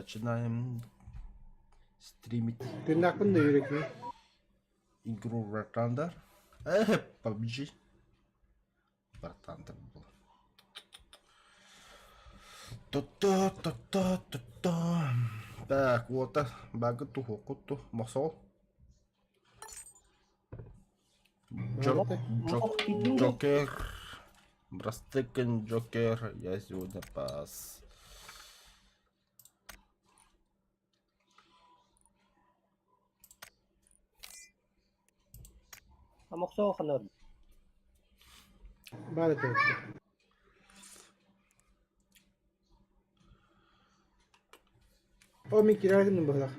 Начинаем стримить Тыыннаахпын да үөрэтиэ. игру War Thunder. Эх, PUBG. War Thunder был. Та-та-та-та-та-та. Так, вот, багы туху, мосол. Джокер. Брастыкен Джокер. Я сегодня пас. Амохсоо ханар. Баар этэ. О, мин киирээхин быһылах.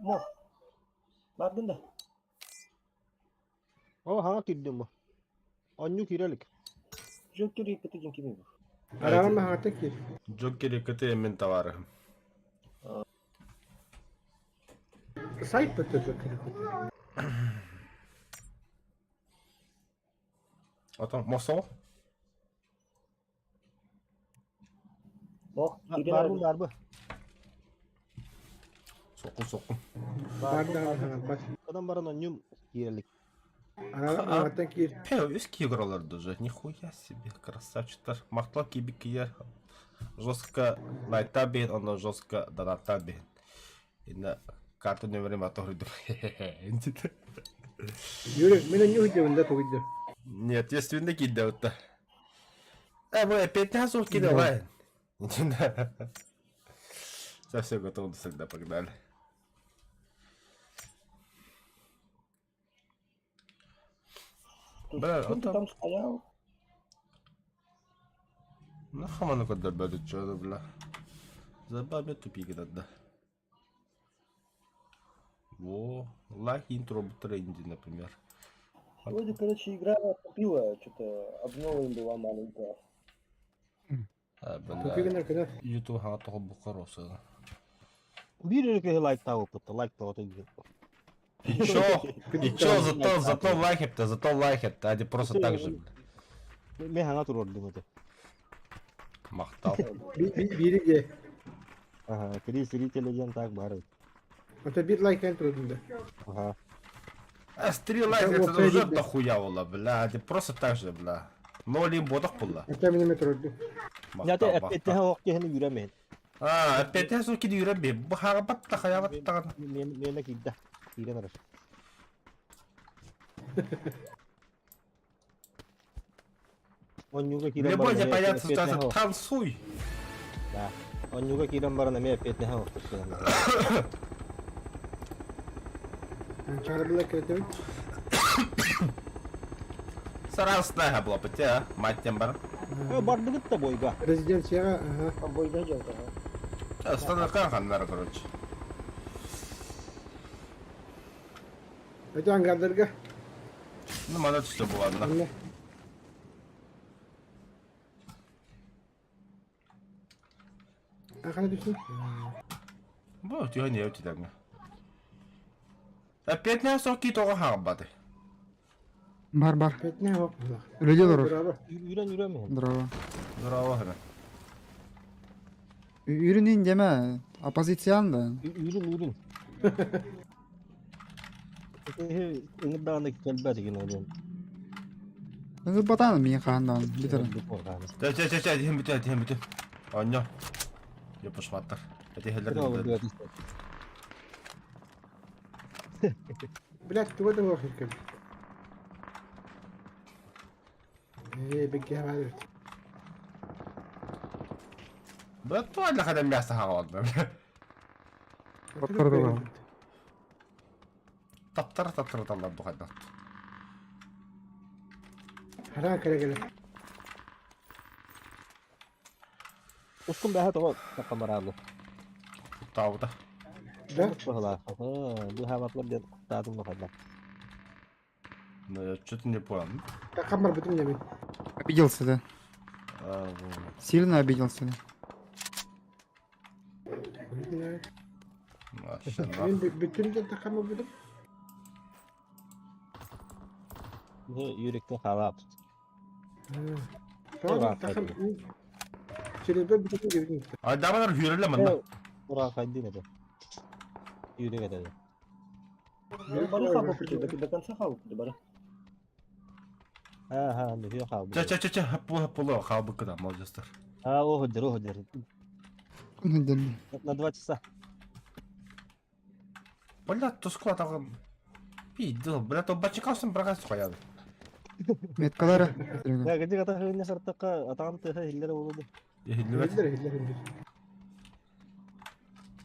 Мо. Бардын да. О, хаҥа киирдим бу. Онньу киирэ илик. Джокер иккити дьин кими бу? Араҕын маһаҕата киир. Джокер иккити мин товарыһым. Сайт бөттө Джокер иккити. Отон мосол? Ох, Баарбын баарбы. Сокун сокун. Баар даҕаны хаҥарбат. Одан баран онньум киирэ илик. Араҕын маһаҕаттан киир. Пе, үс кигралар даже. Нихуя себе, красавчиктар. Махтал кибик киер. Жестко лайта бен, онно жестко доната бен. Инна карта нөмерин батордум. Юрий, мин онньу сылдьабын да тугуйда. Нет, естественно киирдэ бутта. Э, вы опять нас укидывай. Все, все, готово, всегда погнали. Бля, Кто вот там стоял? Ну, хаманы көрдөрбөтүт чуоду, бля. Забабе тупик да. Во, лайк интро в тренде, например. Вроде, короче, игра купила, что-то обнова им была маленькая. А, Тупик бля. гынар кынар. YouTube хаҥа тоҕо букаросы. Биир эрэ киһи лайктаабыппыт, лайктаабыт диэн. И чё? И чё, зато, зато лайк зато лайк а не просто так же. Мен хаҥа туруордум это. Махтал. Биири дьэ. Ага, три зрителя диэн так баар. Ото биир лайкан турдум да. Ага. А, с три лайка это уже дохуя было, бля, а не просто так же, бля. Ноль им бодох было. Ото мин эмэ турдум. Ята Махтал, махтал. эппиэттэһэ ох киһини үүрэмин. А, опять я суки юрэ би. Бахара батта хая батта. Мен мене киирдэ. Киирэн эрэр. Онньууга киирэн Любой баран эмиэ непонятно эппиэтинэһэ ситуация, ох. танцуй. Да. Онньууга киирэн баран эмиэ эппиэтинэһэ ох Чары была кирэтэбин. Сарасная была а, мать тем бар. Бардыгыт да бойга. Резиденцияҕа, ага. Бойда дьолго. Станаркан ханнара, короче. Өтө ангардарга. Ну, мана түсті буладна. Онно. Ахана түсүн. Бу, тиһэн не өтүдәңе. Опять не соки тоға хағбады. Бар бар. Петне хоп. Үлэдэ олорор. Браво. Үүрэн үүрэмин. Здорово. Здорово, хана. Үүрүн диэмэ. Оппозициян да. Үүрүн үүрүн. Ыҥырдаҕына кэлбэт игин олуон. Ыҥырбатаан миин хаһан даҕаны бүтэрэн. Чэ, чэ, чэ, чэ, диһин бүтэ, диһин бүтэ. Онньо. Ёпушматтар. Этиһэллэр. Блядь, туга да оох иркэбит. Ээ, бигге баар эбит. Бля, туалля хадам мясо хаалды. Таптар Таптар таптар таллар бухайда. Хараа кэлэ кэлэ. Ускун бэһэ тоҕо такамараалы. Таабыта. Да? Быһалаах. Быһаабатлар диэн куттаатым бухайда. Ну, я что-то не понял. Такам барбытым дэмин. Обиделся, да. А, вот. Сильно обиделся, да. Вообще, Мин бүтүн да такам барбытым. Бу юректен хаалаап. Тоҕо такам. Стрельба бүтүн диэбитин. Айдабалар хүрэлэ манна. Ураахайдыын этэ. Үүрүк этэ. Ну, бары хабы до конца хабы бары. Ага, нүхүө хаалбыт. Ча ча ча ча хаппу хаппулу хаалбыккына молодецтар. А, оһо дер. Күн На 2 часа. Бля, туску атагым. Пиздел, бля, то бачикасын брагас кояды. Меткалары. Я где ата хыгынна сартакка атаҕым тыаһа иһиллэрэ буолуо. Иһиллибэт. Иһиллэр, иһиллэр, иһиллэр.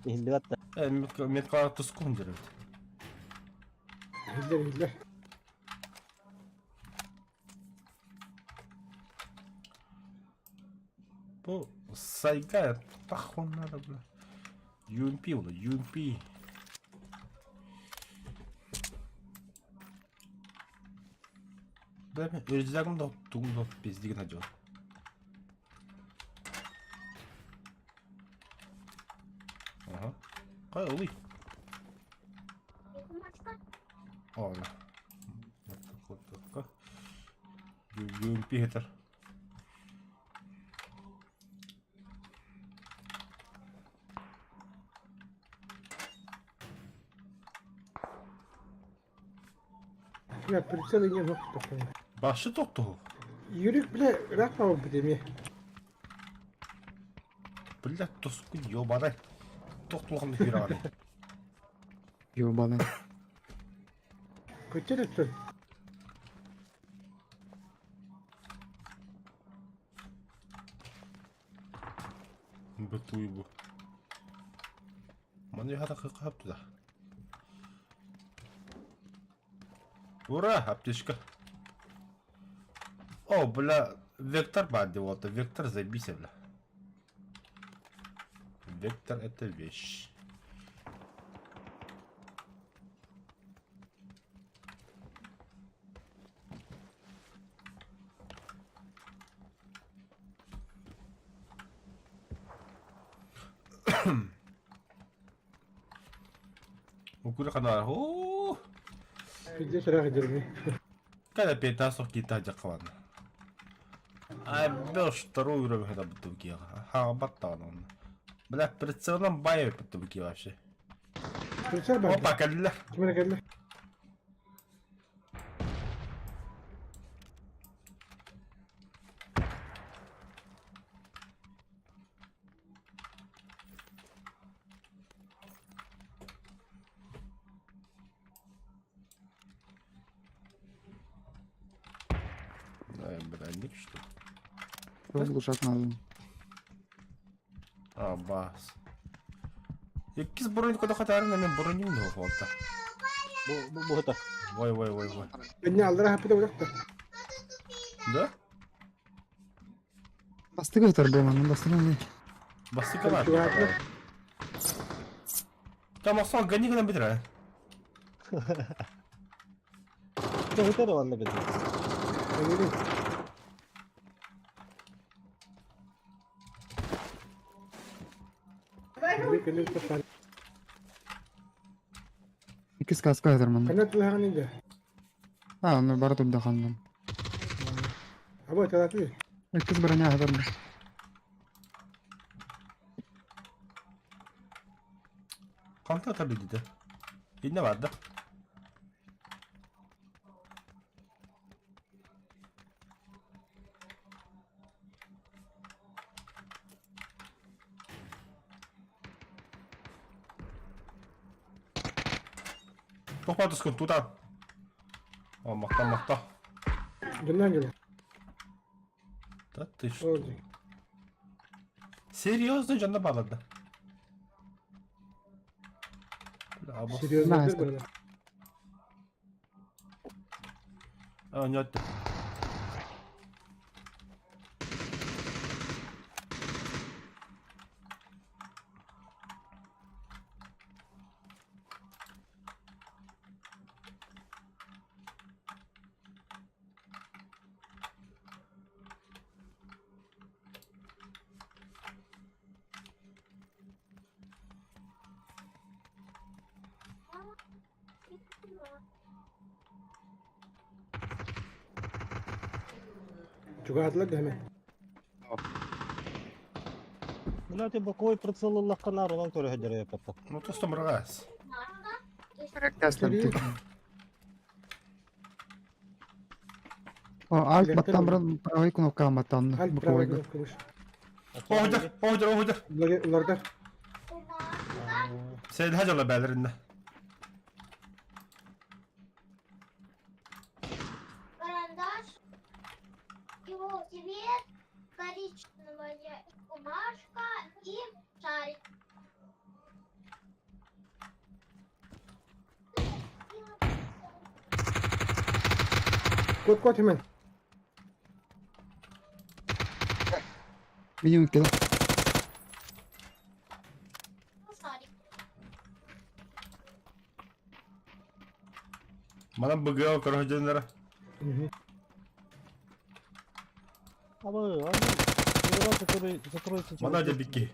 Иһиллибэт да. Э, метка метка туску дерет. Иһиллэр, иһиллэр. Бу сайга тахоннара бля. UMP ула, UMP. Бля, рюкзагым да тугум да пиздигин хадьо. Ага. Кай улый. О, да. Вот так. UMP хетер. Бля, прицелы не мог такой. Башы тоқту. Юрик, бля, рак мабы битеме. Бля, тоску ёбадай. Тоқтулған хүйрағаны. Ёбаный. Көтер өттін. Бытуй бу. Маны хата кып туда. Ура, аптечка. О, бля, вектор банды, вот, вектор забейся, бля. Вектор это вещь. Укура хана. О, Пиздец, рак дерме. Когда петасов кита жакван. А беш второй уровень когда бутылки. Ха, баттан он. Бля, прицелом бай бутылки вообще. Прицел бар. Опа, калля. Кимere келdi? Да, броник, что ли? Глушак надо. А, бас. Якиз броник куда хатарын, мен броним не хвата. Бу бу бу это. Вой, вой, вой, вой. Бенни алдыра хапыда уракта. Да? Бастыгы өтөр болман, бастыгы не. Басыка бар. Там асан гони гына битер. Это ладно бит. Икки сказка өтөр ман. Канат тылһаган инде. А, ну бар турда хандан. Абы талаты. Икки броня өтөр. Канта tabi dedi. Ne vardı? Тохпатыс күн туда. О, мақта, мақта. Дөннән келе. Да ты что? Серьезно, жанна bağladı. Серьезно, бер А, нет. Чугаатлар да hemen. Бля, ты боковой прицел ыллахха наар онон көрө сылдьар эбиппэт. Ну то что мрагас. Три. О, Alt Электр баттан баран правый кнопкаҕа баттаан Альт правый боковойга. кнопка выше. Оһдер, оһдер, оһдер. Улардар. Сен хажала бәлеринне. Карандаш, его цвет коричневая бумажка и шарик. Кот кот hemen. Минимум кило. Шарик. Манан БГО көрөһдөннөрө. А вы, а вы, игра, который закроется Мана через дебики.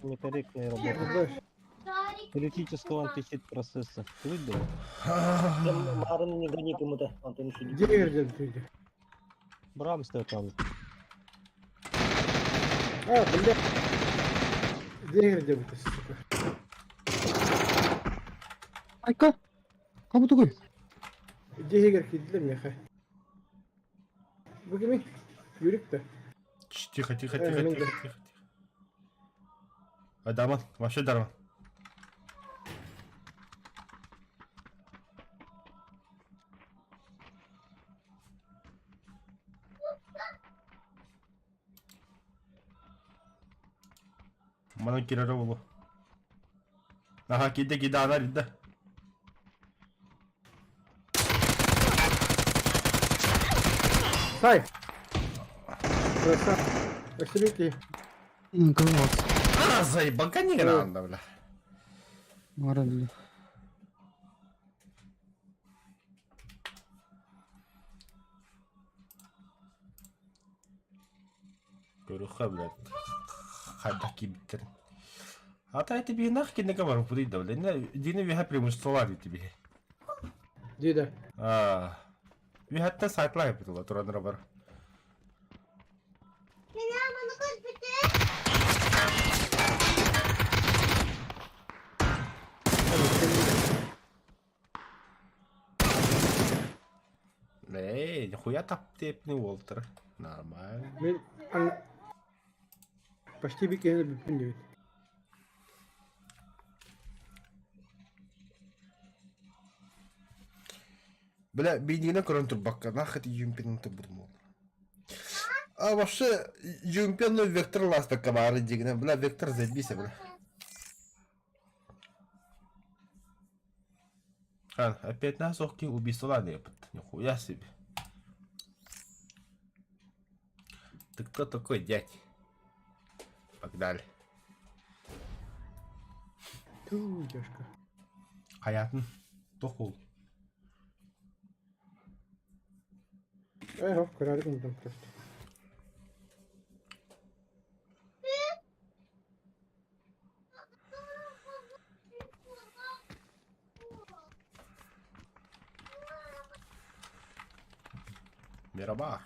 некорректной работы. Знаешь, Шарик. Критического антихит процесса. Ты да? Марын не гони кому-то, Антон еще Где жерде? Брамс там. А, бля. Где жерде это, сука? Айка! Кому такой? Где егер киділер меха? Бу кими? Юрик та. Тихо, тихо, Э, тихо, мен тихо, де. тихо, тихо. Адаман, вообще дарман. Манан кирere болу. Аха, киде киде анар иде. Сай. Краса. Василики. Класс. А, заебака не ранда, бля. Морально. Көрүхэ, блядь. Хайда кибиттер. А та это би нах кине камар пуди да, бля. Дина виха преимущество тебе. Дида. А. Вихатта сайтлай битула туранра бар. Меня манукас бите. Эй, нихуя тап тепни Уолтер. Нормально. Мен ан... Почти бикені бүппін деп. Бля, бейнигine көрөн турбакка, нахет юмпин турбудум. А вообще, юмпин ну вектор ласпекка бары дигине. Бля, вектор заебись, бля. А, опять нас охки убийство не Нихуя себе. Ты кто такой, дядь? Погнали. Ту, дяшка. Хаятын. Тохул. Эй, хоп, көрәдік там просто. Merhaba.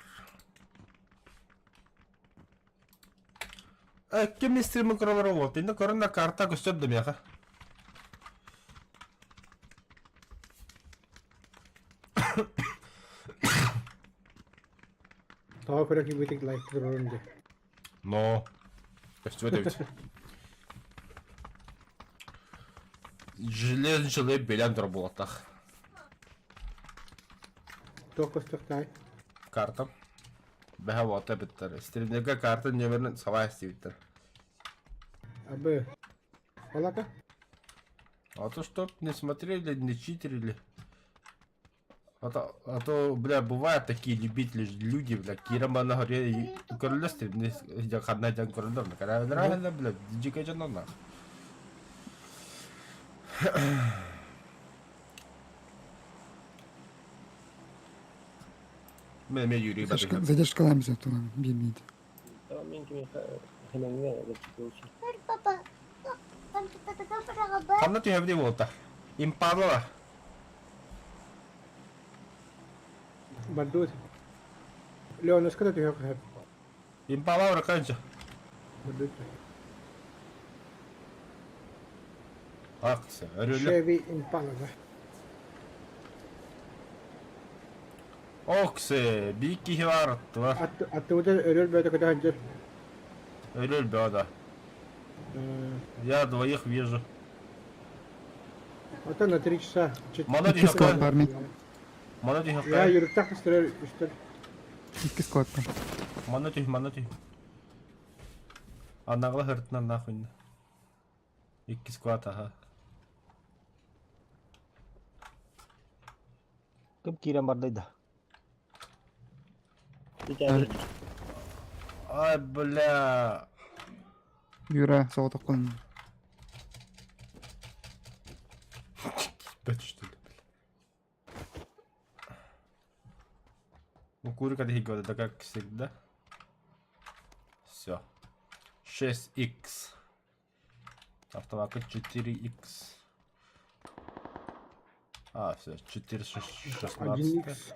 Кем стримы көрөлөр болот? Инде көрүнө карта көстөр демеха. Тава көрәк битик лайк турырын Но. Көстүбөт эбит. Железный человек белян тур болотах. Тоқ көстөк Карта. Бэхэ бота биттер. Стримдеге карта нөмерин сабай истебиттер. Абы. Алака? А то чтоб не смотрели, не читерили. А то, бля, бывают такие любители люди, бля, кирам на горе көрүлө стримне ханна жан көрүлөр. Нравится, бля, дикая жана нах. Мен мен Юрий Задержка, Батыхов. задержкаламыз оттуда, бимейді. Папа, там что-то такое прогабар. Ханна түһәбди болта. Импала. Бардут. Леон, скада ты хап? Импала ураканча. Бардут. Акция. Өрүлү. Chevy Impala да. Оксе, биир киһи баар аттыбар. Аттыбыта өрүөл бөтө көтө сылдьар. Өрүөл бөҕө да. Я двоих вижу. Оттон на 3 часа. Мана Икки склад түһүөххэ. бар мен. Мана Я түһүөххэ. юрыктах үстэр үстэр. Икки склад бар. Мана түһ, мана түһ. Анагла хыртынан нахуй. Икки склад, аха. Ким киирэн бардай да? Ай, бля. Юра, соҕотоххун. Бэт, что ли, бля. Ну, курика года, да как всегда. Все. 6х. Автомат 4х. А, все, 4, 16. 1x.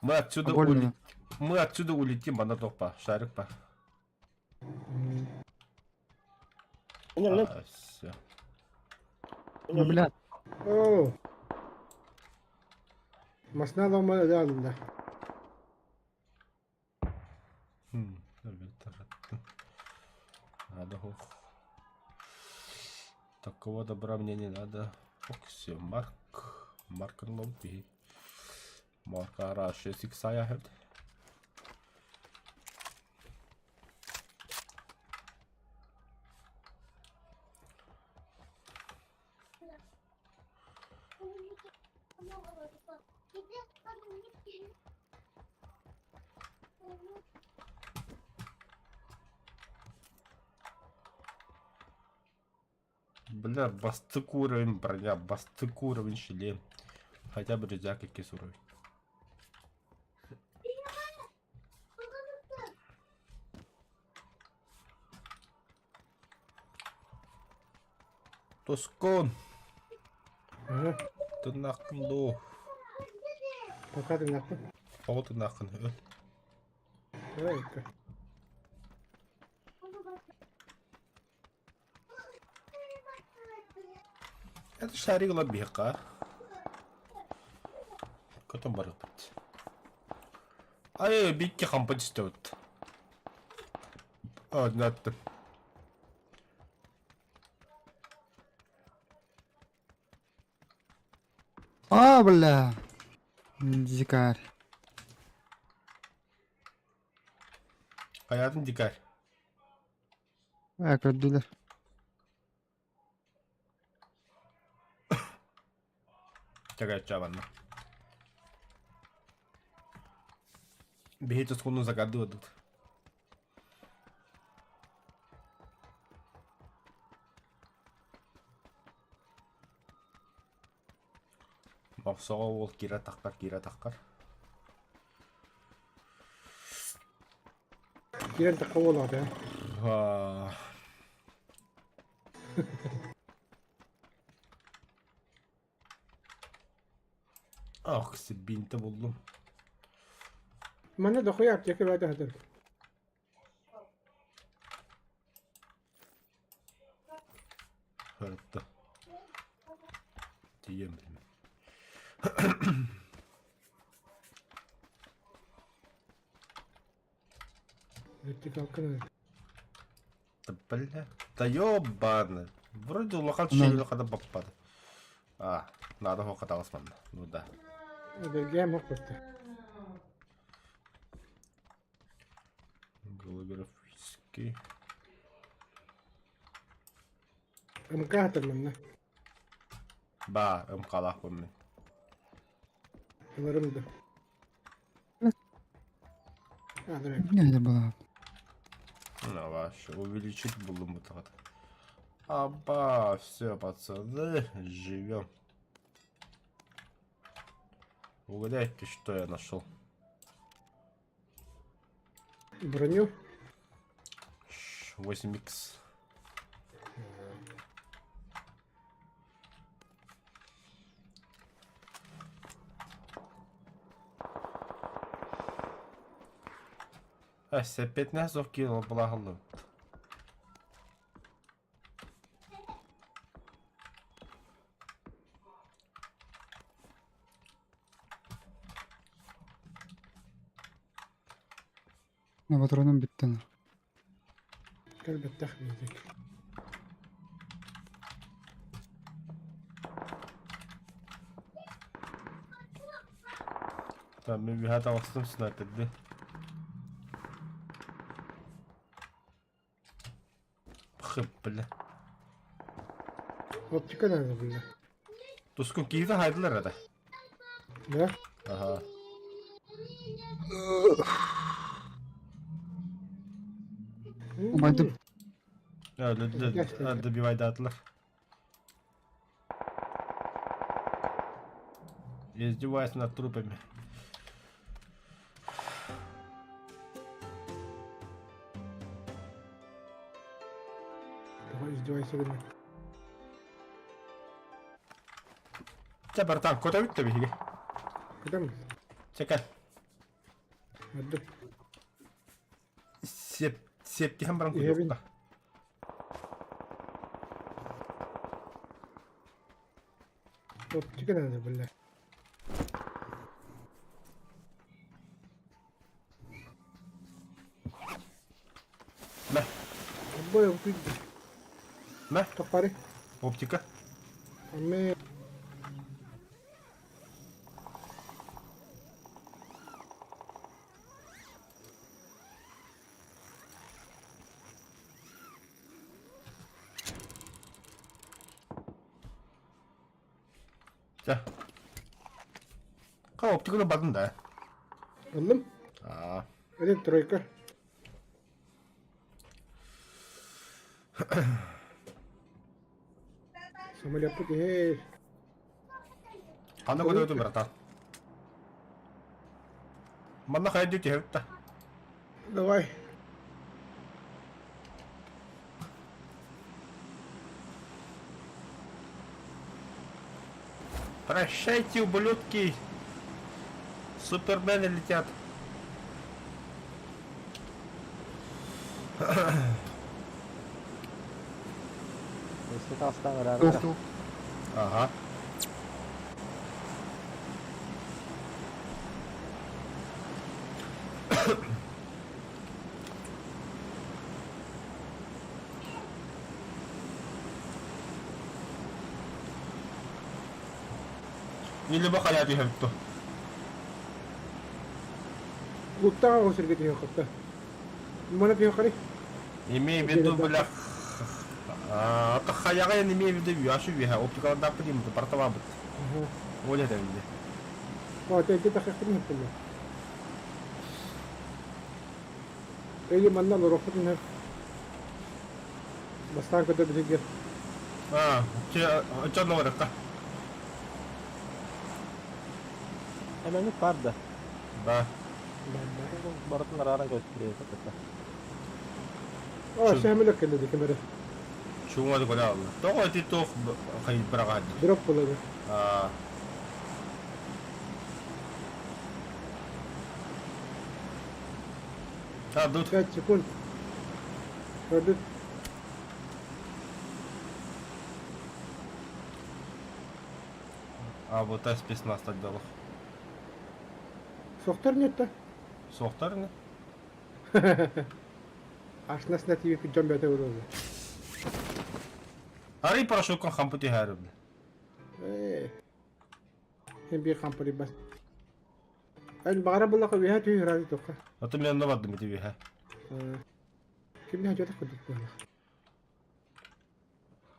Мы отсюда Больно. Мы отсюда улетим, она топа, шарик па. А, все. Ну, бля, Оо. Масна лома да да. Надо ох. Такого добра мне не надо. Ок, все, Марк. Марк Ломпи. Марк ара 6 икса я хэт. Бля, бастык уровень броня, бастык уровень шлем. Хотя бы рюкзак какие уровень. Тоскон, ты нахуй ду. Пока ты нахуй. О, ты нахуй. Давай-ка. Это шарик лабиха. Котом барыппыт. Ай, бикки хампа түстөбүт. А, натты. А, бля. Дикарь. Хаятын дикарь. Э, көрдүлэр. Чагай чабанна. Бейте скуну загадывают тут. Мохсоҕо уол киирэ таххар, киирэ таххар. Киирэн тахха буолаҕа Аа. Ах, бинті буллум. Манна дохуя аптека баата хатар. Хырытты. Тиийэн билим. Вертикалканы. Да бля. Да ёбаный. Вроде улахан Ну. шейлі қада баппады. А, надо хоқаталыс манна. Ну да. Бергем хоппута. Голографический. МК хатар манна. Ба, МК-лах мен. Ыларым да. А, давай. Не была. На ваше. Увеличить булым вот. Аба, все, пацаны, живем. Угадайте, что я нашел. Броню. 8х. А, 15 кило благо. Патроным бүттэ. Кэлбэттэх биирдик. Там мен bir hata bastım sniper'di. Хып, бля. Оптика надо было. Тускун киһитэ хайдылар это. Да? Ага. Убайдым. Öldü, добивайдатылар. Издеваясь над трупами. Давай издевайся гына. Чэ, братан, кота бүттэ биһиги. Кытам. Чэкэ. Адды. Сеп, септиһэн баран Иһэбин. куйуохта. Оптика надо было. Мэ, Бой, ты мэ, топари. оптика. Аме. Чэ. Ка оптиканы бардын да. Ыллым. Аа. Один тройка. Самолет эй. Ханна көтөтүн братан. Манна хайды түһэбит да. Давай. Прощайте, ублюдки! Супермены летят. Если тастан Туох туох. Ага. Нилиба хайа түһэбит Луттаға осырге түйе қопта. Мона түйе қарай. Имею в виду, бля, а, хаяга я не имею в виду, яшу виха, оптикалар да пидим, портава бит. Оля да види. О, ты где-то хахтын хаттын. Или манна лорохтын. Бастан көтө бізге. А, че, че норыкка? Hemen vardı. Да. Барытын араран көстүрüyor. О, шәмілік келді камера. Чуңа да алды. Того ти тох хай брагад. Дроп болады. А. А, тут 5 секунд. Көрдік. А, вот та спецназ тогда. Соқтар нет та. Соқтар не? Ашнасына тиіп жан бәте болады. Ари парашюткан хампути хэрib. Э. Hem bir kampari bas. Эн бағара бұлақы веха түйі разы тоққа. А то мен навадым ити виха. Кимне хажата күдік бұлақ.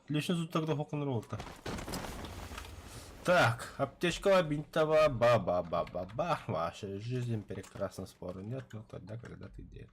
Лично тут тогда хоконыр болду. Так, аптечка бинтова, ба-ба-ба-ба-ба. Ваша жизнь прекрасна, спору нет, но тогда, когда ты дед.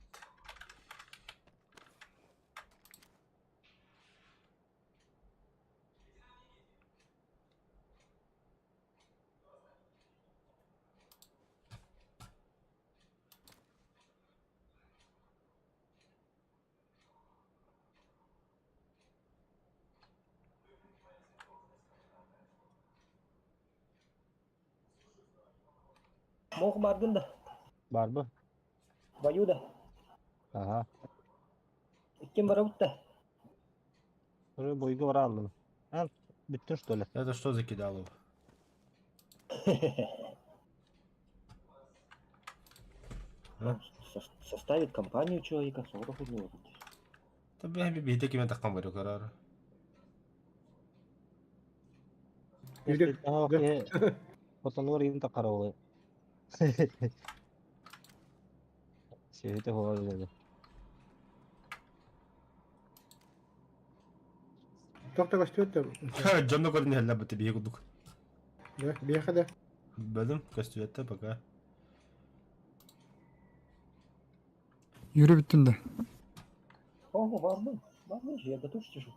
Мох бардын да. Бар mı? Баю да. Aha. Иккен барабыт да. Buraya boygu var aldım. Al. Bütün что ли? Это что за кидалово? Составит компанию человека, 40 у него. Табе биһите киме таххан бары карар. Yürü. Хотонугар иин таххара Сүөһүтэ суоҕа үлэлиир. Туох да көстүбэт да. Дьонно көрүн иһэллэр быты биһи курдук. Да, биэхэ да. Бөлүм көстүбэттэ пока. Yürü бүттүм да. О, барбын. Барбын же, я готов сижу.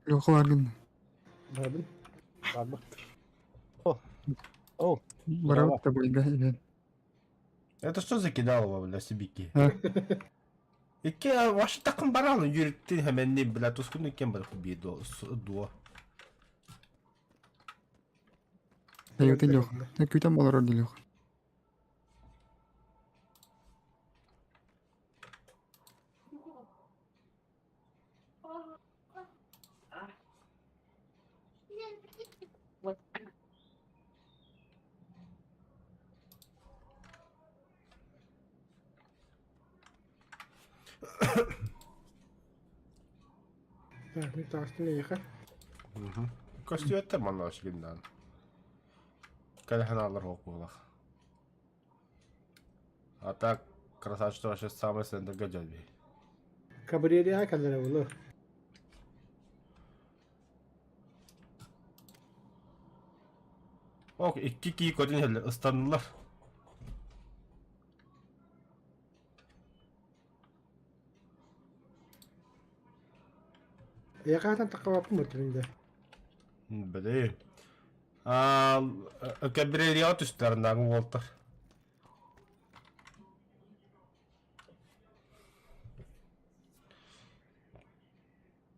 Леха баргын. Барбын. Барбыт. О, о, Барабыт да бойга ибен. Это что за кидалово, бля, сибики? А? Икки ваши такым бараны yürüttün hemen ne бля тускун иккен бар би до дуо. Айыты Леха. Күтәм болар орды Леха. Так, мин таҕыстым эйиэхэ. Көстүбэттэр манна ошигиннан. Кэлэхэн алар хоқ буолах. А так красавчик вообще самый центр гаджаби. Кабриэриа кэллэрэ буолуо. Ок, икки кии көтүн иһэллэр, ыстаннылар. Эйиэхэ хатан таххабаппын буттум да. Блин. А, Кабриэриаҕа түстэр нааҥы уолтар.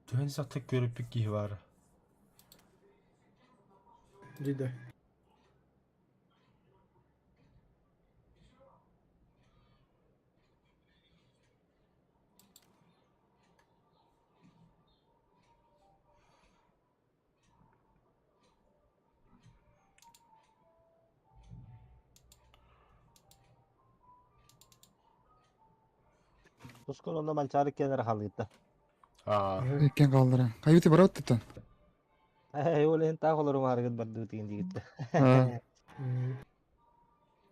Түһэн сахта көрүппүт киһи баара. Дии да. Тускун онно Манчаары киэнэрэ хаалыыта. Аа, Иккен калдыра. Каюты барабыт туттан. Ээ, ол иһин таах олорум аарыгыт бардыбыт диэн диигиттэ.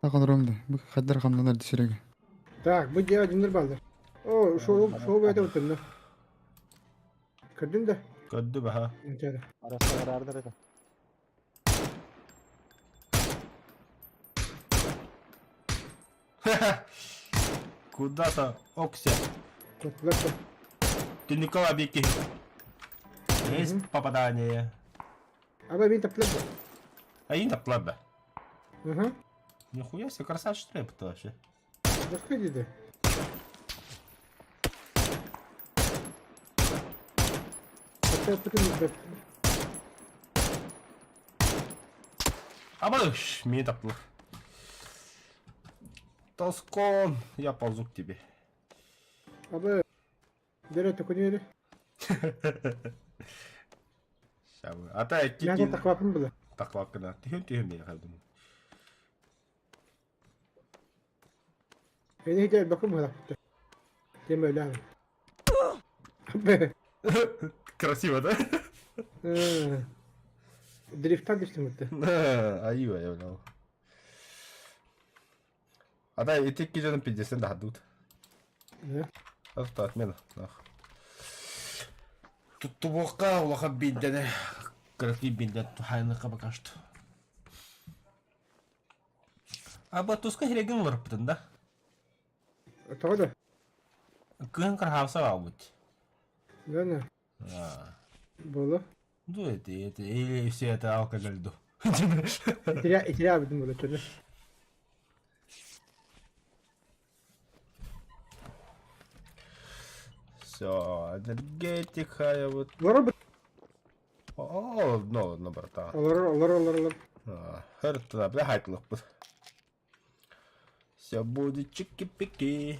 Так олорум да. Бу хаддар хамнанар дисереге. Так, бу дьиэ дьоннор бааллар. Оо, шоу шоу бэйэтэ буттум да. Көрдүн да? көрдү баха. Манчаары. Арастар этэ. Куда-то окся. Куттулар да. Ты Никола Бики. Есть попадание. Аба мин таптылар да. А и наплада. Аха. Нихуя себе, красавчик трэп-то вообще. Заходи да. Таптылар да. Абыш, меня таптылар. Тоскон, я ползу к тебе. Аба Дөрө төкүнүөрү. Ща А та Мин кики таххабаппын була. таклакына. Тихим тихим я хайдым. Эни хидэ бакым була. Тем өлөм. Аба. Красиво, да? Дрифтан түстүм бутта. Аюа, я понял. А да, и ты кижен 50 дадут. Да. Это отмена. Нах. Тут тубока улахан биндене. Кыракый бинден тухайныкка пока что. А туска хереген олоруппутун да. Тоҕо да. Кыһын кырхаабса баабыт. Да на. А. Буолу. Ну это или все это алкоголь ду. Итиря итиря битим була чөдө. Все, энергетика, я вот. Олорор бут. О, ну, ну, братан. Олорор олорор олорор олорор. Хыртына, бля, хайтлык Все будет чики-пики.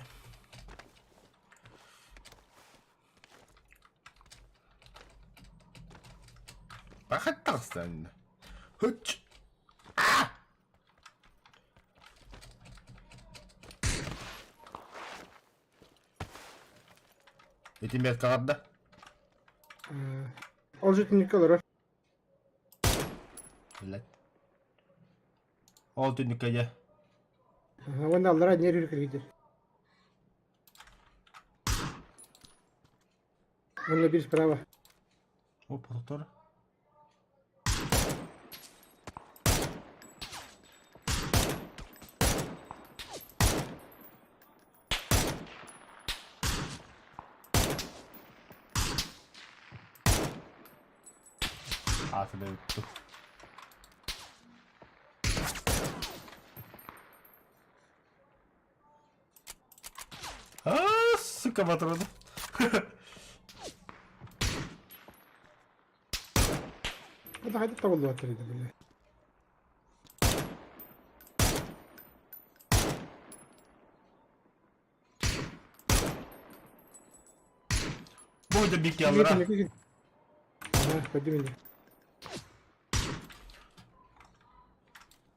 Бахаттахсан. Хыч. Ити меткаҕар да? Ол же түннүккэ олорор. Блядь. Ол түннүккэ дьэ. Уонна аллара ньиэр үрүкүргүдэр. Уонна биир справа. Оп, тохтор. Ааты да бүттү. А, сука, патроны. Это хайда табыллыбаттар edi бile. Бу да бик ялра. Ага,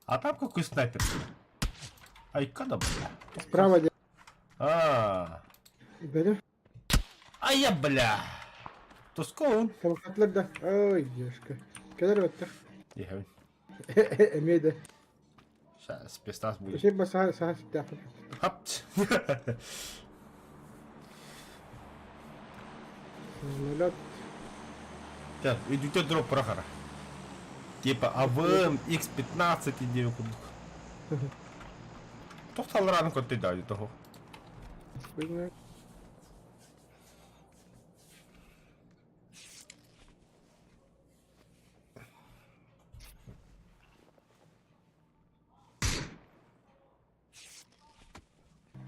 А там какой снайпер? Айка да бля. Справа А. Били. А я бля. Тоскоун. Табакатлар да. Ой, девушка. Кэлэр баттах. Иһэбин. Эмиэ да. Сейчас спецназ будет. Үсэй ба саха саха ситтээх. Хап. Самолет. Так, идите дроп прохора. Типа АВМ X15 и 9 курдук. Тохталран көттүй да того.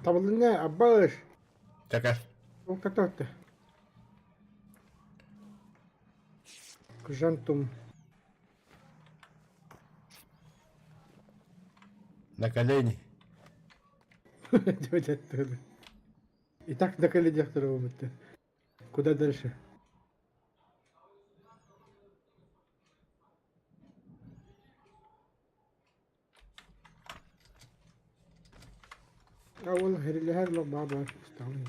Табылынна аббаш. Такая. Токтотто. Кжантум. На колени. И так на коленях второго Куда дальше? А والله اللي هذا بابا استعمل.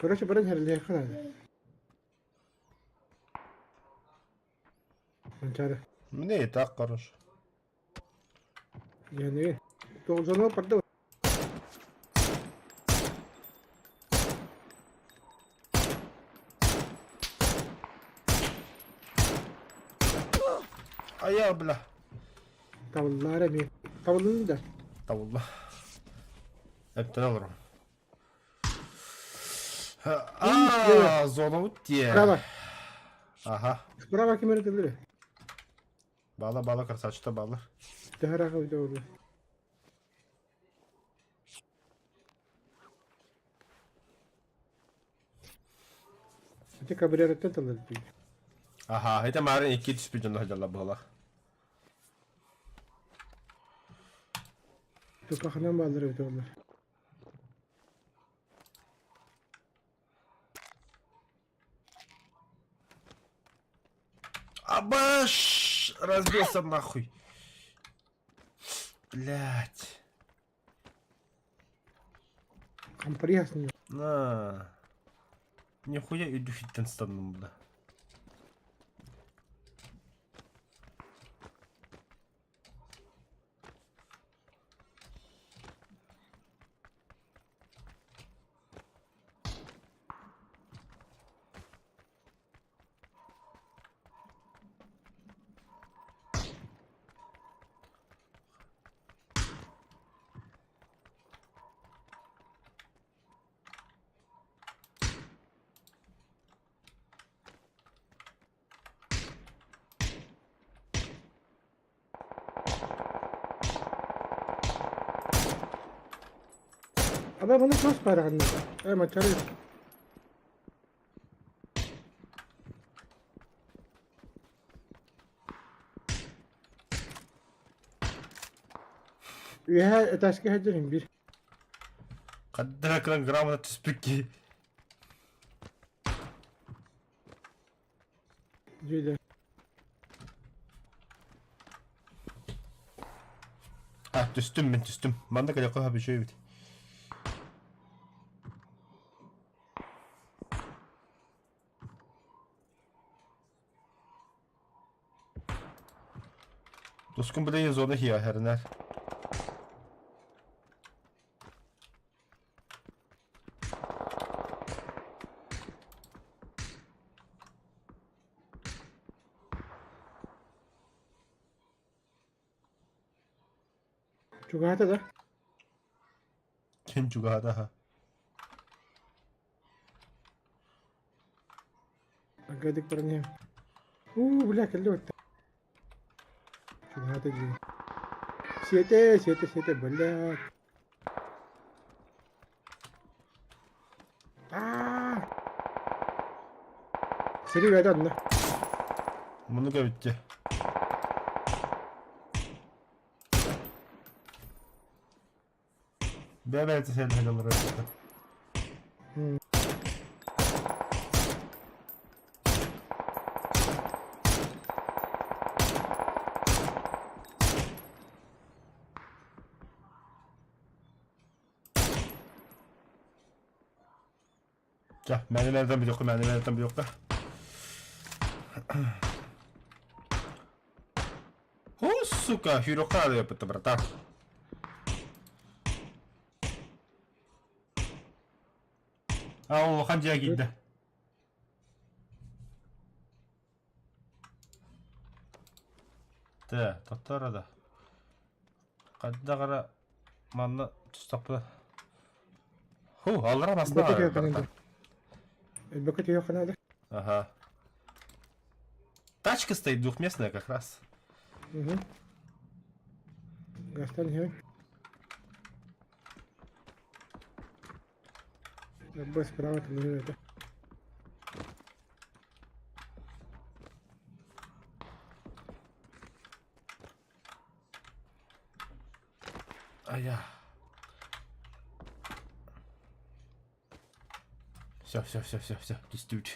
Короче, баран اللي خلاص. Манчары. Мне и так хорошо. Yani Тоғызаны барды. А я, бля. Табыллар эми. Табылын да. Табылла. Эптен алырым. А, зона өтте. Справа. Ага. Справа ким өрөтөлөр? Бала, бала, красавчик бала. Төһөрәгә өйдө болду. Ити кабриолеттен талар дейт. Ага, это марын 2 түспүт жонно жалла буола. Тукаханан баалар өйдө болду. Абаш! Разбился нахуй. Блять. Хампариясын. На. Нихуя иду хиттен станным, бля. Аба маны тос бараган. Э, мачары. Үһэ этажка хәдерин бир. Қаддара кылан грамота түспүкки. Жүйдө. А, түстүм мин түстүм. Манна кэлиэххэ сөп үчүгэй эбит. Тускун билигин зона иһиэхэринэр. Чугаһата да? Ким чугаһата аха? Агадик баран иһэм. Уу, бля, кэллэ бытта. Чугаһата дии. Сиэтэ, сиэтэ, сиэтэ, бля. Аа! Сири бэйэтэ онно. Муну көбүттэ. Бэйэ-бэйэтэ сэлэһэн олорор. Чэ, мээнэ-мээнэтэн бүтүөххэ, мээнэ-мээнэтэн бүтүөххэ. О, сука, сүүрүөххэ наада братан. А, улахан дьиэ киирдэ. Тэ, тоттор да. Хайдах эрэ манна тустахпына Ху, аллара басна Элбэккэ түһүөххэ наада. Элбэккэ түһүөххэ наада. Ага. Тачка стоит двухместная как раз. Угу. Гастан иһэбин. Б справа там это. Ая. Все, все, все, все, все, түстүбүт.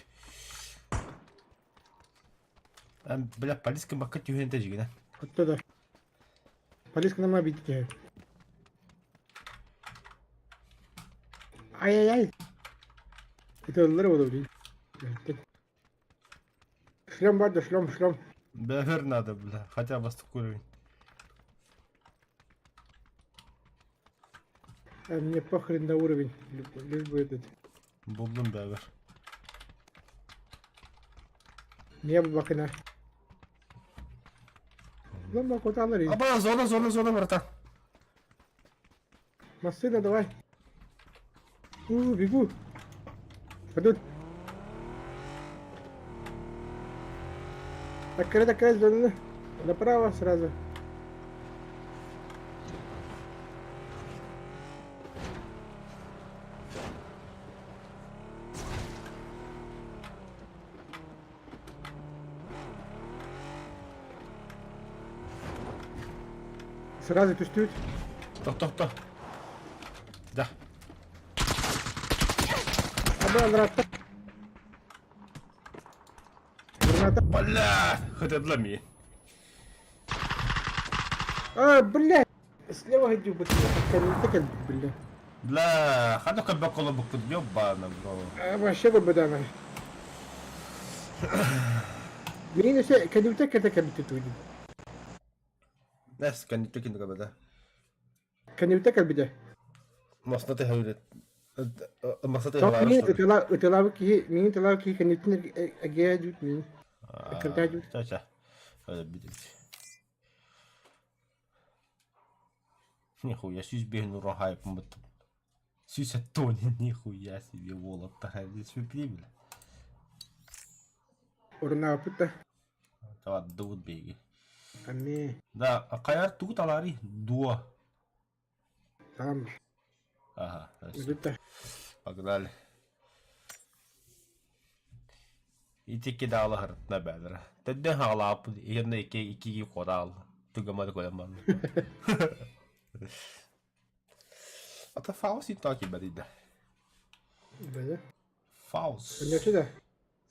Бля, полиска бакка түһэн тэжигинэ. Отто да. Полиска нама бити. Ай-яй-яй. Это ыллар буолуо дии. Шлем бар да шлем, шлем. Бэхэр надо, бля, хотя бы уровень. А мне похрен на уровень, лишь бы этот. Булдум бэбэр. Не бакына. Lan bak otalar iyi. Аба, зона, зона, зона, братан. Машина давай. У, бегу. Пойдут. Открой, открой зону. Направо сразу. Сразу түстүүт. Тохто, Да. Аба алраатта. Граната. Бля, хытыдла ми. А, бля. Слева иди, бля. Бля. Бля, ханнык көрбөккө олорбуккут, ёбаана, бро. А, вообще бадана. Мин өсө кәдүтэ кәтэ кәбитэ туйдум. Нэс кэнниттэ кинигэ бада. Кәдүтэ кэлбитэ. Масна тэһэүлэт. Масна Тоқ мин тэһэүлэт. ытыла ытылаабыт киһи мин ытылаабыт киһи кэнниттэн эгиэ дьүт мин. Кырдаа дьүт. Ча-ча. Бит. Нихуя, сүүс биэһин уран хайпмыт. Сүүс тони, нихуя себе волоттар. Здесь Орнаабыт да. Давай, дуут беги. Ами. Да, хайар тугу талари? Дуо. Там. Ага. Бүттэ. Погнали. Итики даала хырытна бәдір. Тәдден хаалааппыт, иһэннэ икки иккиги куотаал. Тугамады кояман. Ата Фаус итаки бәдида. Бәдэ. Фаус. Өнөчү да.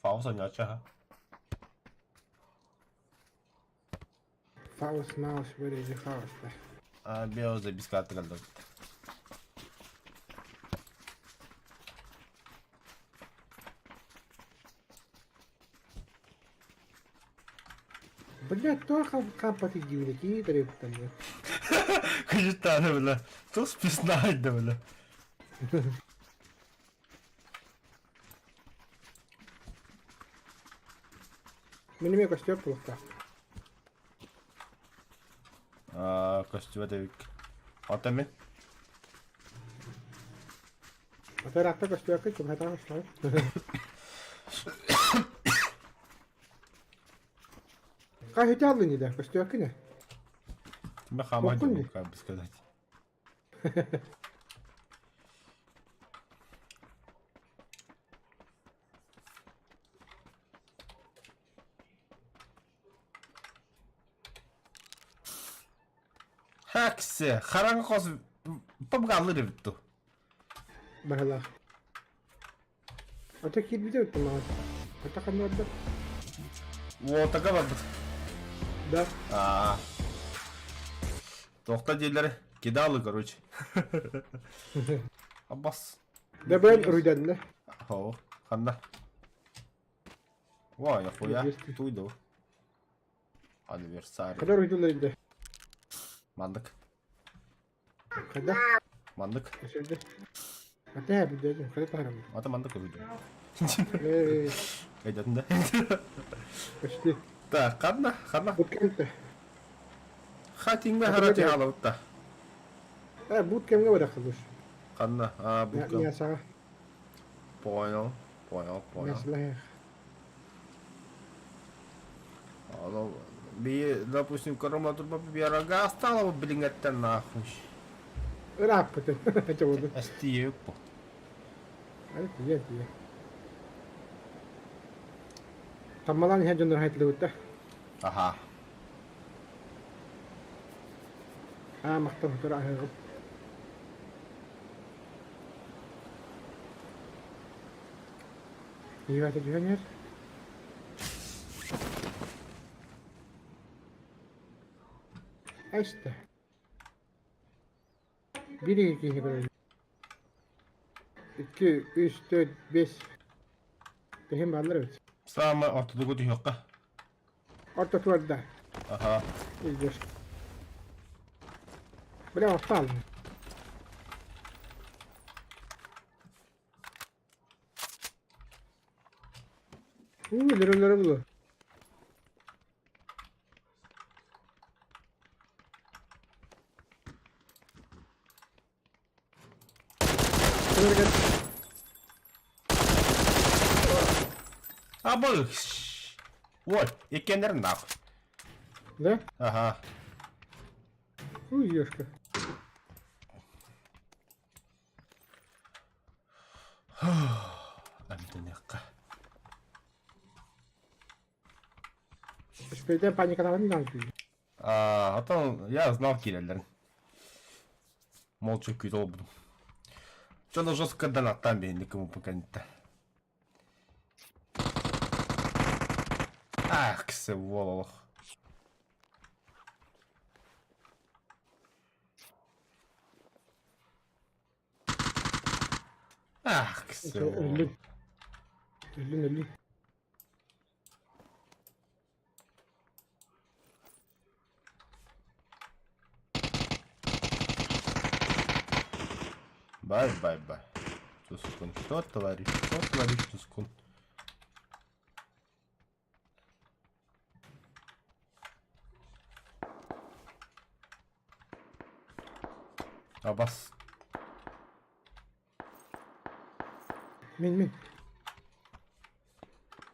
Фаус аняча. Фаус маус вырези хаус да. Био бискаты кэллэ. Блядь, то хампати дивники тарифтан. Кыжытааны бля. Тус писнайда бля. Мин эмиэ костер туохтаах. Аа, көстүбэт эбик. Ата мин. Ата ыраахта көстүбэккэ чугаһатаах көстөҕүн. Хаһыта аллын да көстүбэккин ээ. Тебе хама Туоххун диэн, как бы сказать. Хаксе, хараҥа хос пабгаллыр эбит дуу. Баһылаах. Ата киирбитэ эбит маҕан. Ата ханна барда? Уотага барбыт. Да. Аа. Тоқта диэллэр кидалы, короче. Абас. Да бэйэн уруйданна. Хоо, ханна? Ва, яхуя, туйду. Anniversary. Хада уруйдулар инде. Мандык. Хада. Мандык. Өсөлдө. Ата бүдәдим, хада тахарам. Ата мандык уруйду. Э, Өйдөтүн да. почти. Так, ханна, ханна. Буткемте. Хатиңме харати халабытта. Э, буткемге бара кылыш. Ханна, а, буткем. Не сага. Понял, понял, понял. Мясла. Оно, би, допустим, корма турба биарага стала блин, это нахуй. Ырааппытын. Эче болду. Эстиек по. Ай, тие, тие. Таммалан иһэн дьоннор хайтлыбытта. Аха. Аа, махтал тура аһыгым. Иивата түһэн иһэр. Айста. Биир киһи көрөбүн. Икки, үс, төрт, бес. Тэһин бааллар эбит. Самый ортодугу түһүөххэ. Ортотугар да. Аха. Илдьэр. Бля, орто алын. Уу, өлөрөлөрө булу. Абы. Ой, иккиэннэрин нахуй. Да? Ага. Уй, ёшка. Амтаныахха. Үспэйдэн паникалаабатын даҕаны тиийдим. А, оттон я знал киирэллэрин. Молча күүтэ олорбутум. Дьоно жестко донаттаан биһинник кымыппын Ах, ксе уол Ах, ксе Өллүн. Өллүн, өллүн. Бай, бай, бай. Тускун. Что творишь? Что творишь, Тускун? Абас. Мин, мин.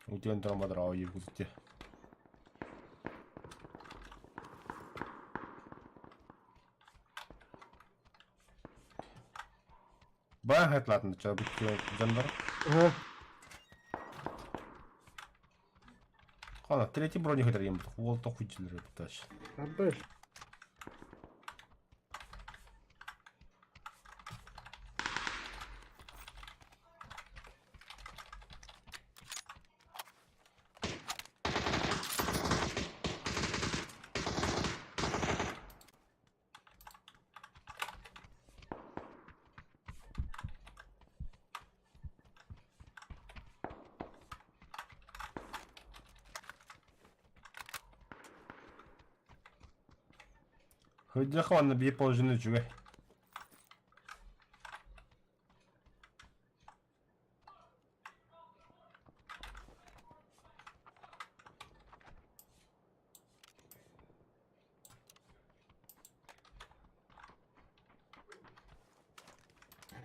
Утен трамадра ойы Баа хатлаатын дьоннор. Ага. Хана, третий броня хатар уол тохуйдьилер эбит Абыш. Выдержал уонна биир положение үчүгэй.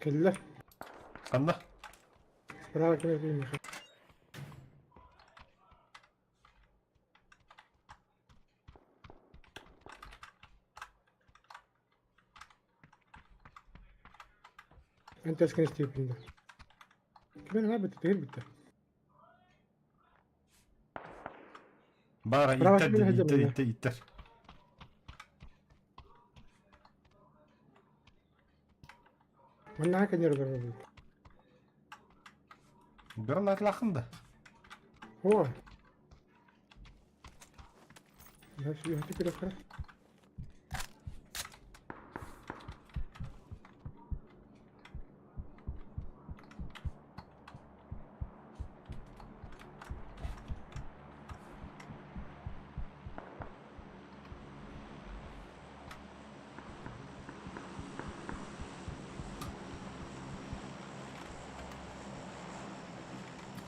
Кэллэ. Ханна? Браво кэлэр миэхэ. Эн тэскэн истиэппин да. Кимэн ама бүттэ, тыгыр бүттэ. Баара Браво иттер кимэн иттер хадьа иттер иттер. Манна кэннер олорор. Бирон атлахын да. О. Я я теперь хорошо.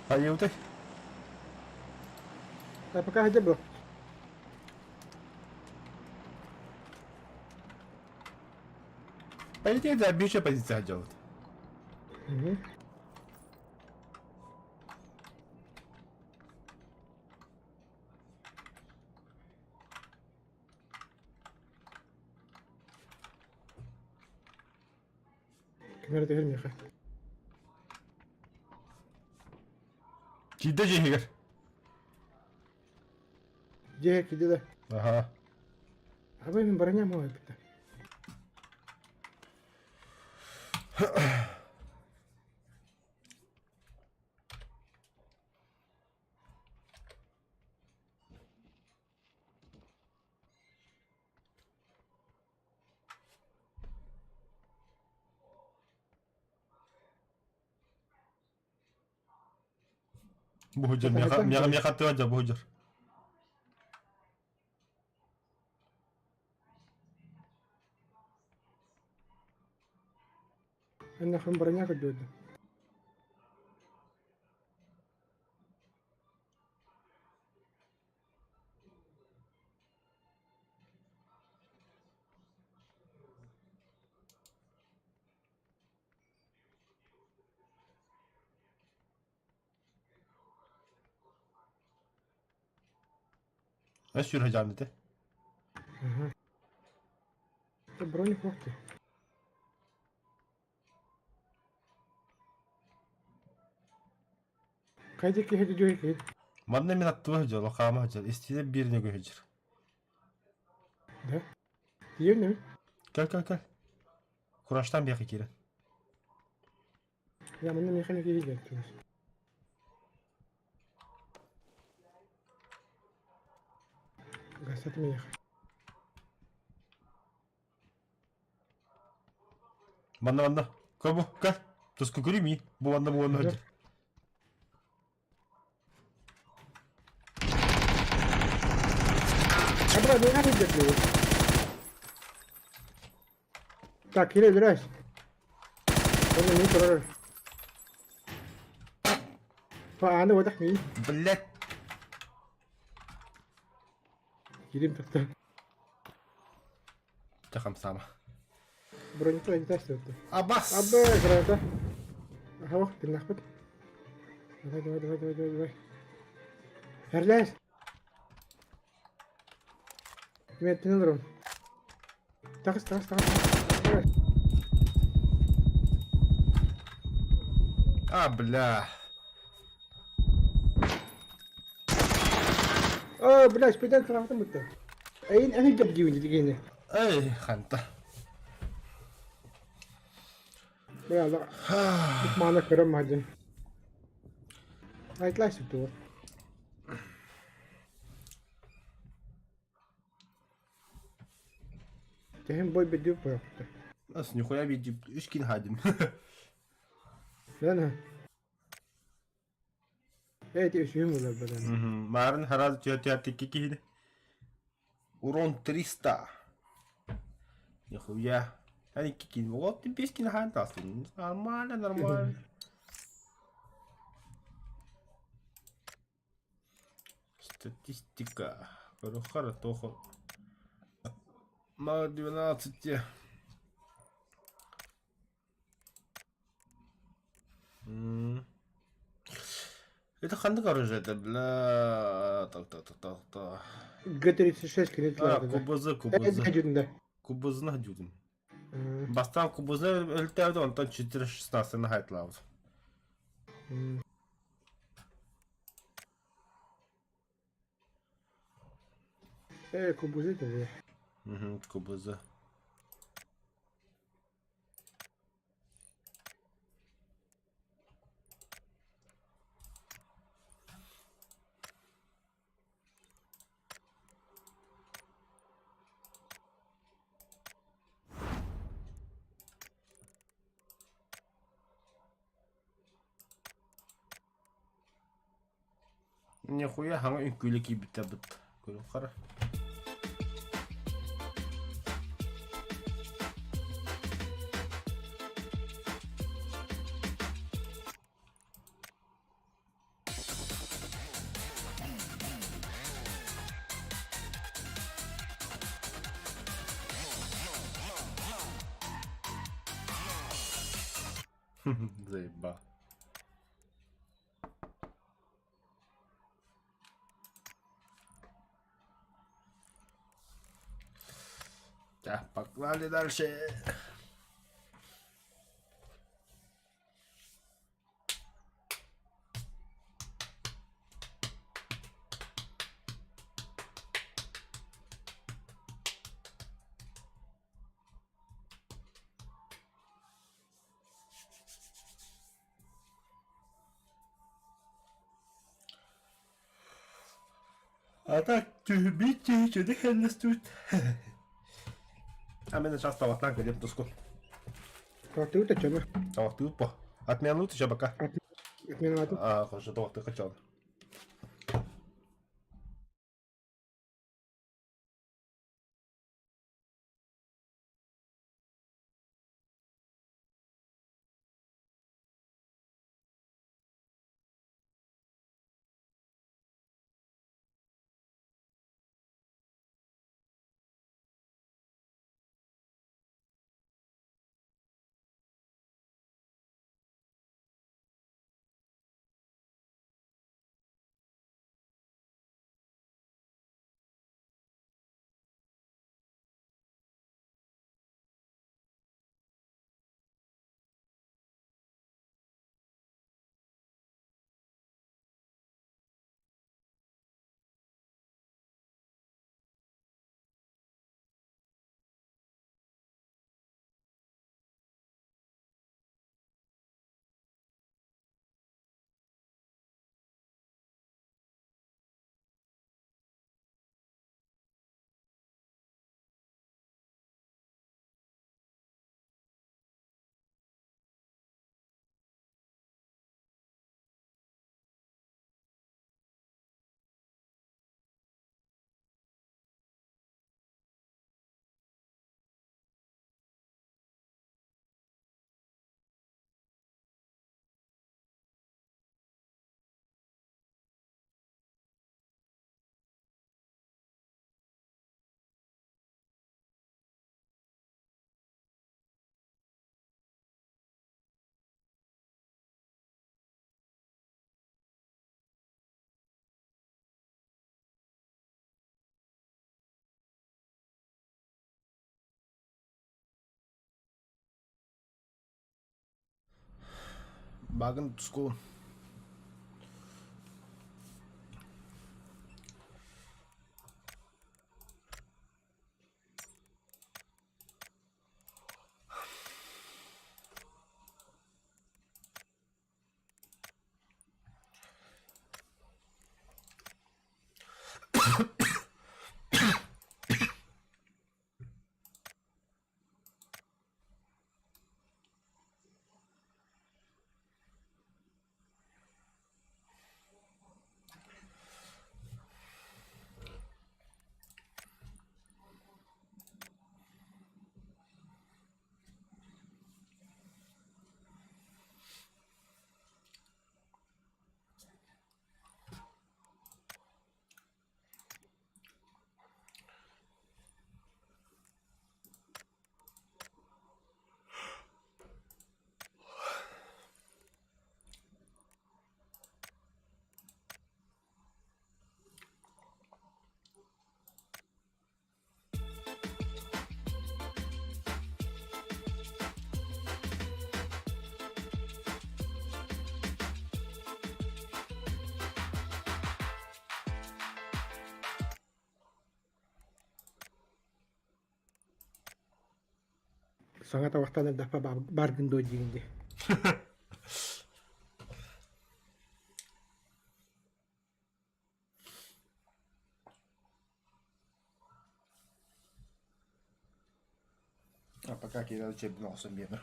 Хайыуты? А пока где был? По идее, да, бьющая позиция делают. Угу. Камера түһэр миэхэ. Киирдэ дьиэһигэр. Дьиэ киирдэ да. Аха. Абай мин броням ол эбит. Бу сылдьар миэхэ миэхэ миэхэ аттыгар дьэ бу сылдьар. Эннахын броня көрдөөдө. Эн сүр сылдьаҕын ити. Ага. Броня суох дии. Хайда киһи дьүһүй киһи. Манна мин аттыга сылдьар, лохаама сылдьар, истиилэр бииринэ көһүдьэр. Да? Тиийэн эбит. Кэл, кэл, кэл. Кураштан биэхэ киирэн. Я манна миэхэ эмиэ киһи диэн чугас. Гасат миэхэ. Манна манна. Көр бу, кэл. Туску көрүм Бу манна бу манна сылдьар. Абра, не надо держать. Так, Кирилл, убирайся. Он не турар. Аны вадах мин. Блять. Кирим тахта. Чэ хамсаама. Бронята агитация это. Абас! Абы, граната. Ага, тыннахпыт. Давай, давай, давай, давай, давай, давай. Эрлээс. Мен тынын олорон. Таҕыс, таҕыс, таҕыс. Давай. А, бля. Оо, бля, спидан саҕабытын бутта. Эйин эһи дьап диибин дигини. Эй, ханта. Бля, маана көрөн маадьын. Айтлай сүттү. Тэһин бой бедүү бырахта. Ас нихуя види, үс кин хадим. Лена. Эй, ти үсүһүм булар бадан. Марын хараз тётя тикки киһини. Урон 300. Нихуя. Они какие вот ты пески на хантас. Нормально, нормально. Статистика. Корохара тохо. Мало 12. Это ханнык оружие это, бля. Так, так, так, так, так. Г-36 А, кредит да. кубызы, кубызы. Это да. Кубызына дюдüm. Бастан кубызы өлтәвде, онтон 416 хайтлабыт. Кубызы это. Угу, кубызы. Нихуя хаҥа үҥкүүлэ киирбиттэр быт. Көрүҥ хара. Заеба. Так, погнали дальше. А так, түһүбүт чөдө хеллестүт. А мен сейчас таваттан кэлем туску. Ты чё? Таваттыут по. Отменут еще пока. Отмену. А, хорошо, таватты хотел. Багын туску. Саҥа табахтан эрдэхпэ бааргын дуо диигин дии. А пока Кирилл чэйбин охсон биэрэр.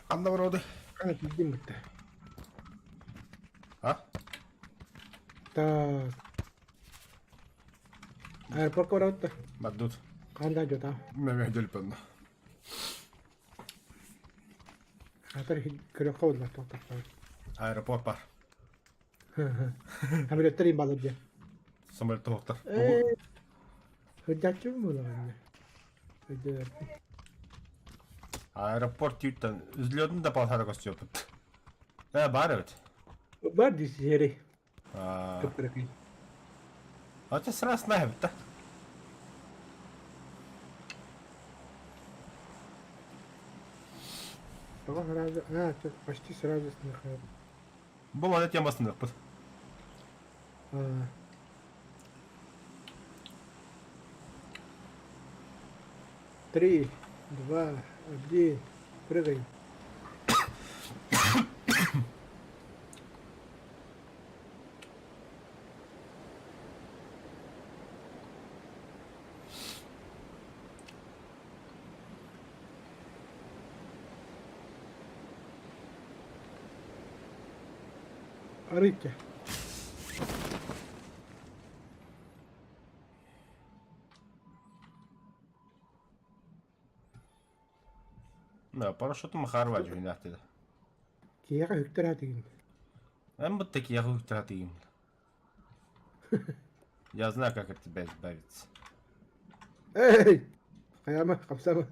Ханна бароды? Хана тиийдим бытта. А? Так. Аэропортка барабыт да? Бардут. Ханда дьота. Мөмө дөлпөннө. Хатар көрөххө буолла туохтахтар. Аэропорт бар. Самолеттар им балыр дьэ. Самолет тоһуктар. Ээ, Сылдьааччыбын буолаҕын дьэ. Сылдьааччы. Аэропорт түүттэн үзлөдүн да полосата көстүөппүт. Э, бар эбит. Бар дии сиэри. А, Кыпкыракый. Ата сразу эбит да. Тоҕо сразу, а, почти сразу сныхает. Бу маны темасыныахпыт. А. Три, два, один, прыгай. Арыйка. Да, парашютум харва дьүһүнээхтилэр. Киһиэхэ үктэр аатыгын. Эн будто киһиэхэ үктэр аатыгын. Я знаю, как от тебя избавиться. Эй! Хайама, хапсама.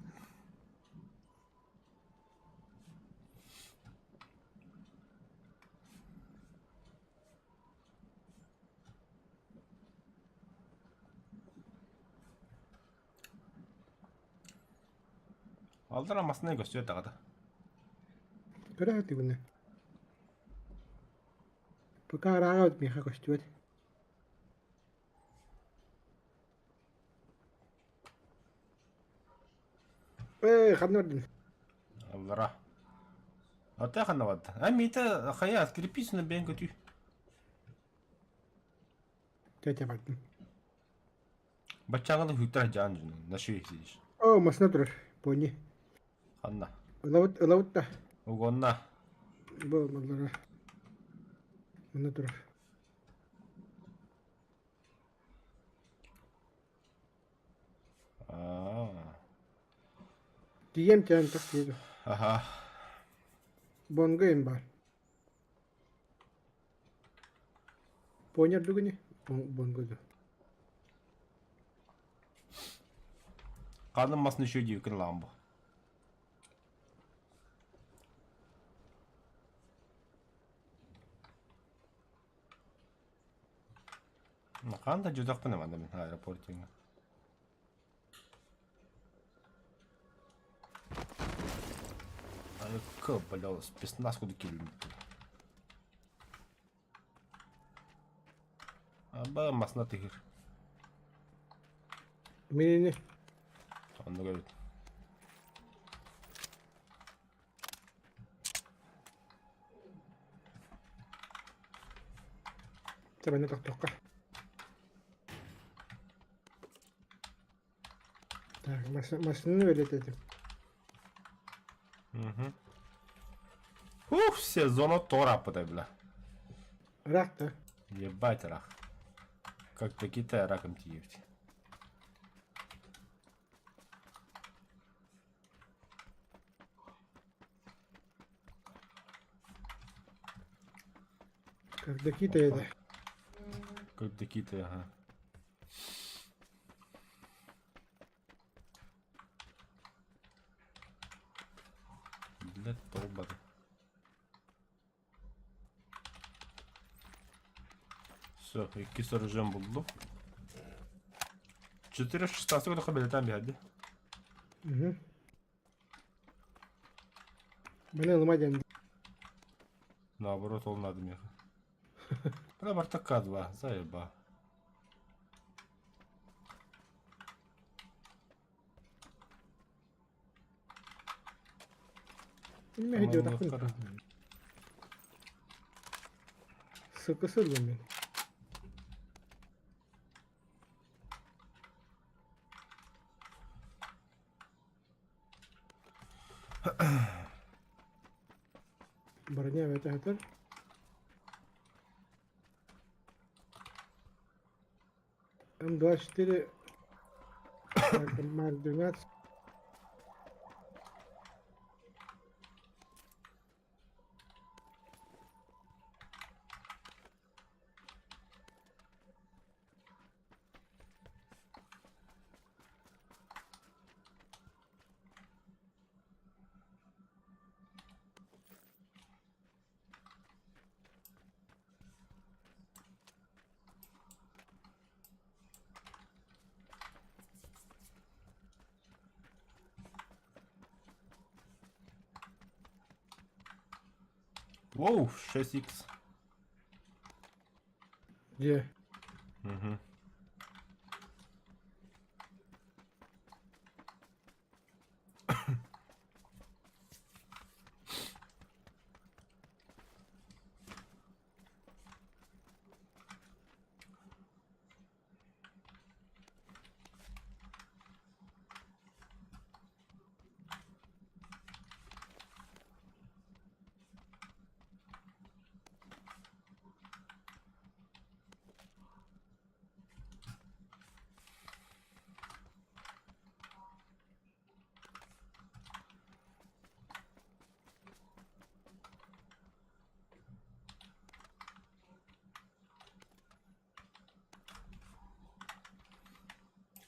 Алдар масына көстүө даҕаны. Көрө түгүнэ. Пока арааҕа миэхэ көстүбэт. Ээ, ханна бардын? Аллара. Ата ханна барда? А миитэ хайа открепись на бэйэҥ көтүү. Тетя бардым. Баччааҥҥа да хүйтэр дьаан дьону, на шее сидишь. Оо, масына турар, пони. Ханна? Ылабыт, ылабыт да. Угонна. Бу маллара. Манна турар. Аа. Тиийэм тиийэн тах тиийдэ. Аха. Бонго им баар. Понял дугуни? Бонго ду. Ханным масын еще диэбиккин ылаҕын бу. Хаан да дьудахпын эмэ мин аэропортиҥҥа. Айыкка, бля, спецназ курдук киирдим. Аба масына тыһыр. Мини. Оннук эбит. Тэбэнэ тохтуохха. Так, машинаны бэлиэтэтим. Угу. Ух, сезона тораппыта, бля. Ыраах да. Ебать рах. Как до Китая раком тиевть. Как до Китая да. Как до Китая, ага. Блядь, долбаны. Все, иккис оружием буллум. 4.16 көрдөххө бэлэтэн биһэрди. Угу. Баны ылыма диэн. Наоборот, ол надо миэхэ. Бля, барта К2, заеба. Мин видеодахпын. Сыкысы ыллым мин. Броня эбэтэ сытар. М24 так, Марк 12. Воу, 6х. Где? Угу.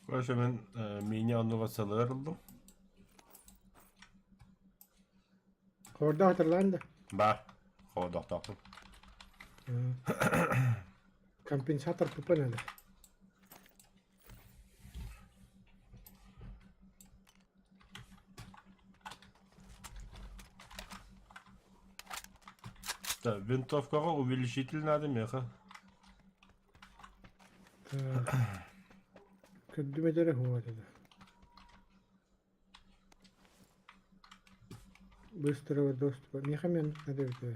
Короче, мин мини оннуга сылыар ыллым. Хорда хатырлаан да. Бар. Хоодохтоохпун. Компенсатор тупо надо. Так, винтовкаҕа увеличитель надо меха. Так. Көрдүмэдэрэ хуа это. Быстрого доступа. Миэхэ мен надо это.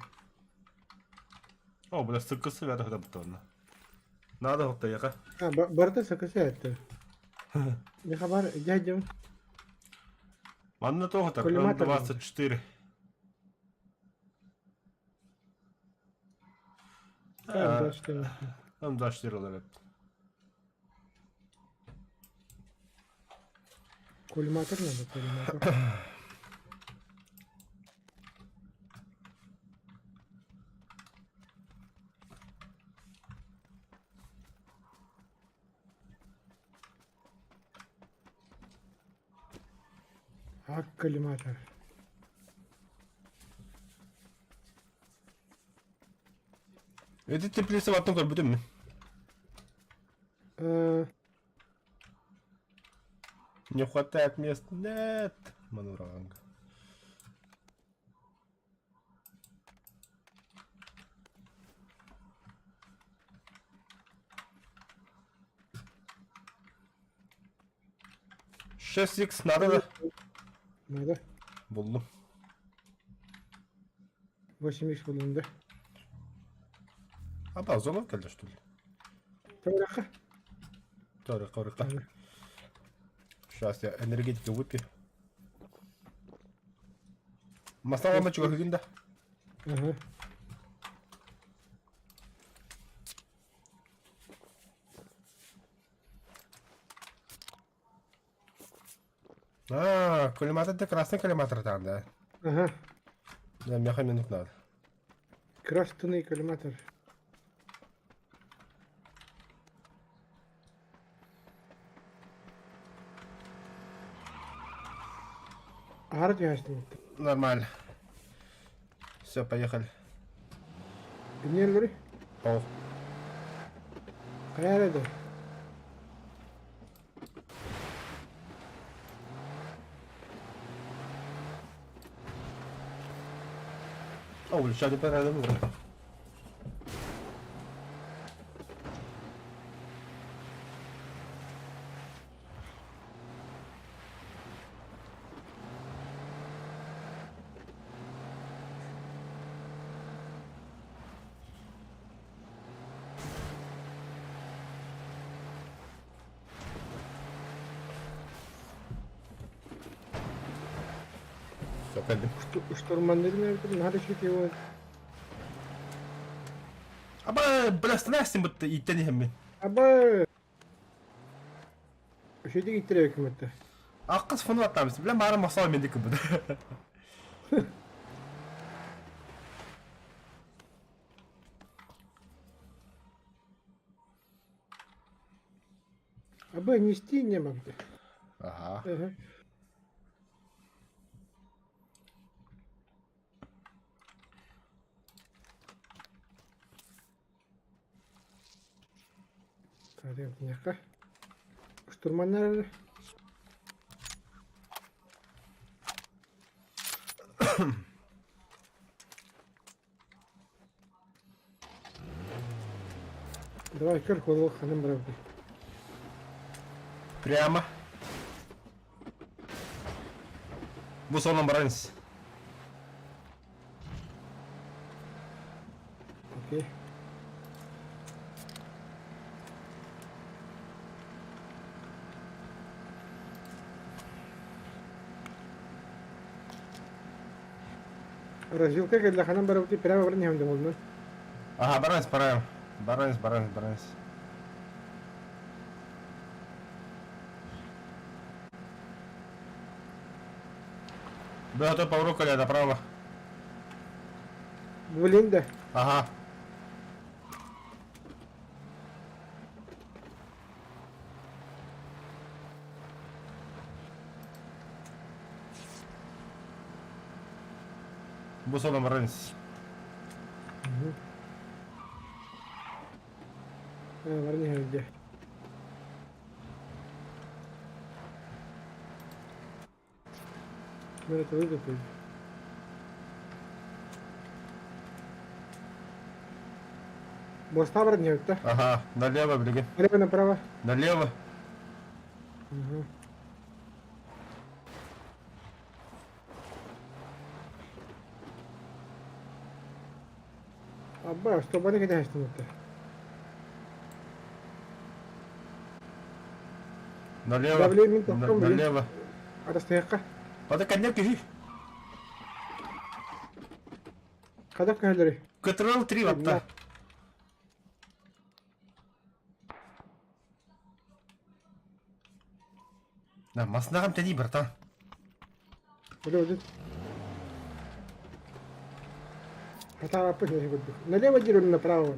О, бля, сыкысы бәрі хыда бұтты Надо хоттайыға. А, барыта сыкысы это. Миэхэ бар, дядям. Манна тоғы так, Коллиматор 24. М24. М24 олар эбит. Коллиматор надо, коллиматор. А коллиматор. Эти теплица баттын көрбүтүм мин. Не хватает мест. Нет. Мануранг. 6x надо да? Надо. Буллум. 8x буллум да. Аба, зона кэллэ что ли? Тоҕо Торы, корыка. Сейчас я энергетика выпью. Масала мачуга да? Ага. А, коллиматор это красный коллиматор там, да? Ага. Да, меха минут надо. Красный коллиматор. Аһара түһээстим. Нормально. Все, поехали. Кинилэри Пол. хайа эрэ да. О, сейчас не понравилось. Все, кэллим. Штурманнырын эбитин наһаа да үчүгэй Аба, бля, станайсың бытты иттен иһэммин. Аба Үчүгэй иттер эбиккин Аккыс фону аттамыз. Бля, мары масал мендики бу. Аба нести не могу. Ага. Ага. Тарелка. Штурманнар. Давай көр холу ханым барабы. Прямо. Бу сонун баранс. Окей. Развилка кэллэ ханан барабытый прямо баран иһэм дьоҥолунан. Ага, баранс, бараем. Баранс, баранс, баранс. Да, то поворот коля направо. Блин да. Ага. Бу сонун баранс. Баран иһэм дьэ. Мин это выйду. Моста баран иһэбит да. Ага, налево, блин. Налево направо. Налево. Угу. Абба, что баны кэтэһэстин это. Налево. Давление тоқтон, блин. Налево. Атастыахха. Пада коньяк киһи. Хадах көһөлөрү. КТРЛ 3 ватта. Да, маснагам тәди, братан. Били били. Хатааппыт нэ курдук. Налево диир направо.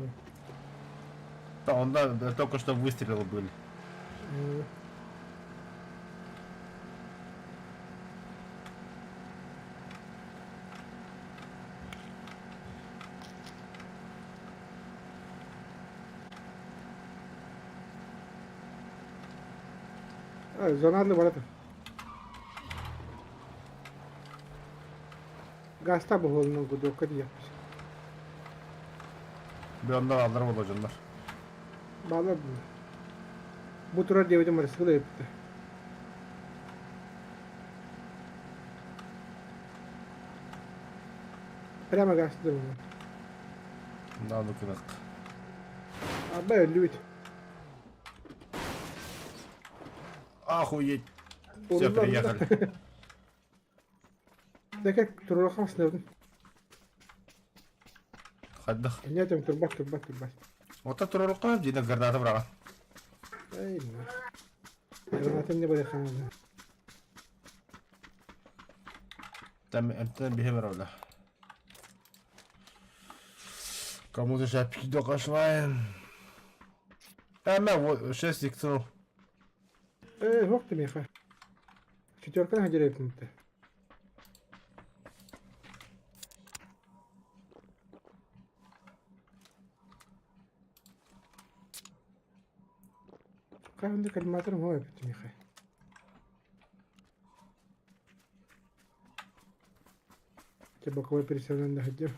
Да, он да, только что выстрелы были. Зонарлы барата. Гаста буолунан курдукка диэхпит. Bir ondan alırım olacaklar. Баалар бу. Бу турар диэбитим барысыгы эппитэ. Прямо газ дымы. Надо кынак. Арба өллүбүт. Охуеть. Все, приехали. Дэкэ туруорхан сынабын. Хайдах? Эмне этем турбат турбат турбат. Ота туруорукка дина граната быраҕан. Эй, граната не барыхан. Там эмтэн биһи барабыла. Кому-то сейчас пидок ашвайн. Эмэ, 6 иксов. Э, вот ты меха. Четверка на деревне-то. Каханды кальматор мой меха. Те боковой пересадан доходил.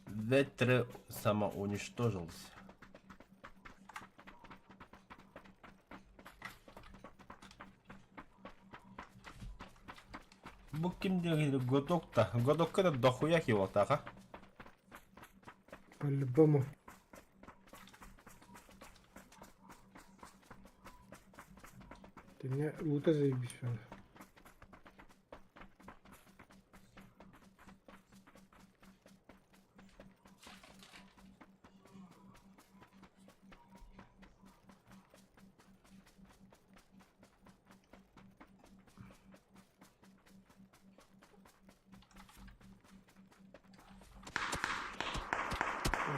Ветре самоуничтожился. Бу ким диэн Годок та. Годокка да дохуя киотаха. По-любому. Ты меня лута заебись.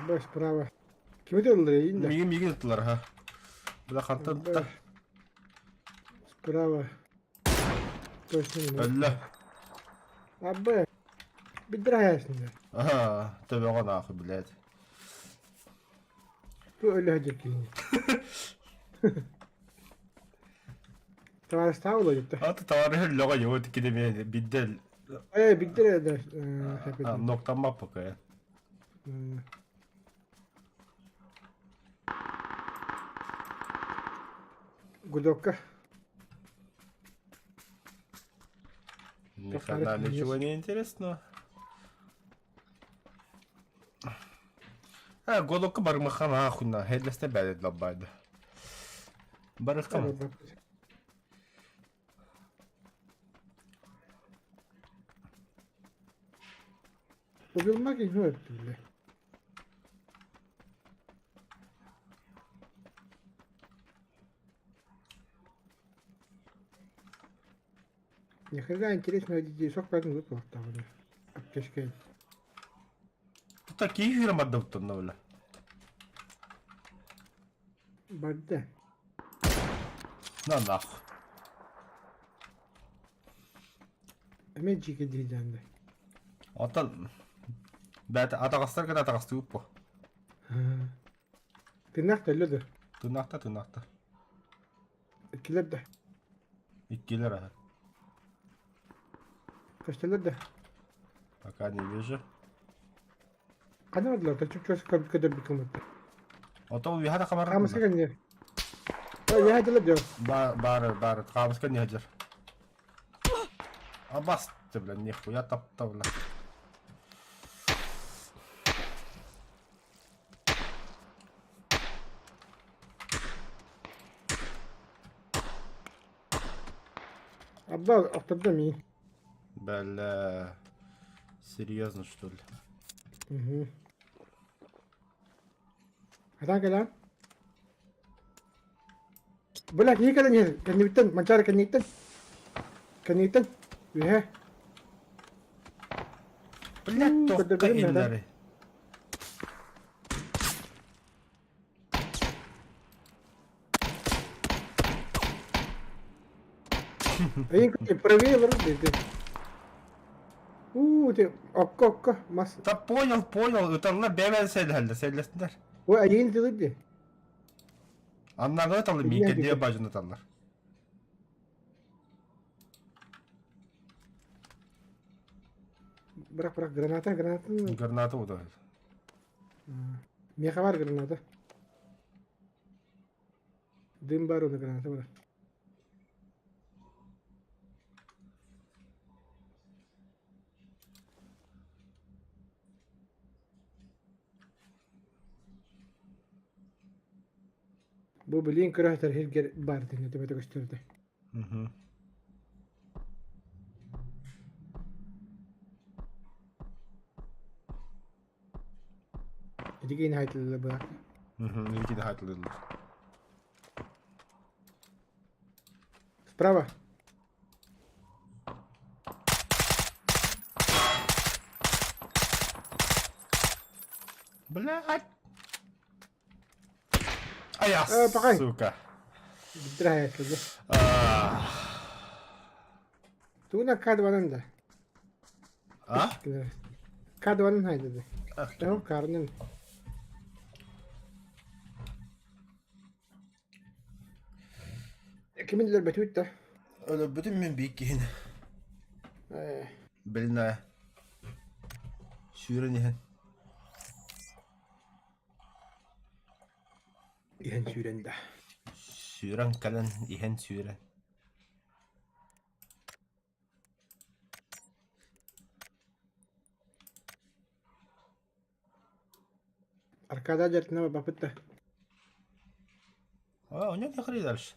Баш справа. Кими тыллар да? Миги миги тыллар ха. Бля хантан та. Справа. Точно не. Өллө. Абы. Бидираясың. Ага, төбөҕө нахуй, блядь. Бу өлө дьиккини. Товарыстаах улайытта. Аты товарищ лөҕө его тикиде биддел. Э, биддер да. Ноктамма пока. Гудокка. Ни хрена ничего не интересного. А, годокка бармахан ахуйна, хедлесте бәдет лаббайды. Барыхкам. Убилмак и ну это, бля. Ни хрена интересного детей сок поэтому выпал там, бля. Аптечка. Тут такие фирмы отдавтонна, бля. Барда. На нахуй. Эмэ дьиэгэ диэдьээннэ. Оттон бэт атаҕастар гына атаҕастыыбыт буо. Тыыннаах да өллө да. Тыыннаахта тыыннаахта. Иккилэр да. Иккилэр аһа. Көстөллөр да. Пока не вижу. Ханна бардылар? Чуп-чугас көрдөрбүт кыммыттар. Оттон үөһэ да хабарар Хаамыска кэннигэр. Үөһэ дылы дьон. Баар баар хаамыска не сылдьар. Абас бля нихуя тапта бля. Абдал охтордо миин. Бля серьезно что ли? Угу. Хатаан кэлээн. Бля, киһи кэлэн иһэр. Кэннибиттэн, Манчаары кэнниттэн. Кэнниттэн. Үһэ. Блядь, тохха иннэри. Эйин правее бар диэти. Уу, ти окко окко мас. Да понял, понял. Ыталла бэбэн сэлэһэллэр, сэллэстинэр. Ой, айыын тылы ди. Аннааҕы ыталлар, миикэнниэ баажын ыталлар. Бырах, бырах, граната, граната. Граната удаа. Миэхэ бар граната. Дым бар оны граната бар. Бу билиин көрөһтөр сиргэр баар этин өтөбөтө көстөрдө. Итигин хайтылла быһа. Итигин хайтылылар. Справа. Блядь! А я, Э, сука. Битирэ Тугуна кадванан да. А? Кадванан хайдады. Тоҕо карнын. Кимин өлөрбөтүбүт да? Өлөрбүтүм мин биир киһини. Билинэ. Сүүрэн иһэн. Иһэн сүүрэн да. Сүүрэн кэлэн иһэн сүүрэн. Аркада дьэртинэ барбаппыт да. А, у него не дальше.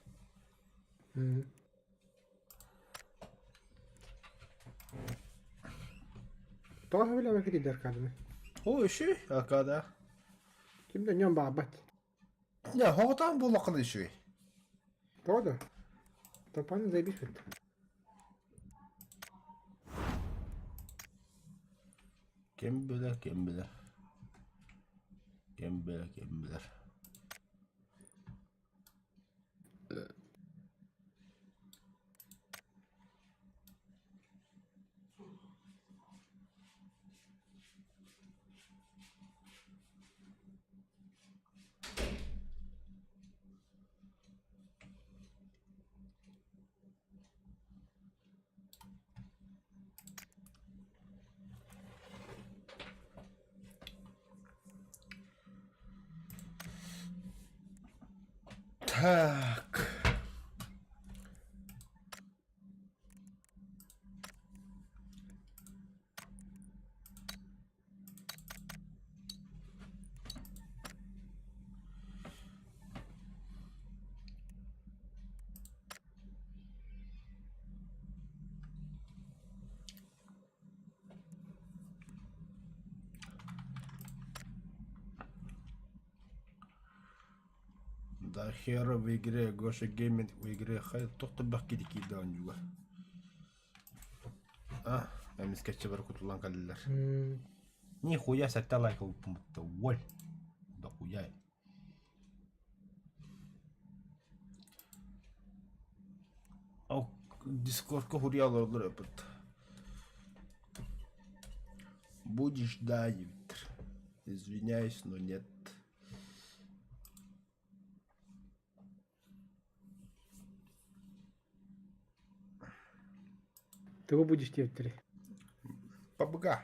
Тоҕо сөбүлээбэккит дии Аркаданы? О, еще Аркада. Ким да ньон баҕарбат. Не, хоҕутаан буоллаххына үчүгэй. Тоҕо да? Топаны заебись бит. Ким билэр, ким билэр. Ким билэр, ким билэр. Так. Да хера в игре, Гоша Гейминг в игре, хай тохтобах киди киирдэ оонньууга. А, эмискэччи бары кутуллан кэллилэр. Нихуя сэттэ лайк ылбыппын уоль. Дохуя. Ол Дискордка хуруйа олороллор эппит. Будешь да, диэбиттэр. Извиняюсь, но нет. Тугу будешь диэбиттэрий? Пабга.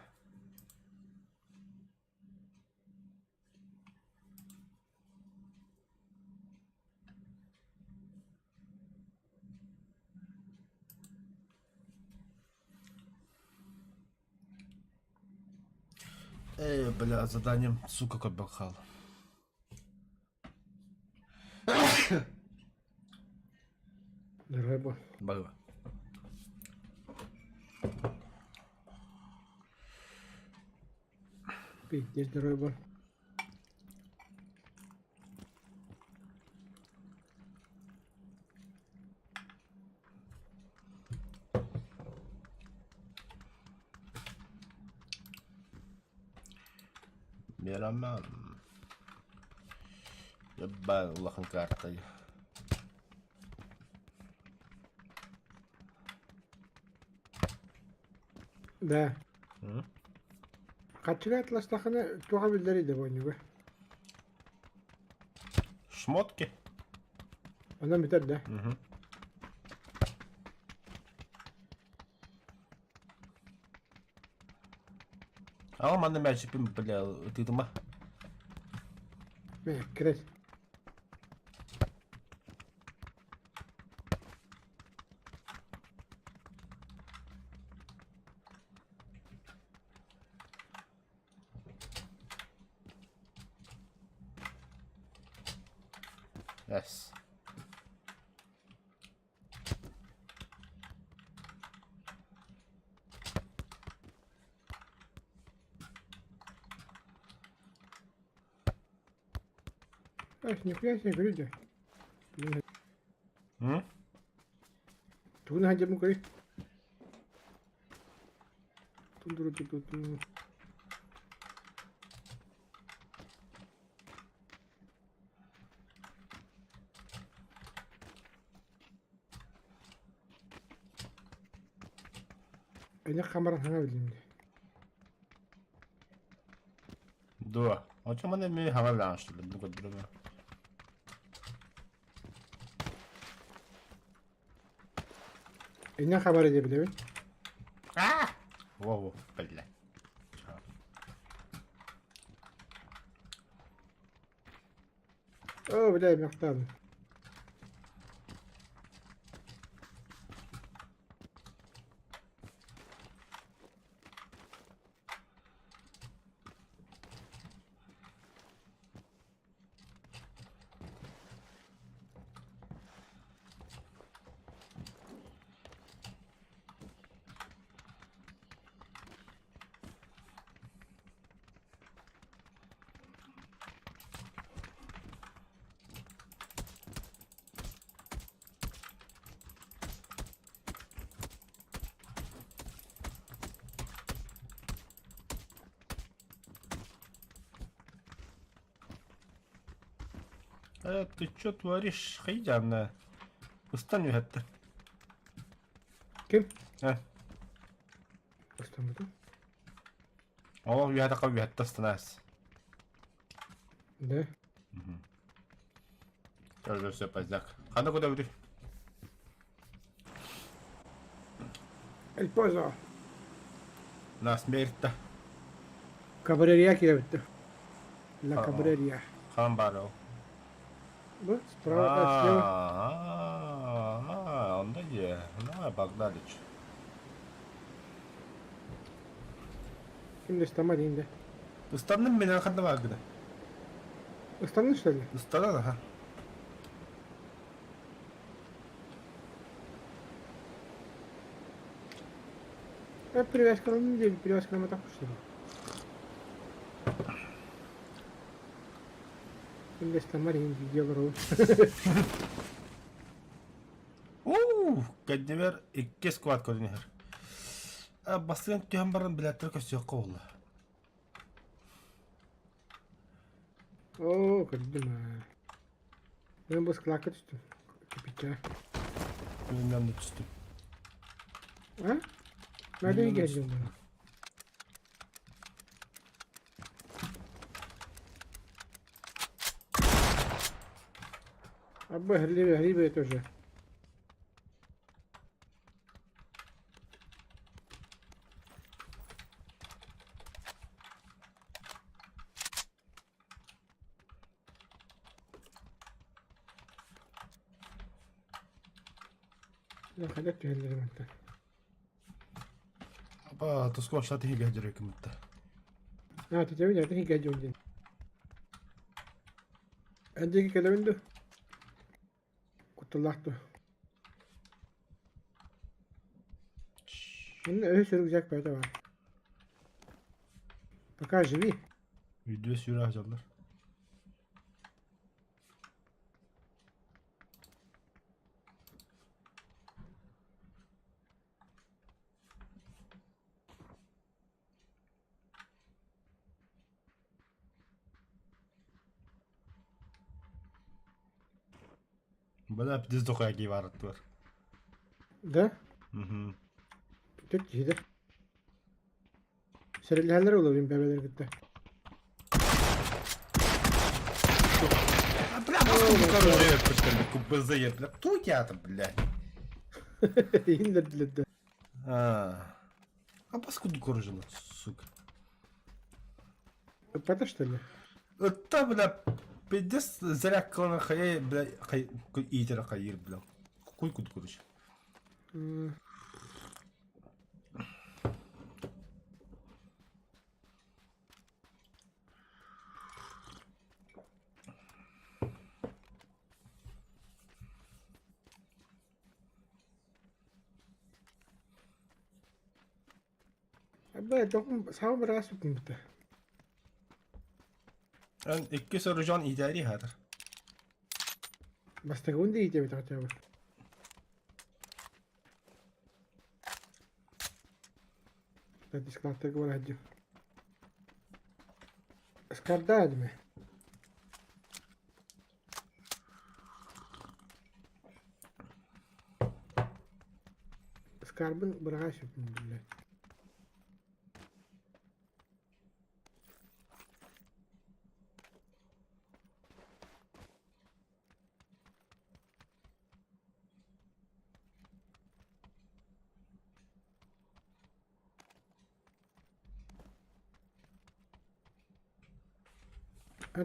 Э, бля, заданием, сука, как Дорогой буол. Бага. Пиздец, дорогой буол. Мираман. Ебать, улахан карта. Да. Хаччыга атластахына туоха биллэрий да бонньуга. Шмотки? Онон бүтэр да. Угу. Ама манна мээчиппин бля ытыытыма. Мэ, кирэт. Yes. Эх, нихуя себе, говорю, Блин, М? тугун хадьабын көрүй. Тун-туру-ту-ту-ту. Эне хамаран хаҥа билиннэ. Дуо. Очо маны ми хаҥа билэҕин что ли? Бу көрдөрөмө. Эне хамар диye билэбин. А! Во-во, бля. О, бля, махтаным. Ты чё творишь, Хайдяна? Ыстан үһэттэ. Ким? Э. Ыстаммыта. Олох үһэтэххэ үһэттэ ыстанаас. Да. Тоже все поздняк. Ханна куда бүтүй? El Pozo. На смерть-то. Кабрерия кирэбитте. La А-а. Cabreria. Хаан баар ол. Бу справа, а, слева. А, онда дии. Давай, Богдалич. Ким да ыстама диин да. Ыстанным мен ханна бааргына. Ыстанны что ли? Ыстанан аха. Э, привязка не привязка на так что ли? Ким да ыстама диин дело. Уу, кэннибэр икки сквад көрүн иһэр. Бастыган түһэн баран билээттэр көстүөххэ буолла. Оо, көрдүм аа. Мен бу склакка түстүм. Кипича. Мен онно түстүм. А? Nerede Мен онно geldim түстүм. bunu? Абба хрилибе хрилибе тоже. لا خليك تهلل انت. Аба, туску ашлаты хигэ дьөрөкүмүттэ. А, ты тебя не гадюн. عندك كلام عنده كنت طلعته من ايش рюкзак поэтому пока живи. Видео сүүрэ сылдьаллар. Бля, пиздец дохуя киеварыттылар. Да? Угу. Түк киһи Сэрэлэһэллэр олорун бэбэлэр кытта. А, бля, КБЗ, бля, кто у тебя там, блядь? Иһин А, а паскуду коржила, сука. Ыппата что ли? Это, бля, пиздец, зря клана хай, бля, хай, итера хайыр, бля. Хуй куду короче. М, Абы тоҕум саҥа быраас быта. Эн икки соружон иитээри хаатар. Бастакыбын да иитэбит хотя бы. Дисконнектарга бараһдьым. Скарда дime. Скарбын быраҕа сөпүн биллэ.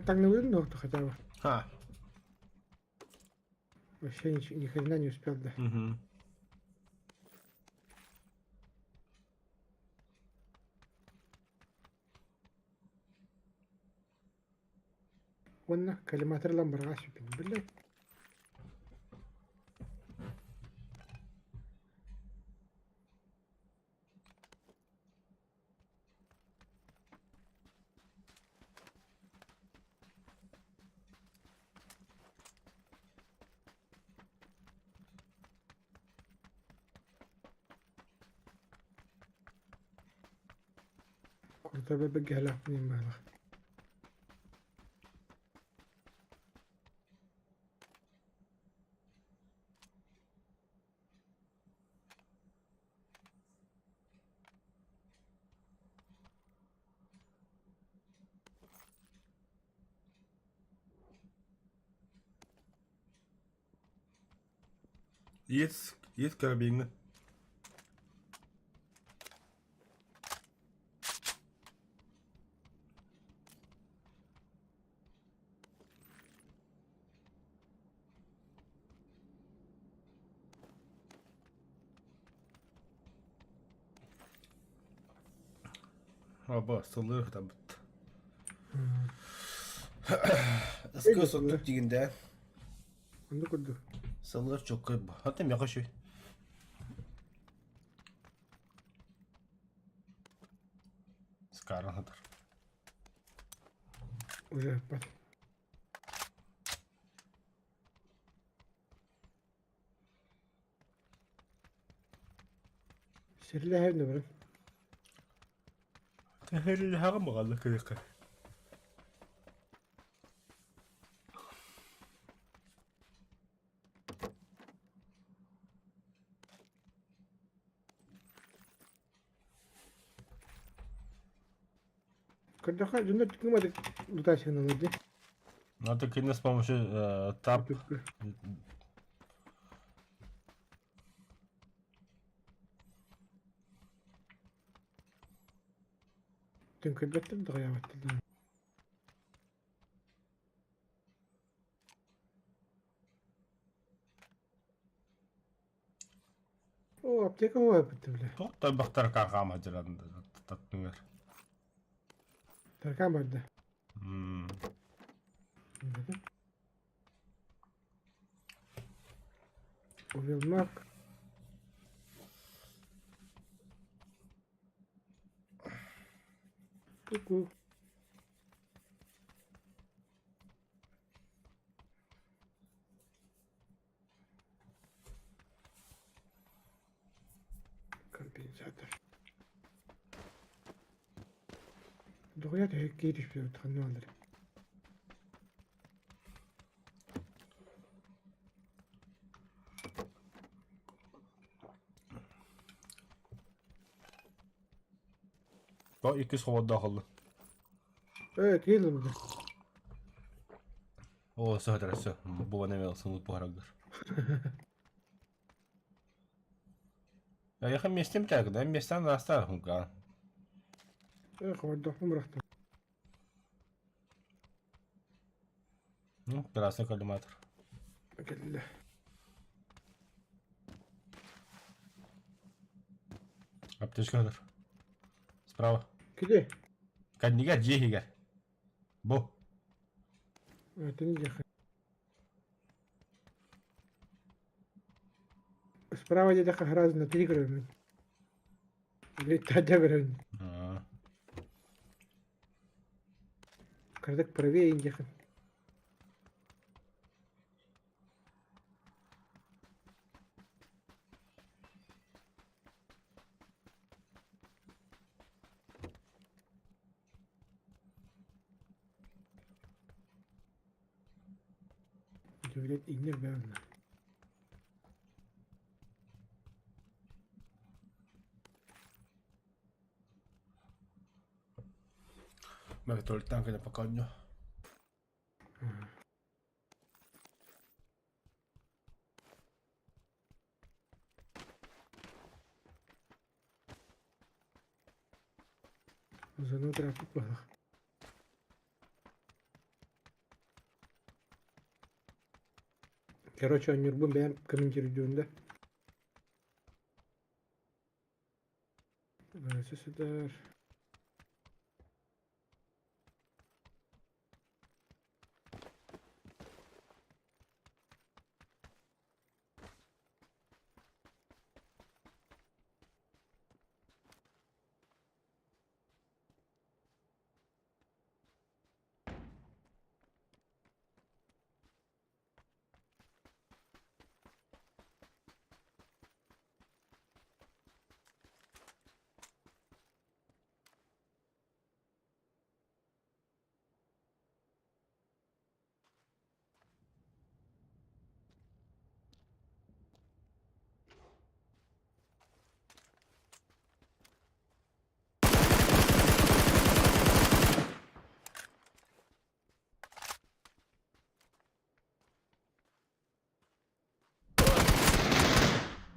Таҥныбытын да хотя бы. Ха. Вообще ничего, ни хрена не успел, да. Угу. Уонна коллиматор ылан быраҕа сүппүт биллэр. Куртаба бэгэһэлээхпин баҕалаах. Есть, есть карабины. Аба, сылыр табыт. Ыскы соттук дигинде. Оннук курдук. Сыллар чоккой бу. Хата меха шүй. Скаран хатар. Уже пат. Сирлэһэ баран. Тэһэрилэһэҕэ маҕалла кырыка. Көрдөххө дьоннор түкүмэ лутааччыналар дии. Надо кине с помощью тап Түҥкүйбэттэр даҕайаабаттар да. О, аптека буолбут бile. Туох тарбахтар кархаама дьаран таттыңар. Таркаан барда. Увелмак. Ку-ку. Компенсатор. Дугуйа төһө кииришпит ханна То иккис холодда холлу. Э, киирдим да. О, сөтөр сөп. Бу неме сымыт буharагыр. Я местем так, да, местан настар хунка. Э, холоддохпун бырахтым. Ну, красный коллиматор. Кэллэ. Аптечка Справа. Киди. Каднигар, джехигар. Бу. Это не дьиэхэ. Справа диэтэххэ сразу на три көрөммүн. Или таһырдьа көрөбүн. Кыратык правее диэхин. Удивлять иҥнэр бэйэм Мегатолитан кэлэ поконньо. Зону трафик баһах. Короче, оонньуурбун бэйэм комментируйдуун да. Сысытар.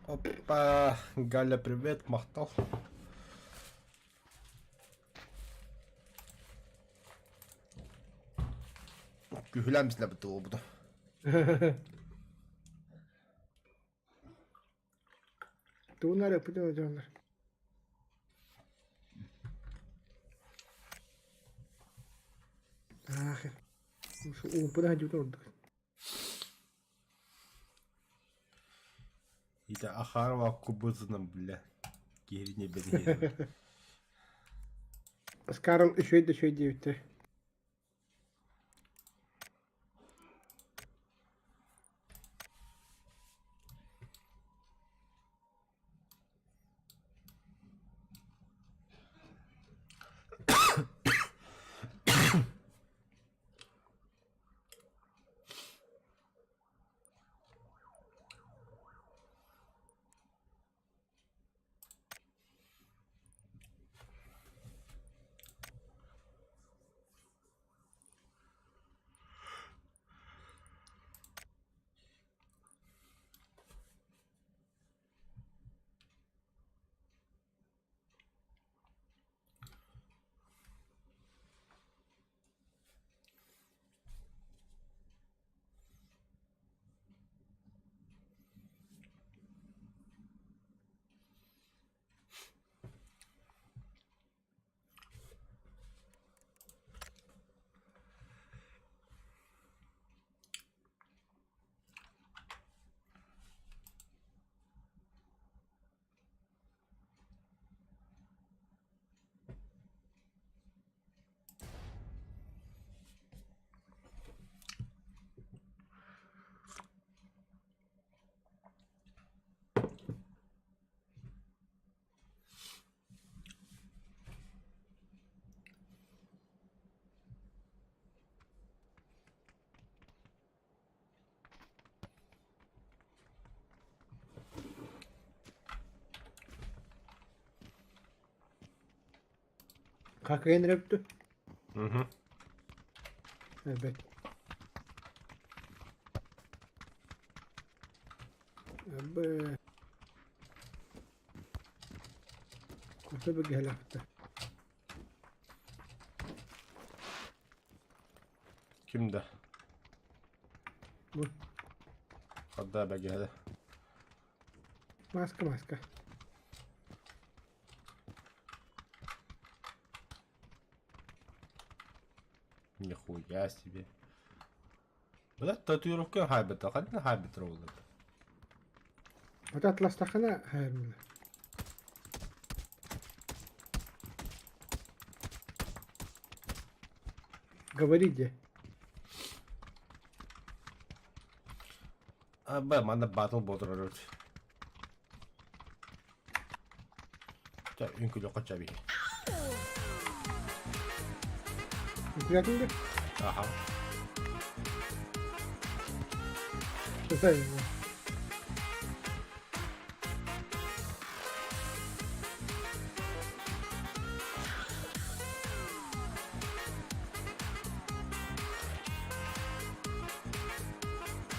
Опа, Галя, привет, махтал. Күһүлээн бисилэбит буолбута. Тугунар ыппытын дьоннор. Аах, уумпуна сылдьыбытын ордук. Ити Ахарова кубызынан бля. Киһини бэриһиэбит. Скарл үчүгэй да үчүгэй диэбиттэр. Хакыйан эрэ бүттү. Мгм. Эбэт. Абы. Курса бөгөһөлөөхтө. Ким да? Бу. Хадда бэгиһэлэ. Маска маска. Нихуя себе. Бля, татуировка хайбата. Ханна хайбатра буолла. Ата атластахына хайырмына. Говори дии. Аба, манна батл буолар. Чэ, үҥкүүлүөххэ чэби. Үҥкүүлээтиҥ да? Аха. Сытай.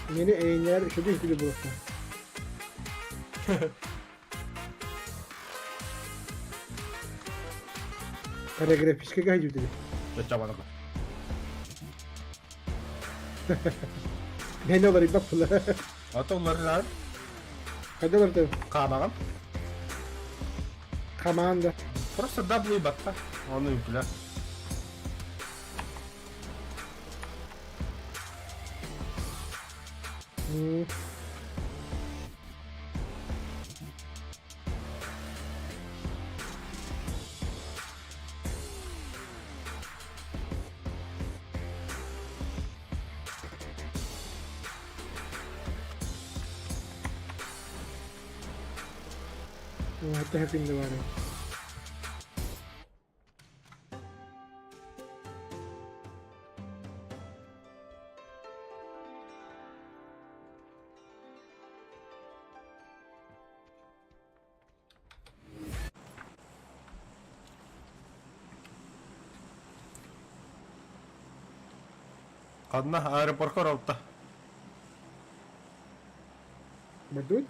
Мени эйнээр үчүгэй үчүгэй буолуохтаах. Хореографическай кэһэйдибит Чачабанык. Мени олорйбат була. Ата уларынаан Хайда олордо? хаамаҕын. Команда. Просто W батта. Оны үҥкүлэр. Hatta hepinde var. Ханна аэропорка оробута. Бардыбыт?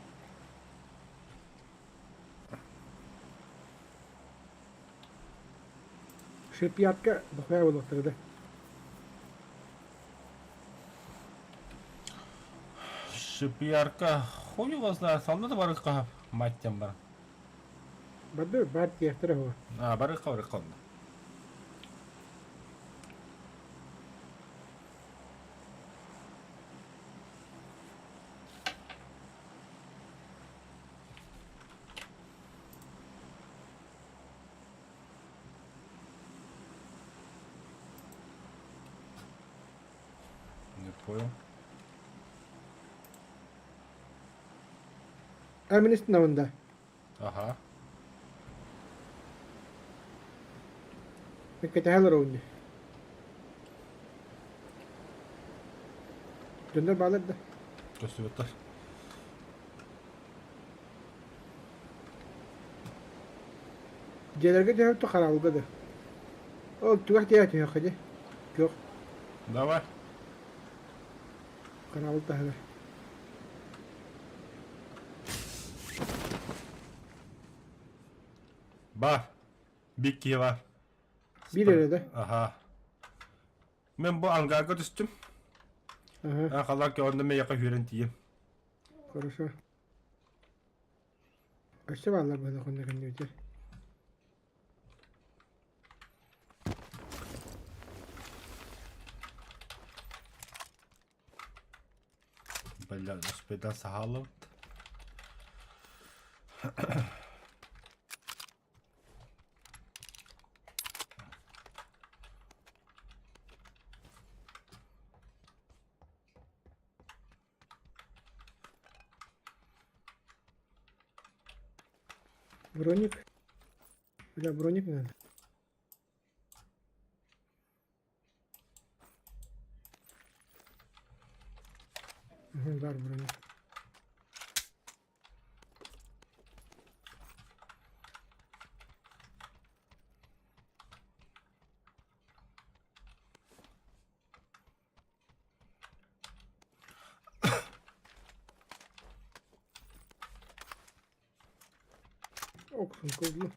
Шипиатка дохуя буолуохтара да. Шипиарка хуй его знает, сонно да барыкка мать тем бар. Барды бар диэхтэрэ буо. А, барыкка барыкка онно. Не понял. Аминистин да. Ага. Кэтэһэл роунни. Дьоннор баалар да. Көстүбэттэр. Дьиэлэргэ түһэр хараалга да. Ол түгэх дьиэ түһүөххэ дии. Күөх Давай. хараабыл таһыгар. Бар. Бикки бар. Биир эрэ да. Аха. Мен бу ангарга түстүм. Аха, Халак онно мен яка хүрен тиийем. хорошо. Өссө бааллар быһыылаах онно кэннибитэ. Бля, успейдан сахалыбыт. Броник. Бля, броник надо. Угу, бар броник. Оксун козлу.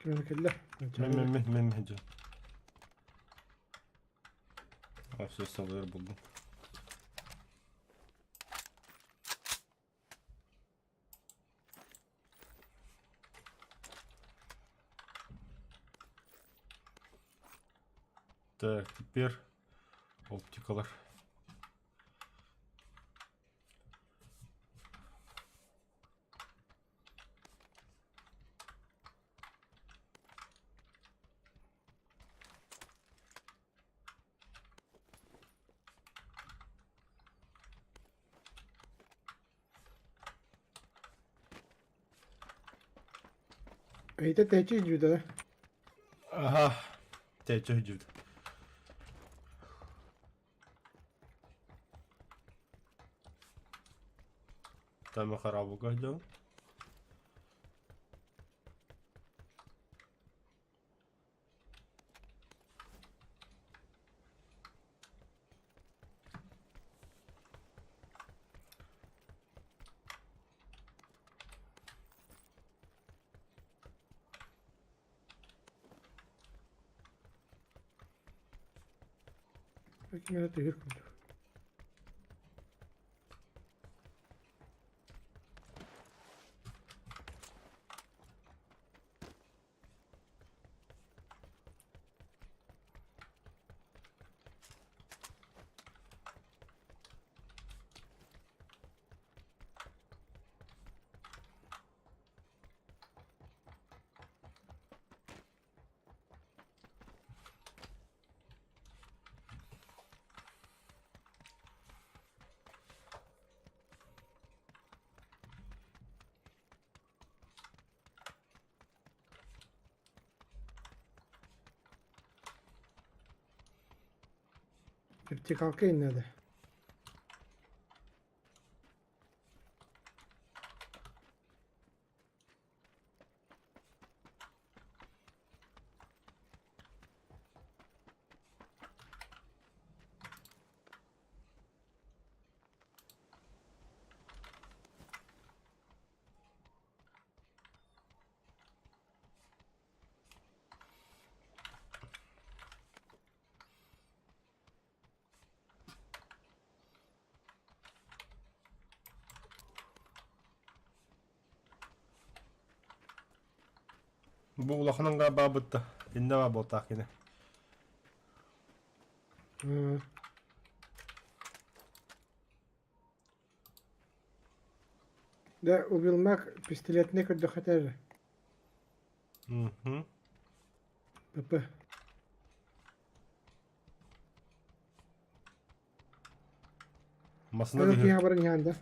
Ким кэллэ? Мен мен мен мен мен жо. А, все, салыр булдум. Так, теперь оптикалар. Эйте тэчи дьүдэ. Аха, тэчи дьүдэ. Там харабуга дьон. Ким эрэ түһүр курдук. Вертикалка иннэ Бу улаханын баабытта. Иннэ баа буолтаах кини. Да, убилмак пистолетный көрдөхөтөр. Мгм. ПП. Масына Аны диһи. киһи баран иһэн да.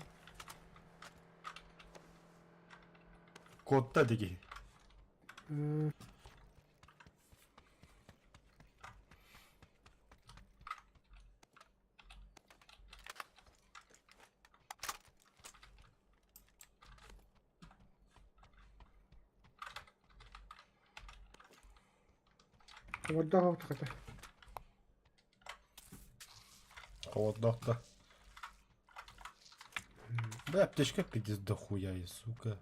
Куотта диги. Хомордоох охтохата. Холодноох да. Да, аптечка пиздец дохуя и, сука.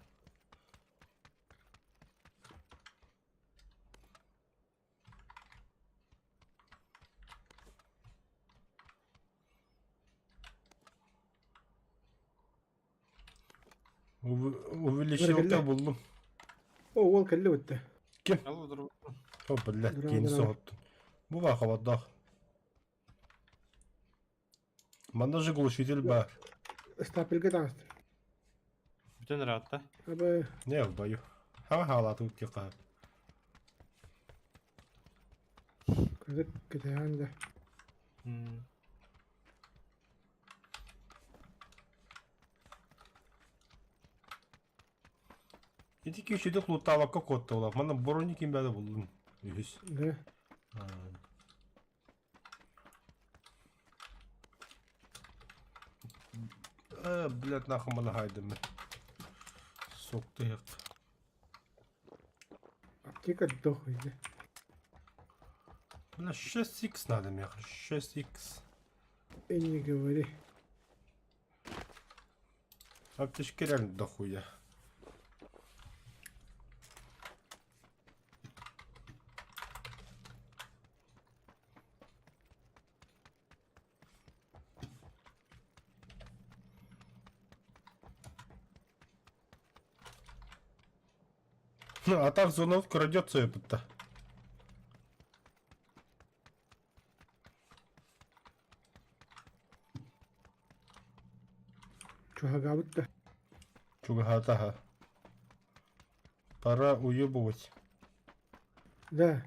Увеличилка буллум. О, уол кэллэ бүттэ. Ким? Алло, друг. О, блядь, Здорово, кини здорово. соһуттун. Бу баа холодноох. Манна же глушитель баар. Стапельга таҥастыр. Бүтэн ыраатта. Абы Не, в бою. Ха-ха, латык тиха. кырдык кэтэһэн да. Ити күүсүдүк луттаабакка куотталаах. Манна брони ким бэдэ буллум. Үһүс. Да. Э, блядь, нахуй мана хайдым. Соктык. Аптека дохуй, да. Бля, 6х надо мне, 6х. И не говори. Аптечки реально дохуя. Ну, а так зона крадется это-то. Чугаһаабыт да. Чугаһаата. Пора уебывать. Да.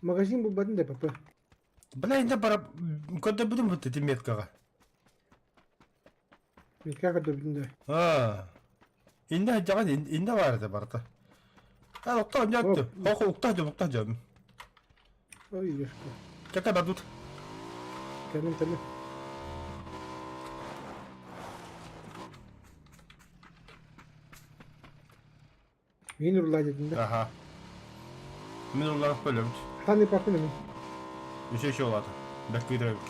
Магазин булбатын да папа. Бля, инде бара көрдөбүтүм бут ити меткаҕа. Метка көрдөбүтүн да. Аа. Инде дьаҕан инде бар этэ барыта. А, укта онньотту. Хох укта дьом, укта дьом. Ой, ешка. Ката бардут. Кэлин кэлин. Мин урлаа дедим да. Аха. Мин урлаах бөлөбүт. Ханны папын мин. Үсө үсө олата. Бэккыйдырабыт.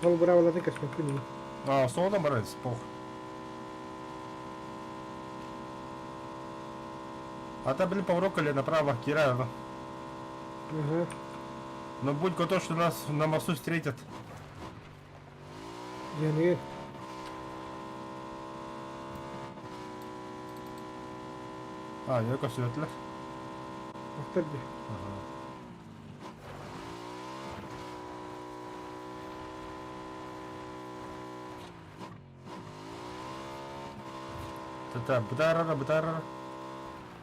Ол быраабылатын кэспэппин мин. А, соҕотон барабыз, пох. А то, блин, поворот или направо, Кира. Ага. Но будь готов, что нас на мосту встретят. Дьаныгы. А, я көстүбэтилэр. Ахтар дии. Ага. Тата, бытаарара, бытаарара.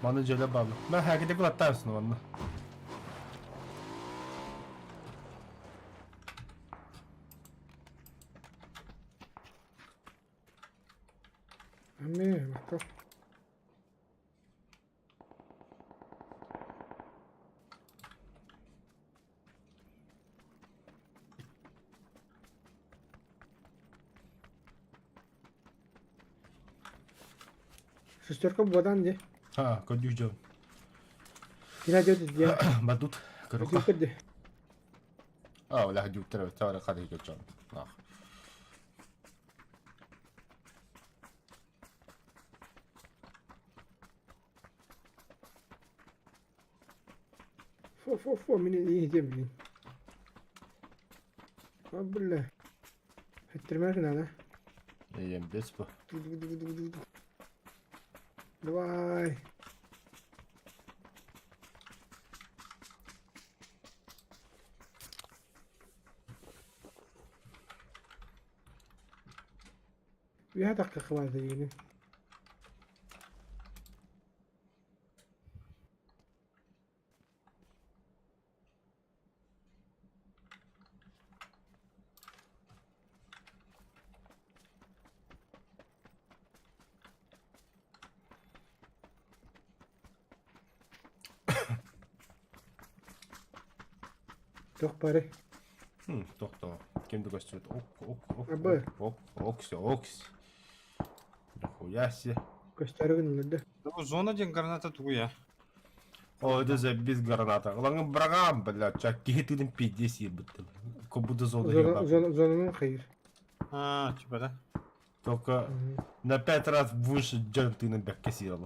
Маны дьөлө баалла. Мэ хаките кулаттаасın манна. Эмиэ махтал. Шестерка буодан дии. А, көдүү дьон. Кина дьэ диэн. Бадут. Көрүкка. Дьүктэр дии. А, оля дьүктэр тавара хады көчөн. Ах. Фо фо фо мин иһитиэм билин. О бля. Эттермэр надо. Эйем бес бу. Давай. Үөһэ тахха хабаата диигин. Туох баарый? Тохтоо. Ким да көстүбэт. Ок, ок, ок, Абы. ок, ок, ок, Нихуя себе. Көстөрү гыннар да. Ну, зона диэн граната тугуя. О, это за без граната. Лангы брагам, блядь, чак киһи пиздец ебыттым. Как будто зона Зона, зона, зонанан хайыр. А, типа да. Только на 5 раз выше дьон тыына бэккэ сиир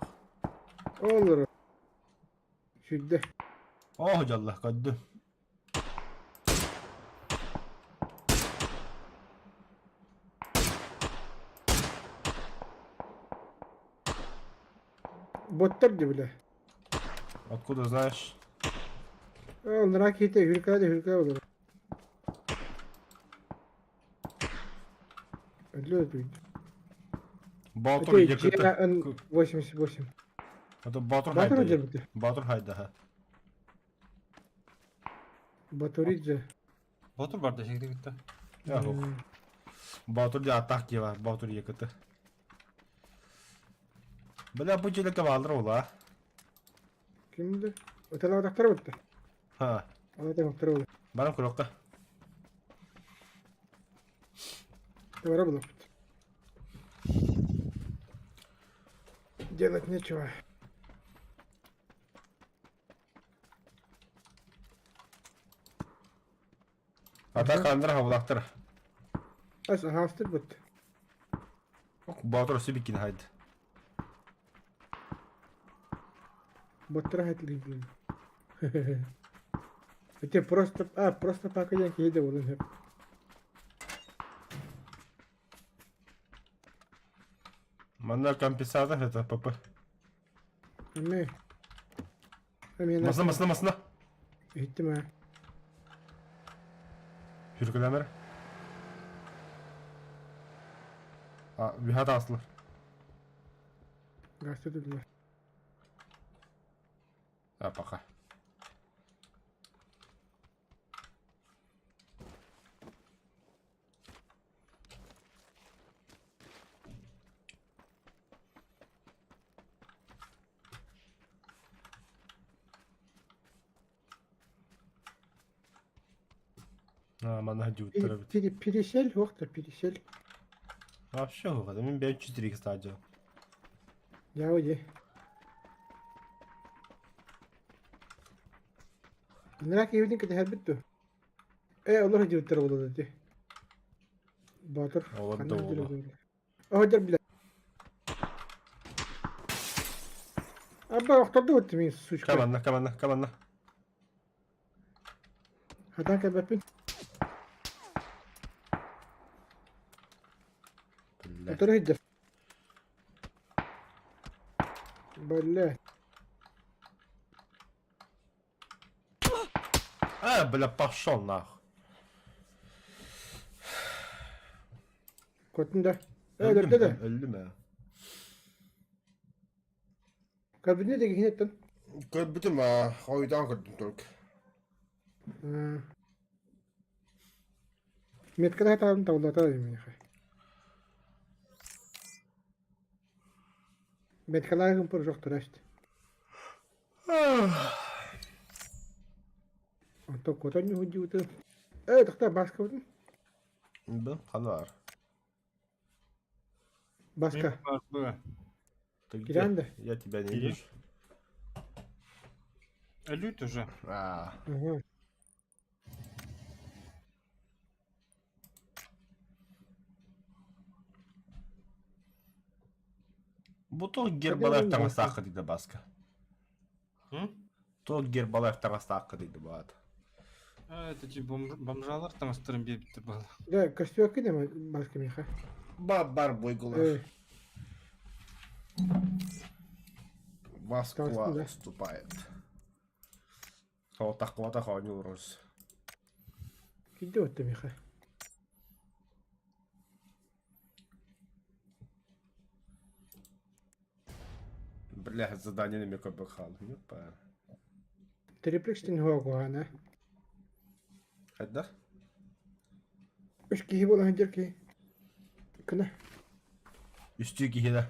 Олор. Сүүрдэ. О, дьалла, көрдүм. Боттар дии бile. Откуда знаешь? Оннара киһитэ үркээ да үркээ олорор. Өллө өтүйдү. Батыр Ити якыты. GN88. Это Батыр Батыр хайда. дебити. Батыр хайда. ха. Батуридзе. Ботур бар да шегде Я ох. Батыр да атак бар, Батыр якыты. Бля, бу жилекке баалар ола. Кимди? Өтеле битти. Ха. Алата бактар ола. Барам көрөккө. Бара булаппыт. Делать нечего. Атак андыр хабылактыр. Ас ахастыр бит. Батыр сибикин хайд. Боттар хайтлы блин. Это просто, а, просто так я киһи болун хөп. Манна компенсатор это ПП. Эмэ. Эмиэ Масна, масна, масна. Иһиттим ээ. Хүргүлэмэр. А, үһэ таастылар. Гасты тутулар. А, пока. А, манна дьууттар эбит. Пересел, уохта пересел. Вообще уҕа, мин бэйэм 4 стадия. Дьаа дьэ. Анараа киһибитин кэтэһэрбит дуо? Ээ, олор сылдьыбыттара буолуо дии. Боотур Олор ханна да сылдьара буолуо. буолуо. Оһдьор билэ. Абба охторду бутты мин сучка. Каманна, каманна, каманна. Хатан кэлбэппин. Биллэ. Утары сылдьар. Бэллэ. А, бля, пошел нахуй. Көтүн да. Э, өлөрдө да. Өлдүм ээ. Көрбүтүн да киһинеттен. Көрбүтүм аа, хойутаан көрдүм только. Меткада хатаабын табыллата миэхэ. Меткалаагын пыр жоқ тураст. Онтон куотан ньуһудьуутун. Ээ, тохтоо, Бааскабытын. Бу ханна баар? Бааска. Бар бу. Ты где? Кириан да? Я тебя не Иди. вижу. Лют уже. А, Ага. Бу туох гербалаев Хадиан таҥастаахха диде Бааска. М? Туох гербалаев таҥастаахха диде баат. А, это типа бомжалар там астарын биэбиттэр буолла. Да, костюмки да Бааска миэхэ. Ба-бар бойгулар. Э, Москва Таҥастын да. уступает. Соҕотаххыбатах оонньуурус. Киирдэ отто миэхэ. Бля, задание на көрбөк хаалым. Ёпа. Триплекстин хуа Хайдах? Үс киһи буола сылдьар киһи. Кына. Үстүү киһи да.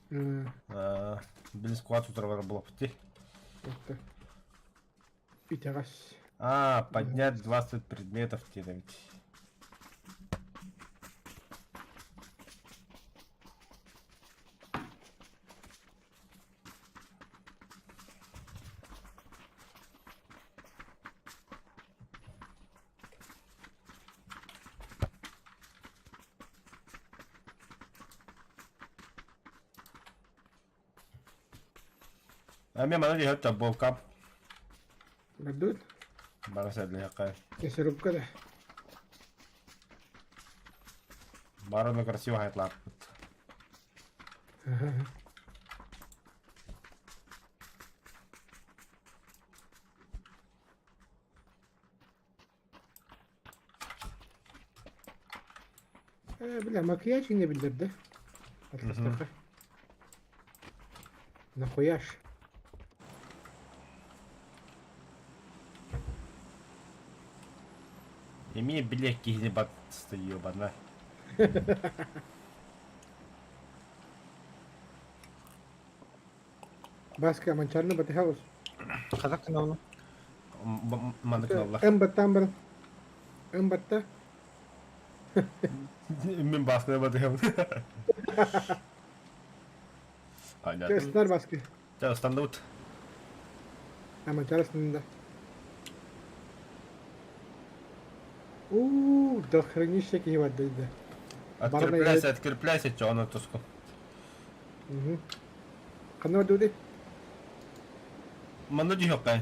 М, Били сквад утарвар буолаппыт отто. Итэҕэс. А, поднять 20 предметов диэн эбит. А мен мана диһэт болкап Бардыбыт. бара сэллиэххэ. Мясорубка да. Барыны красиво хайтлааппыт. Аха. Э, бля, макияж не билдерди. Атластарга. Нахуяш. Эмиэ билэ киһини батта ебана. Баска манчарны батыхабыз. Казак каналы. Маннык наллар. Эн баттаан баран. Эн батта. Мин баскына батыхабын. Понятно. Чэ, баскы. Чэ, ыстандыбыт. А манчары станында. Уу, дохренище киһи барда да. Открепляйся, открепляйся, чё оно туску. Угу. Ханна бардыбыт? Манна түһүөххэ.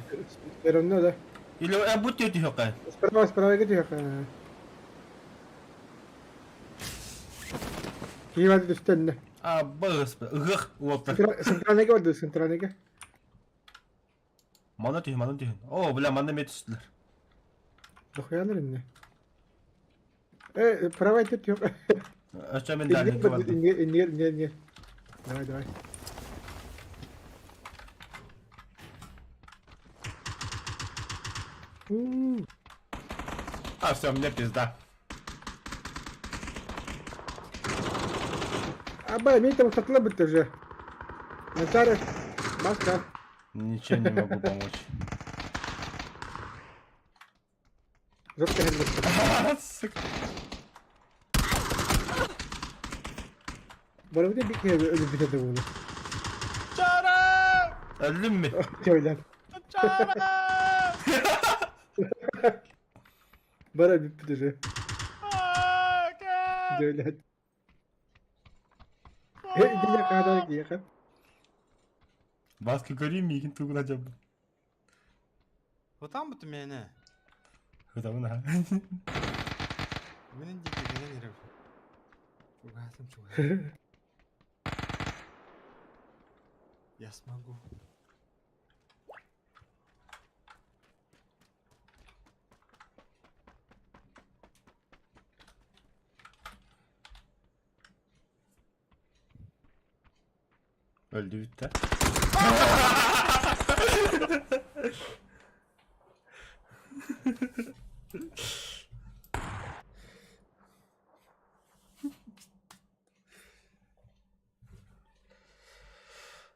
Все да. Или э бу түһүөххэ. Справа, справа түһүөххэ. Киһи барда түстэннэ. А, быс, ыһыах уоппар. Центральныйга барды, центральныйга. Мана түһүн, мана түһүн. О, бля, манна эмиэ түстүлэр. Дохуялар инне. Э, правай тут yok. Өчө мен дальнийга бардым. Иннигер, иннигер, иннигер, иннигер. Давай, давай. У, А, все, мне пизда. Аба, мен там сатыла бітті уже. Назар, маска. Ничем не могу помочь. Жопка хәллетті. Сука. Барыбыда бик өліп бітеді оны. Чара! Өлдүм ми? Ойлан. Бара бит уже. Ойлан. Диле кадар кияха. Баска көрейін миигин тугуна жабы. Вот там вот меня. Хытабын Менин диэки кэлэн эрэр. Чугаһатым чугаһатым. Я смогу. Öldü bitti.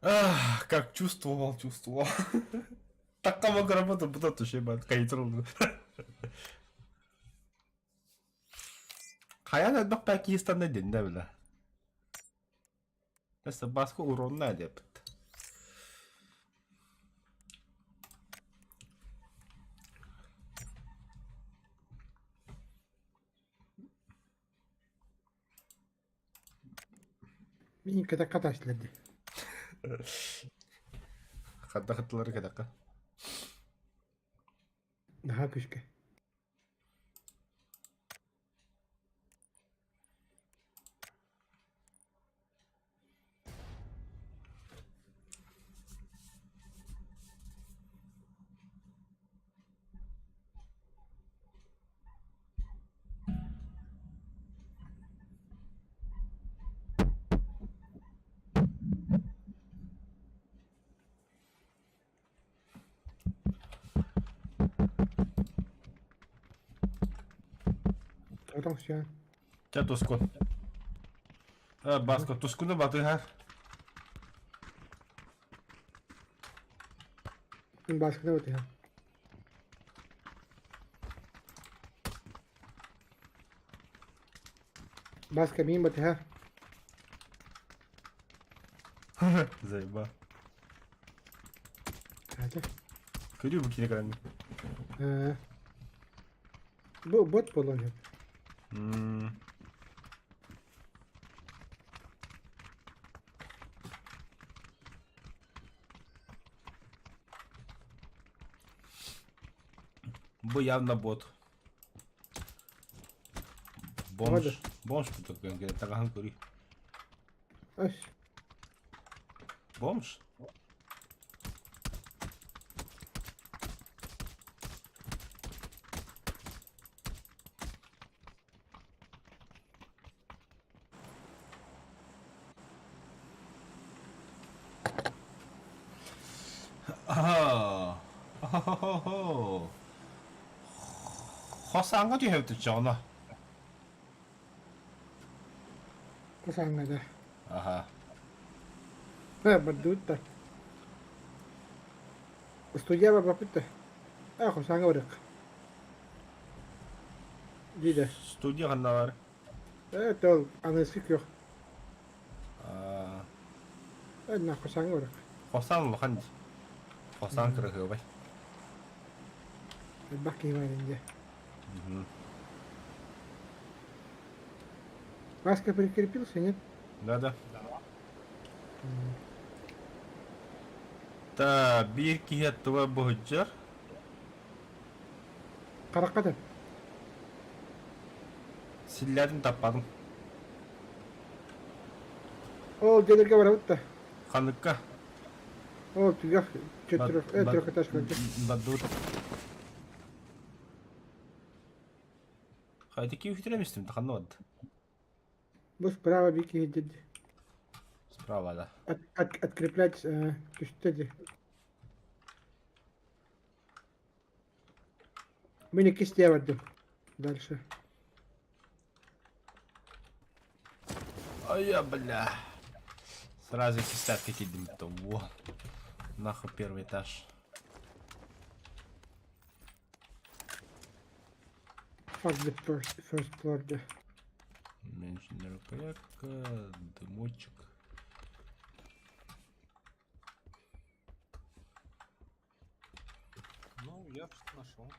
Ах, как чувствовал, чувствовал. Так много работы буду вообще хайтрол. Хайа элбэх Пакистанда дэннэ бile. Mesela баска уронна деппит. Мин кэтэ хатаслады. Хадда хаттылары кэтэххэ. Наһаа күүскэ. Attention. Чэ тускун. Э, Баска тускуну батыһар. Мин бааскына батыһа. Бааска миин батыһа. Заеба. Хаача. Көрүү бу кини көрөммүн. Э. Бу бот буолуон сөп. М. Бу явно бот. Бомж. Давай. Бомж курдук тагаһын көрүй. Ас. Бомж? Хо Хосаҥҥа түһэбит оччоҕуна. Хосаҥҥа да. Аха. Э, бардыбыт да. Студия барбаппыт да. Э, хосаҥҥа барыах. Дии Студия ханна бар? Э, тол, аныгыскы күөх. Аа, Э, на хосаҥҥа барыах. Хосан улахан дии. Хосан кырыһыабай. Элбэх киһи баар инде. Васька прикрепился, нет? Да-да. Та биир киһи аттыга быһыдьар. Харахха да. Силлэрин таппадым. Ол дьиэлэргэ барабыт да. Ханыкка. Ол түгэх четырех, трехэтажка. Баддуут. Хайда киһи үтүрэмистим, ханна барда? Бу справа биир киһи дии. Справа, да. Откреплять түстэ дии. Мин иккис дьиэ бардым. Дальше. Ай, я, бля. Сразу десятки кидим-то. Во. Нахуй первый этаж. Fuck the first floor дии. Меньше рукоятка, дымочек. Ну, я что нашел.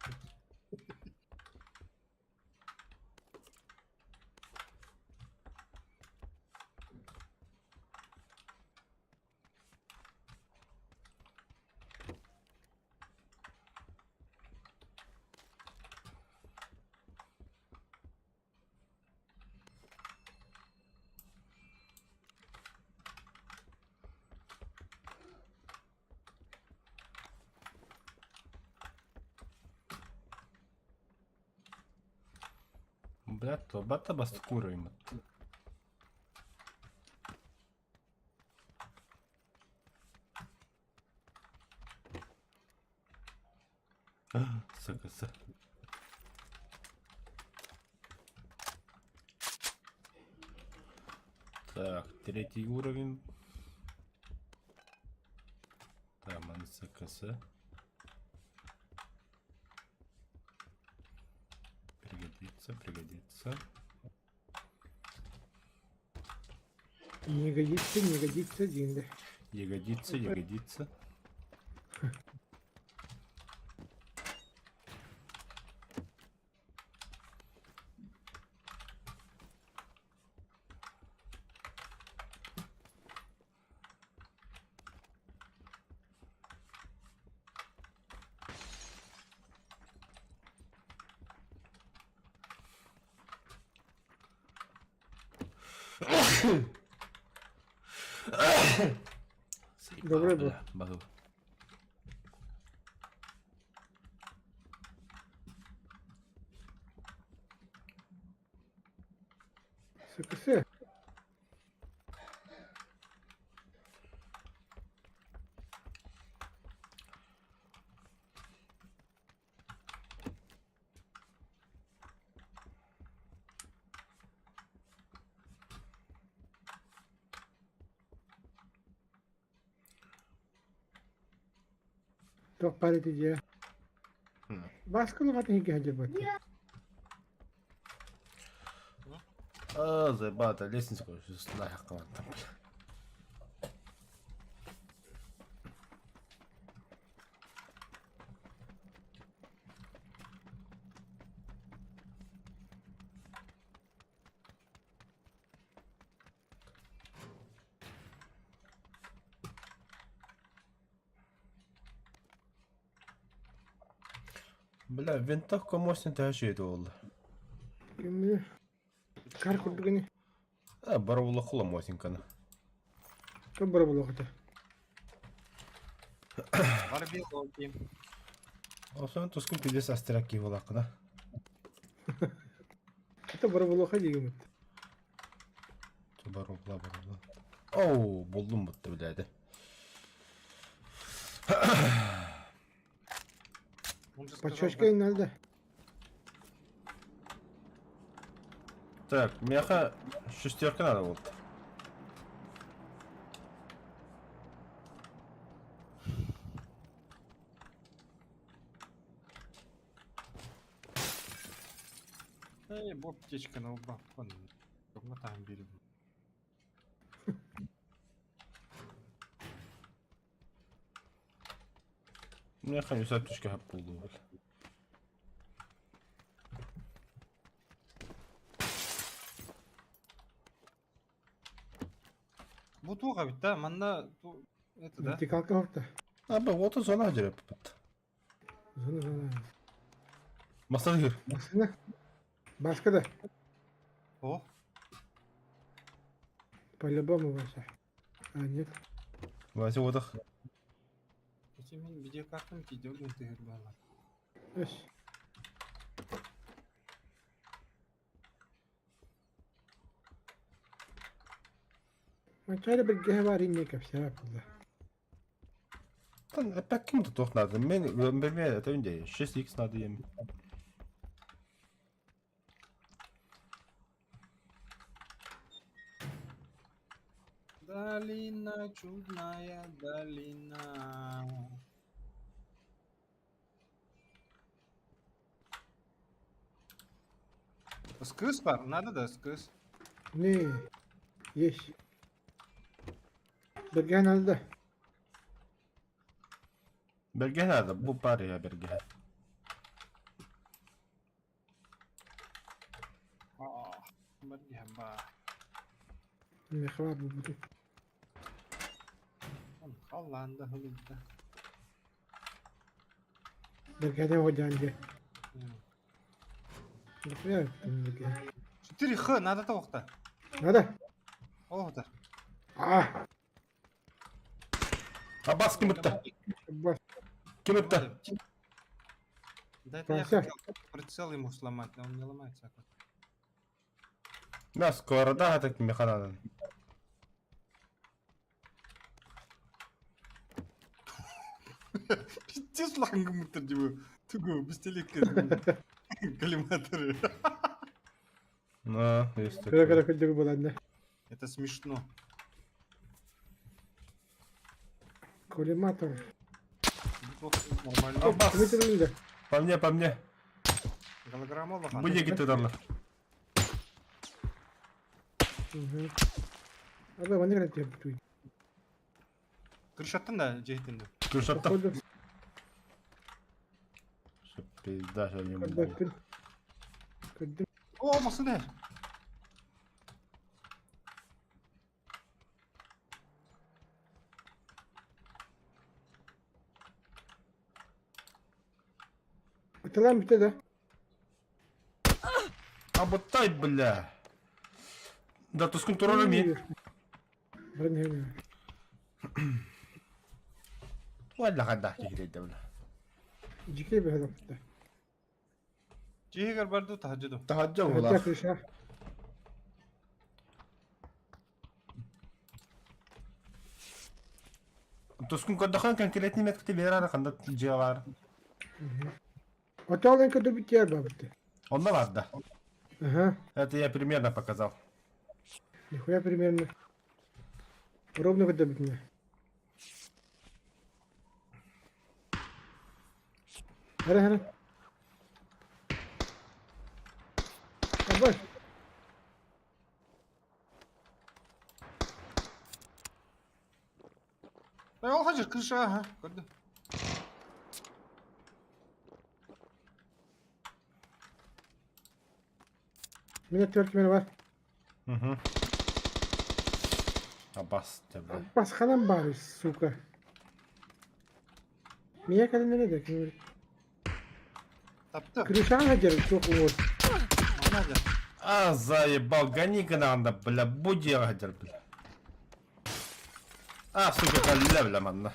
Блядь, бата басткуруем. СКС. Так, третий уровень. Там СКС. Пригодится, пригодится. Не годится, не годится, диэн. Ягодица, ягодица. Добрый Бля, был. СКС. Туох баар ити дьиэ. Бааска луҕатын иһигэр сылдьар А, заебато, лестницу, короче, нахер там, бля. Бля, винтовка мощный төһө буолла. Кар курдугuni. А, барабула хула мосинканы. Ким бара булуохта. Барбилоки. Осон тускун пиздец астераки буолаакына. Это бара булуоха диигин. Барабула, барабула. Оу, булдум бутты, блядь. Он же сказал, Подчечка инналда. Так, меха шестерка надо вот. да, Эй, бо птичка на лба. Вон, там берем. Меха не саптичка хаппулду, бля. Бутуха ведь, да, манна, это, да? Вертикалка хорта. А, б, вот он зона жереп. Зона зона. Масадыр. Басына. Баска да. О, По-любому Вася. А, нет. Вася отох. Эти мин видеокартам тиийдэ өлүн түһэр буолла. Эс. Манчаары бэргэһэ баар инньэ кэпсээбэт буолла. Там опять ким-то туох надо. Мен мен это инде 6x надо им. Долина чудная долина. Скыс бар, надо да скыс. Не, есть. Бэргэһэ надо да. Бэргэһэ надо, бу пара бэргэһэ. Бэргэһэ баар. Миэхэ баар буолбутум. Халлаан да һылыйда. Бэргэһэ оҕодьаан дьэ. Нахуя бэргэһэ? 4Х надо тоҕохта. Надо? Олохтар. А, Абас ким ытта? Аббас. Ким ытта? Да это я Вася. хотел прицел ему сломать, но он не ломается. Мә скорода это механанан. Пиздец улахан гыммыттар дии тугу бистэлиэккэ коллиматоры. На, есть Кыра кыра такое. кырдьыгы буоланна. Это смешно. Коллиматор. Неплохо, нормально. Абас. Кими тылында? По мне, по мне. Голограмма улахан. Бу диэки туталлар. Аба манна кэлэн түһэрбит Крышаттан да дьиһитин да. Крышатта. Походу, Пизда, сейчас не буду. көрбөппүн. Көрдүм. О, массыына. Ытылаан бүтэ да. Абыттай, бля. Да, тускун турар ми. Баран иһэн. Валла хадда киһирейде, бля. Дьикэй быһалаппыта. Дьиһигэр барду таһырдьа ду. Таһаджа Таһырдьа була. крыша. Тускун көрдөхөн конкретный меткти берар ханда дьиэ бар. Отоолон көрдөрбүт тиэр баабыт. Онно бар да. Ага. Это я примерно показал. Нихуя примерно. Ровно көрдөрбүт мне. Хара хара. Абай. Э, ол хажыр крыша, ага, көрдүм. Мин өттүгэр ким эрэ бар. Угу. Абас, бля. Басханан баар сука. Мия кэлэн эрэ да ким эрэ. Тапты. Крышаҕа сылдьар суох уҥуор. Надо. А, заебал, гони-ка надо, бля, буди ядер, бля. А, сука, бля, бля, манна.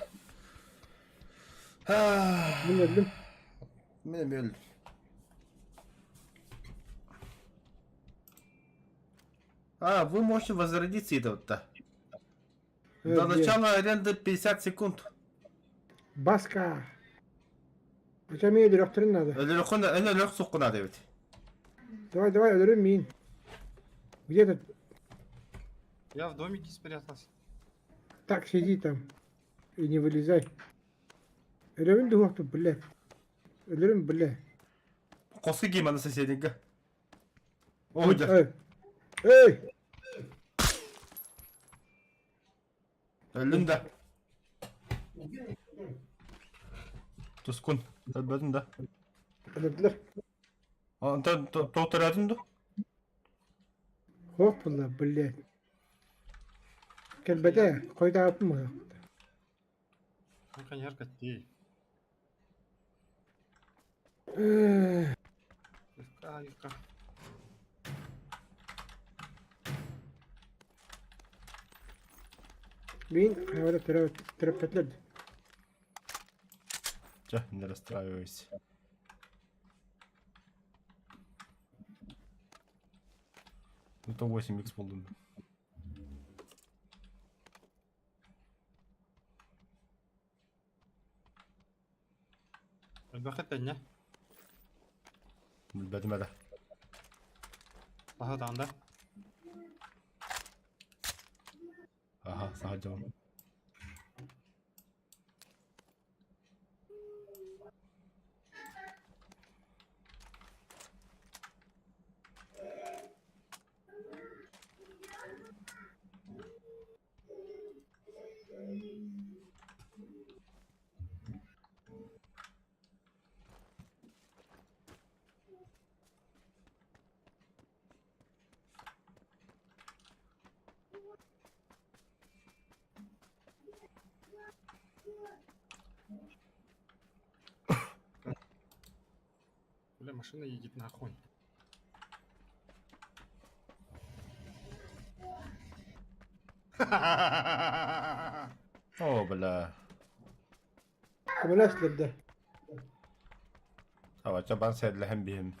Мин өллүм. Мен өлдүм. А, вы можете возродиться это вот-то. До начала аренды 50 секунд. Баска. Хотя миигин өлөрүөхтэрин надо. Өлөрөх суққуна дебит. Давай, давай, өлөрүм миин. Где этот? Я в домике спрятался. Так, сиди там. И не вылезай. Өлөрүм дуохту, блядь. Өлөрүм, бля. Косы гейманы соседника. О, дьэ. Эй! Эй! Өллүн да. Тускун. Өлбөтүн да. Өлөрдүлэр. Онтон тоҕ төрөөтүн ду? Суох буолла, блядь. Кэлбэтэ, хойутаабыппын быһа. Ну, конечно, ты. Эх, Юрка, Юрка. Мин хайабыта төрөппөтүлэр. Чэ, не расстраивайся. Это 8х булдум. Элбэх этэннэ. Билбэтим эрэ. Таһа даанда. Аха, саха дьон. Бля, машина едет нахуй. О, бля. Көмөлөс да. Авача бан сәдләһәм биһим.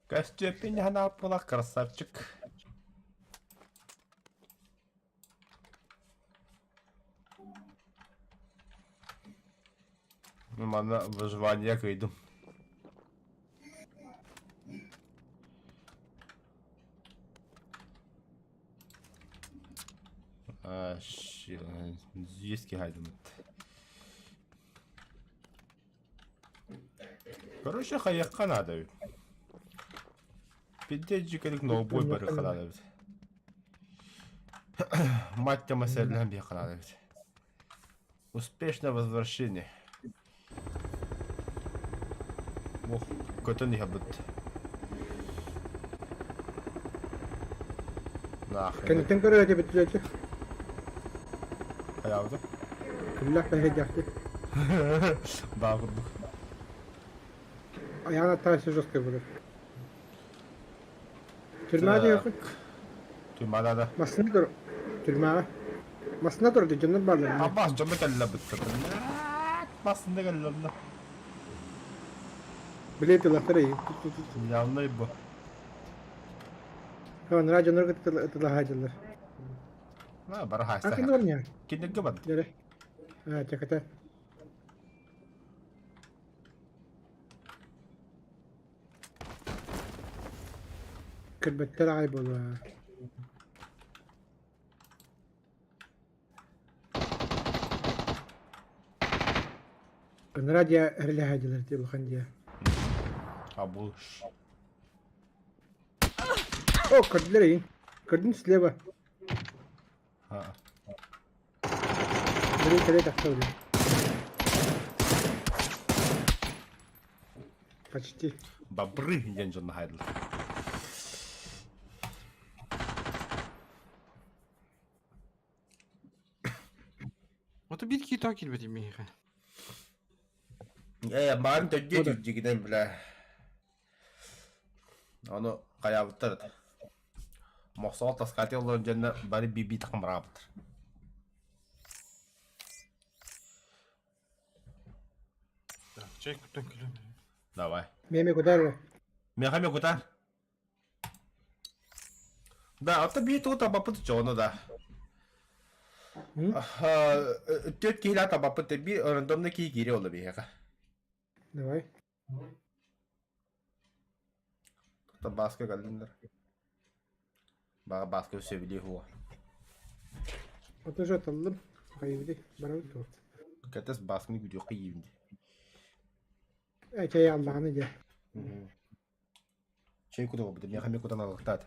Костюпин ханаппылах красавчик. Манна выживание кыйдым. Есть хайдымыт. Короче, хайыққа надо. Пиздец жикелик ноубой барыха надо. Мать тема седлям беха надо. Успешное возвращение. Ох, көтөн иһэбит. Нахрен. Кэнниттэн көрөр этибит үлэти. Хайаабыта? Күллэх бэһэйдээхтик. Баа курдук. Айаан аттаан жесткой буолар. Тюрьма диэххин. Тюрьма да. Массына тур. Тюрьмаҕа. Массына тур дьоннор бааллар. Абаас дьонно кэллэ бытта. Массында кэллэ. Билет ылахтар эй. Явный бу. Ханра дьоннор ытылаһаадьылар. На, бара А хайста. кин бар Киндерге бар. Дere. А, чаката. Кырбаттар аҕай буолуо. Ынра дьэ эрэлэһээдьилэр дии улахан дьиэ. Абыш. О, көрдүлэр эйин. Көрдүн слева. Ha. Бери кэлэ тахса билин. Почти. Бобры диэн дьонно хайдылар. Вот биир киһи тоҕо киирбэтий миэхэ? Ээ, маарын төрдүө түрдьигинэн бля. Ону хайаабыттар это. Мохсоҕол таскаати олорон дьонно бары би-би тахамраабыттар. Так, чай куттан кэлэн. Давай. Миэмэ кутар Миэхэ эмиэ кутар. Да, ото биир тугу табаппыт дьону да. Түөрт киһилээх табаппыт биир рандомный киһи киириэ буолла биһиэхэ. Давай. Бааска кэллиннэр. Баҕа Бааска сөбүлүү хуа. Ото же таллым. Хайыбыды барабыт туох. Кэтес Баасканы күдүөххэ иибин дии. Э чэй аллаҕаны дьэ. Чэй кутуга бу миэхэ эмиэ кутан алыктаат.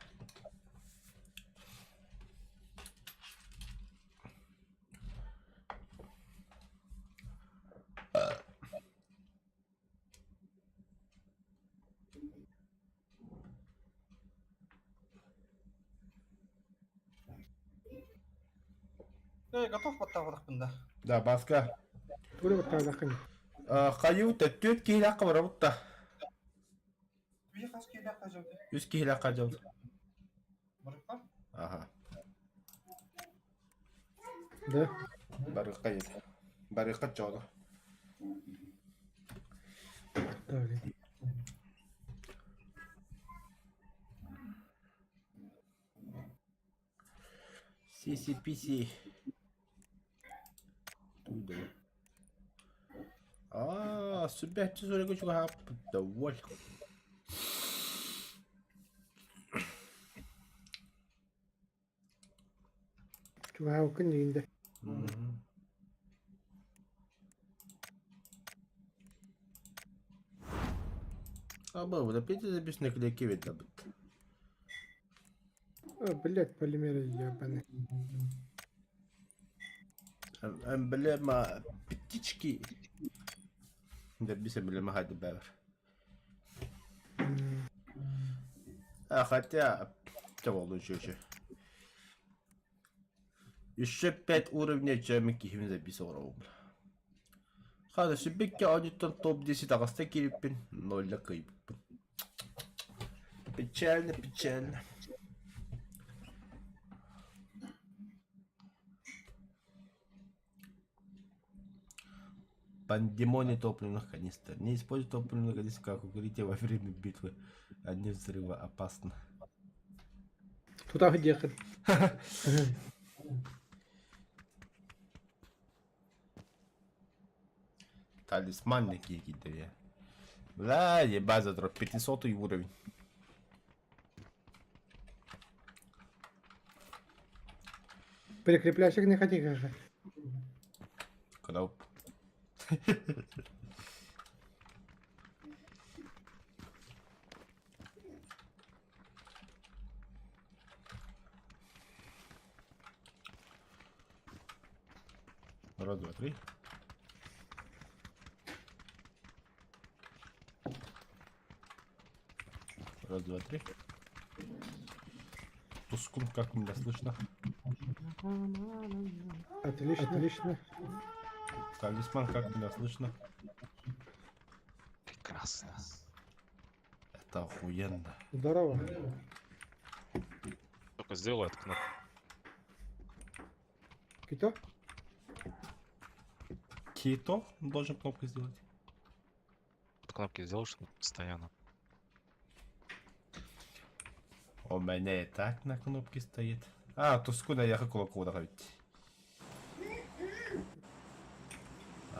Эй, готов баттаабатахпын да. Да, Баска. Тура баттаабатаххын. Хайыы төттүөт киһилээх барабыт да. Бии хас киһилээх хажабыт? Үс киһилээх хажабыт. Барыктар? Ага. Да. Барыкка ет. Барыкка чоҕо. Да, блин. CCPC. Аа, сүбэччи суругу чугаһааппыт уол. Чугаһаабыккын диигин да. Аба, вот опять запись на клейке видно. О, блядь, полимеры ебаные. Эмблема птички. Дербис эмблема хadi бэр. А хотя, того лучше еще. Еще 5 уровней чем кихим записывал. Хада сүбекке аудиттан топ-10 аҕыста киириппин, ноль кыйбыппын. Печально, печально. Пандемоний топливных канистр. Не используй топливные канистры как укрытие во время битвы. Они взрывоопасны. Туда ехать. Талисман какие-то я. Бля, ебать, задроп. 500 уровень. Прикреплящик не ходи, же. Когда... Раз, два, три. Раз, два, три. Тускун, как меня слышно? Отлично, отлично. Талисман, как меня слышно? Прекрасно. Это охуенно. Здорово. Только сделай эту кнопку. Кито? Кито должен кнопку сделать. От кнопки сделал, чтобы постоянно. У меня и так на кнопке стоит. А, Тускуна я кулаку ведь.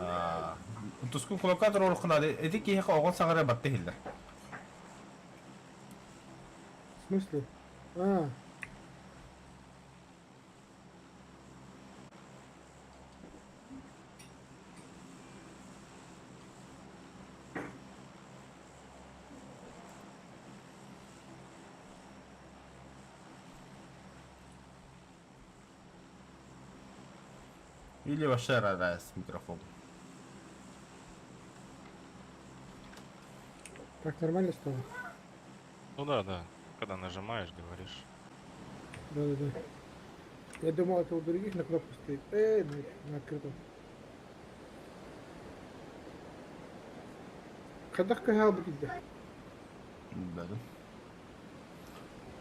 А, Тускун кулака турорухна, эти киһи оҕон саҥара батта иһиллэр. В смысле? А, Или вообще с микрофон. так нормально стало? Ну да, да. Когда нажимаешь, говоришь. Да-да-да. Я думал, это у других на кнопку стоит. На открытом. Хайдах кыһаал киирдэ? Да,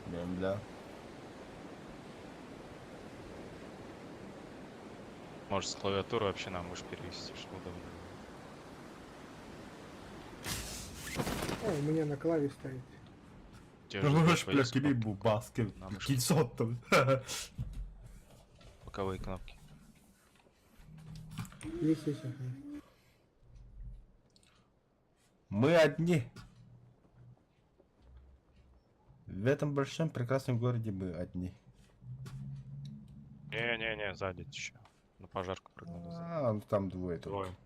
да. Бля. Можешь с клавиатуры вообще на мышь перевести, чтобы удобно было. О, у меня на клаве стоит. Те же Ну, сбоку ж, бля, есть кими кнопки, бубаски. На мышке. Кисот там. Боковые кнопки. Есть, есть, ага. Мы одни. В этом большом прекрасном городе мы одни. Не-не-не, сзади еще. На пожарку прыгнули сзади. А, ну там двое только. Двое.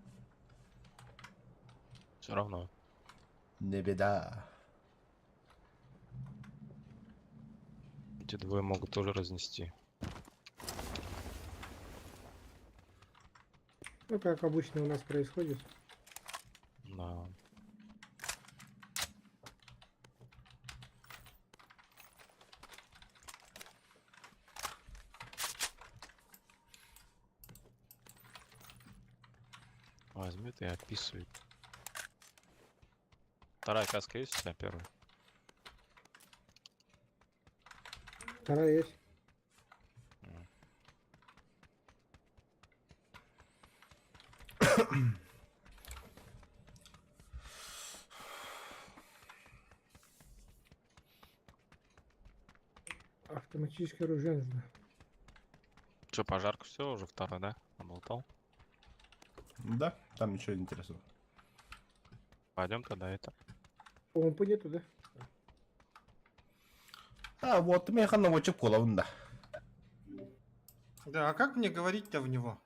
Все равно. Не беда. Эти двое могут тоже разнести. Ну, как обычно у нас происходит. Да. Возьмет и описывает. Вторая каска есть у тебя первая? Вторая есть. Автоматическое оружие нужно. Че, пожарку все уже второй, да? Облутал? Да, там ничего интересного. Пойдем тогда это. Помпы нету, да? А, вот, меха наводчик да. Да, а как мне говорить-то в него?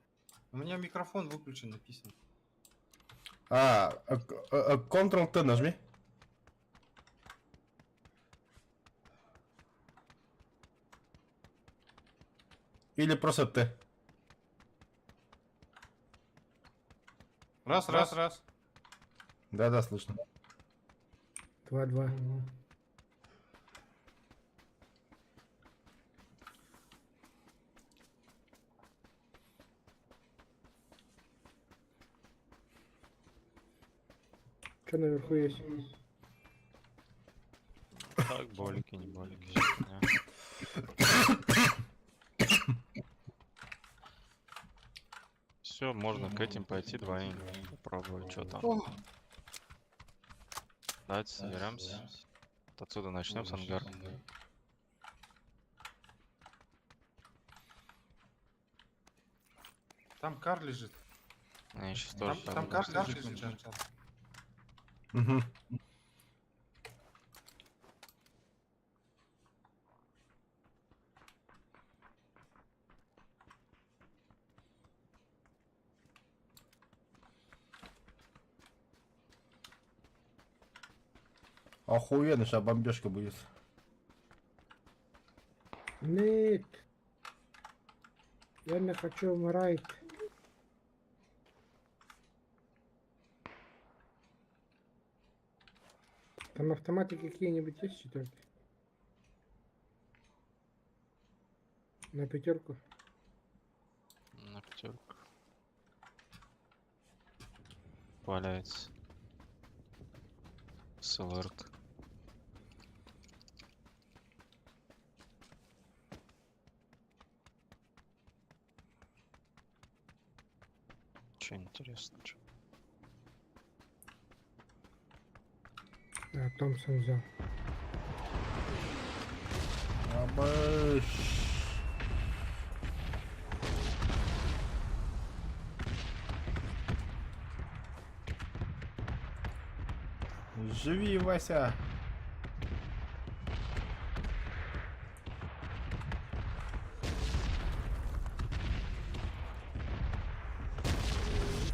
У меня микрофон выключен написано. А, Ctrl-T нажми. Или просто Т. Раз, раз, раз. Да-да, слышно. 2-2. Что наверху есть? Так, болики, не болики. всё фигня. Все, можно к этим пойти двоим. Попробовать, что там. Давайте соберемся. Вот отсюда начнем с ангара. Там кар лежит. Я сейчас Там, тоже там пойду. кар лежит. Джан. Угу. Охуенно, сейчас бомбежка будет. Нет. Я не хочу умирать. Там автоматы какие-нибудь есть четвертые? На пятерку. На пятерку. Валяется. СЛРК. Че интересно, чё? А, Томпсон взял. Абыш. Живи, Вася.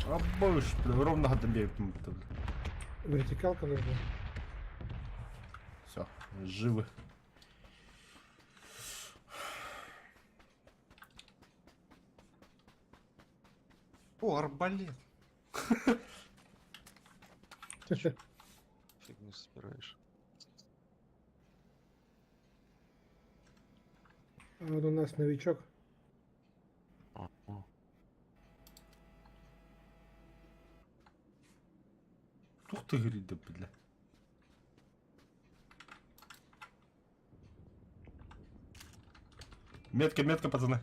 Абыш, блин, ровно добей. Вертикалка нужна. Все, живы. О, арбалет. Фигню собираешь. А вот у нас новичок. О, о. Ух ты, грида, бля. Метка, метка, пацаны.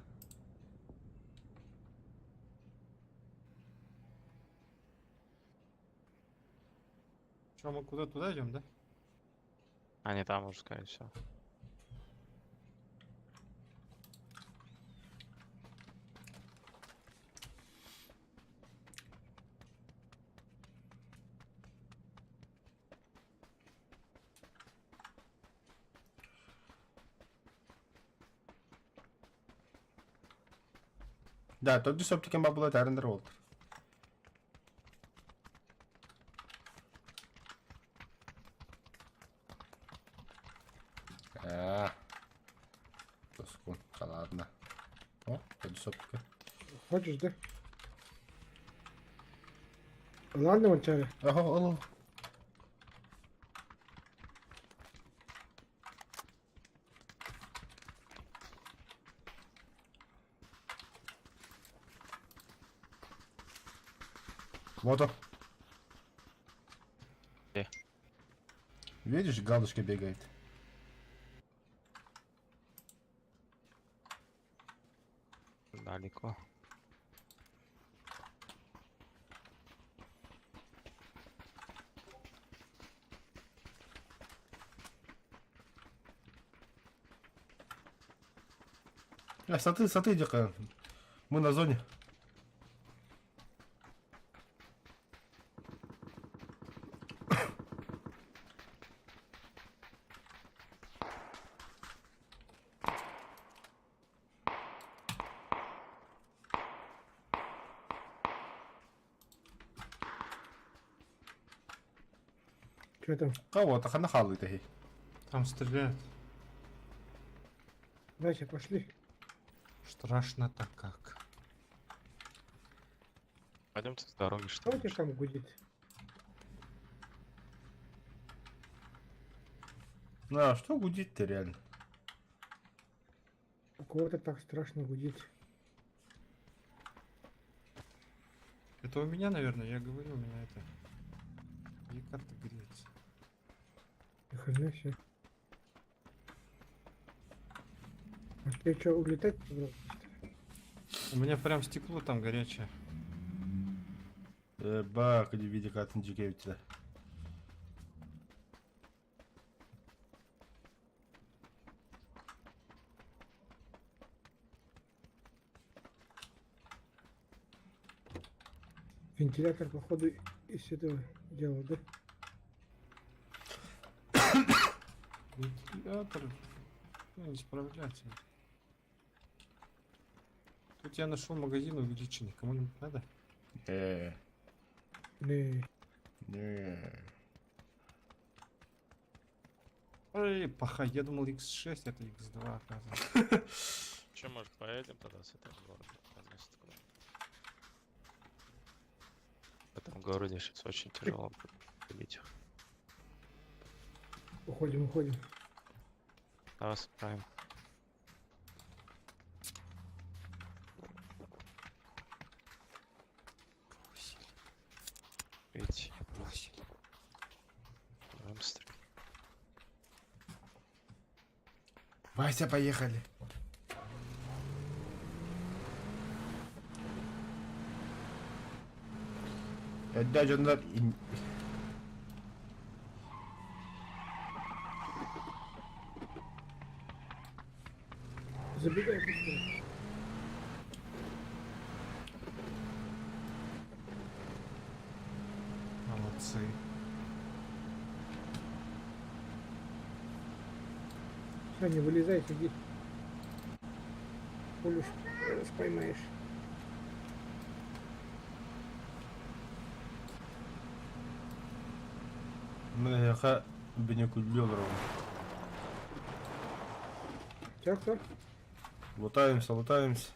Че, мы куда туда идем, да? Они там уже, скорее всего. Да, тот десоптиком бабла Тарендер Уолтер. А, Тоску, да ладно. О, десоптика. Хочешь, да? Ладно, вон чары. Ага, алло. Вот он. Где? Видишь, галочка бегает. Далеко. А, смотри, смотри, где Мы на зоне. Что там? Кого-то ханахалы таки. Там стреляют. Дальше пошли. Страшно-то как. Пойдемте с дороги, что Что у ли? тебя там гудит? Ну, а что гудит-то реально? У кого-то так страшно гудит. Это у меня, наверное, я говорю, у меня это... И карта греется. Ни хрена себе. А ты что, улетать собрался? У меня прям стекло там горячее. Ба, види катын жигевитler. Вентилятор, походу, из этого делал, да? Вентилятор. Ну, не справляется. Тут я нашел магазин увеличенный. Кому-нибудь надо? Не. Не. Ой, паха, я думал X6, это X2 оказывается. Че, может, поедем тогда с этого города? Разносит куда? В этом городе сейчас очень тяжело будет бить их. Уходим, уходим. Давай справим. Бросили, Видите, бросили. давай быстрее. Вася, поехали. Дядя Забегай быстро. Молодцы. Все, не вылезай, сиди. Пулю поймаешь. Меха бинекулёров. Чё, кто? Лутаемся, лутаемся.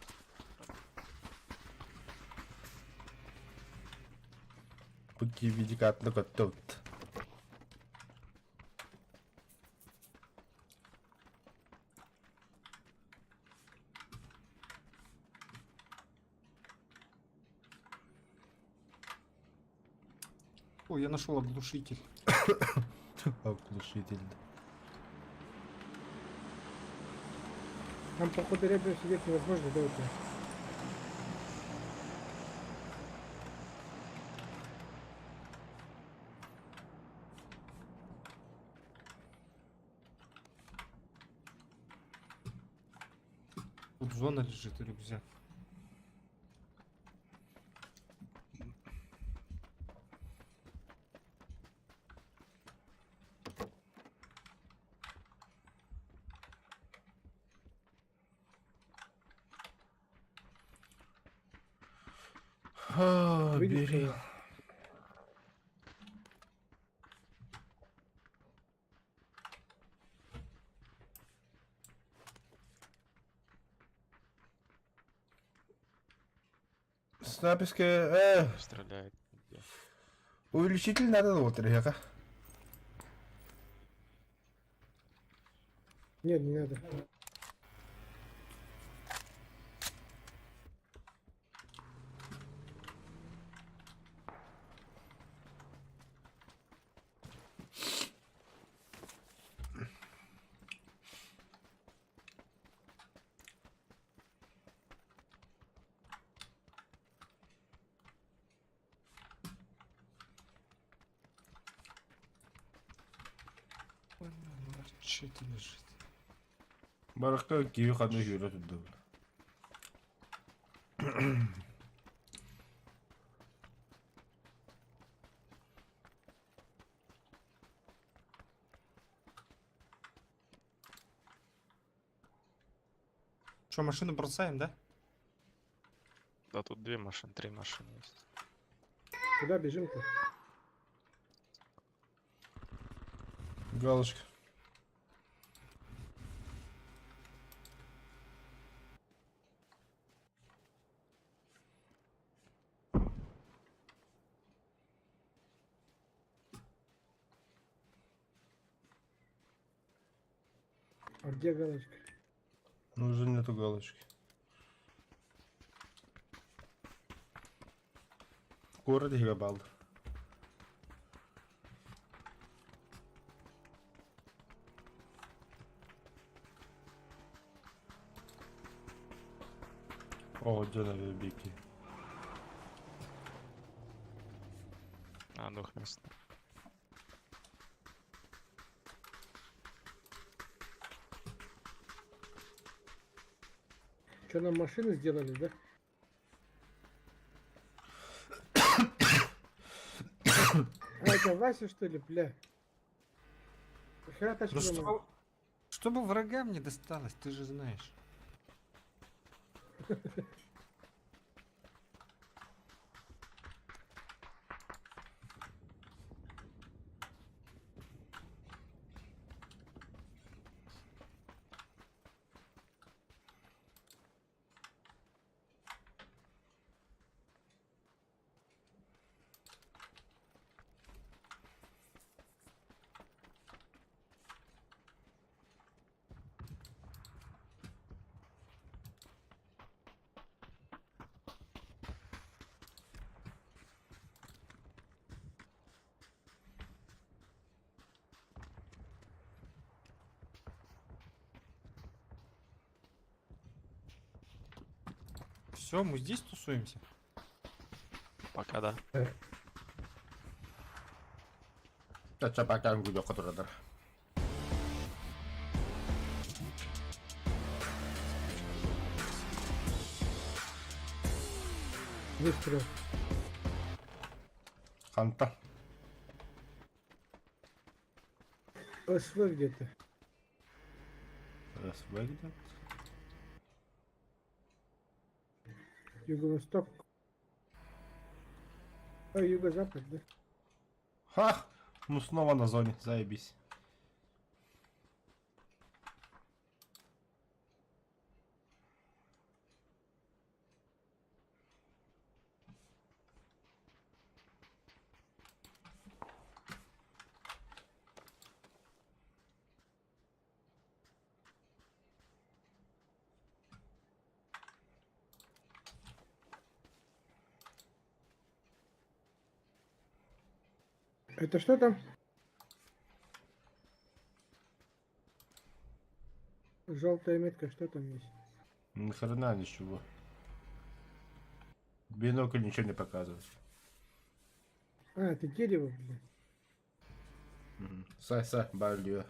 Пути видикат на тут. О, я нашел оглушитель. Оглушитель. Там, походу, рядом сидеть невозможно, да, у тебя? Тут зона лежит и рюкзак. А, Видишь, бери. что Снайперская, Стреляет. Где? увеличитель надо вот, ребята. Нет, не надо. Че это лежит? Баракка киви ханны жүрө турду. Че, машину бросаем, да? Да тут две машины, три машины есть. Куда бежим-то? Галочка. А где галочка? Ну уже нету галочки. Город Гигабал. О, где на бики? А, двухместная. Что нам машины сделали, да? А это Вася, что ли, бля? Нахера тачку Ну ломал? что? Чтобы врагам не досталось, ты же знаешь. Все, мы здесь тусуемся. Пока да. Чапакан гудок которыдыр. Выстрел. Ханта. СВ где-то. СВ где-то. Юго-восток. А, юго-запад, да? Ха! Ну снова на зоне, заебись. Это что там? Желтая метка, что там есть? Ни хрена ничего. Бинокль ничего не показывает. А, это дерево, блядь. Сай, сай, балью.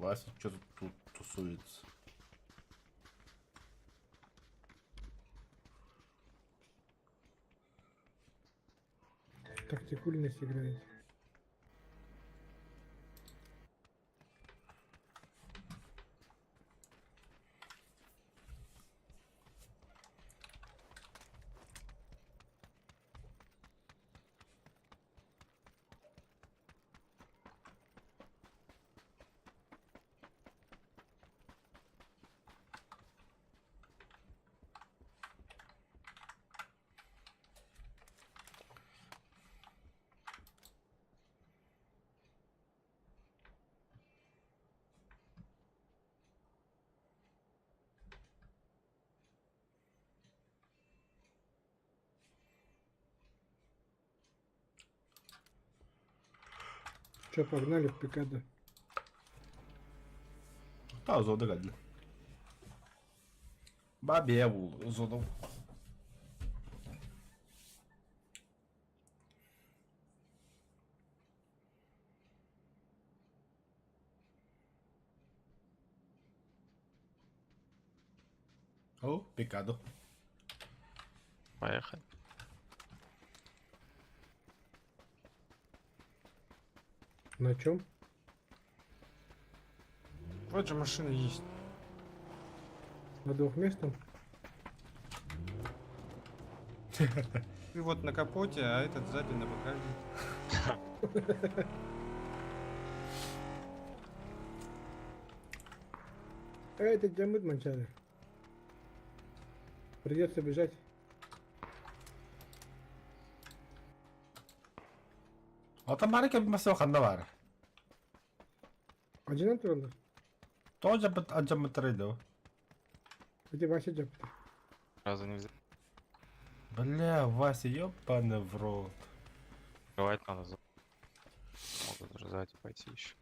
Вася что-то тут тусуется. Тактикульность играет. Че, погнали в Пикадо. Та зода geldi. Бабе бул зода. О, пикадо. Поехали. На чем? Вот же машина есть. На двухместном? Ты вот на капоте, а этот сзади на багажнике. Эй, это дьямыт манчары. Придется бежать. Отон бары кэбимэсэ ханна бары. Один тураллар. Тоҕо дьаппыт алдьаммыттарай доо. Где Вася дьаппыта? Сразу не взял. Бля, Вася, ёбаный в рот. Открывать надо. Могут даже сзади пойти еще.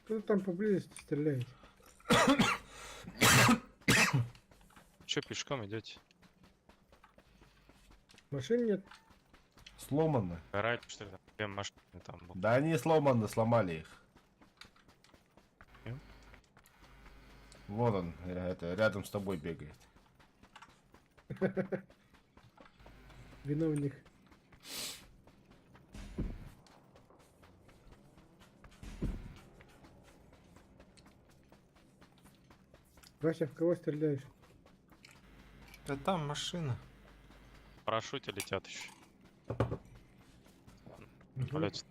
Кто-то там поблизости стреляет. Че пешком идете? Машин нет. Сломаны. Горать, что ли? Там две машины там было. Да они сломаны, сломали их. Кем? Вон он, это, рядом с тобой бегает. Виновник. Вася, в кого стреляешь? Да там машина. Парашюте летят еще. Мгм. Полете.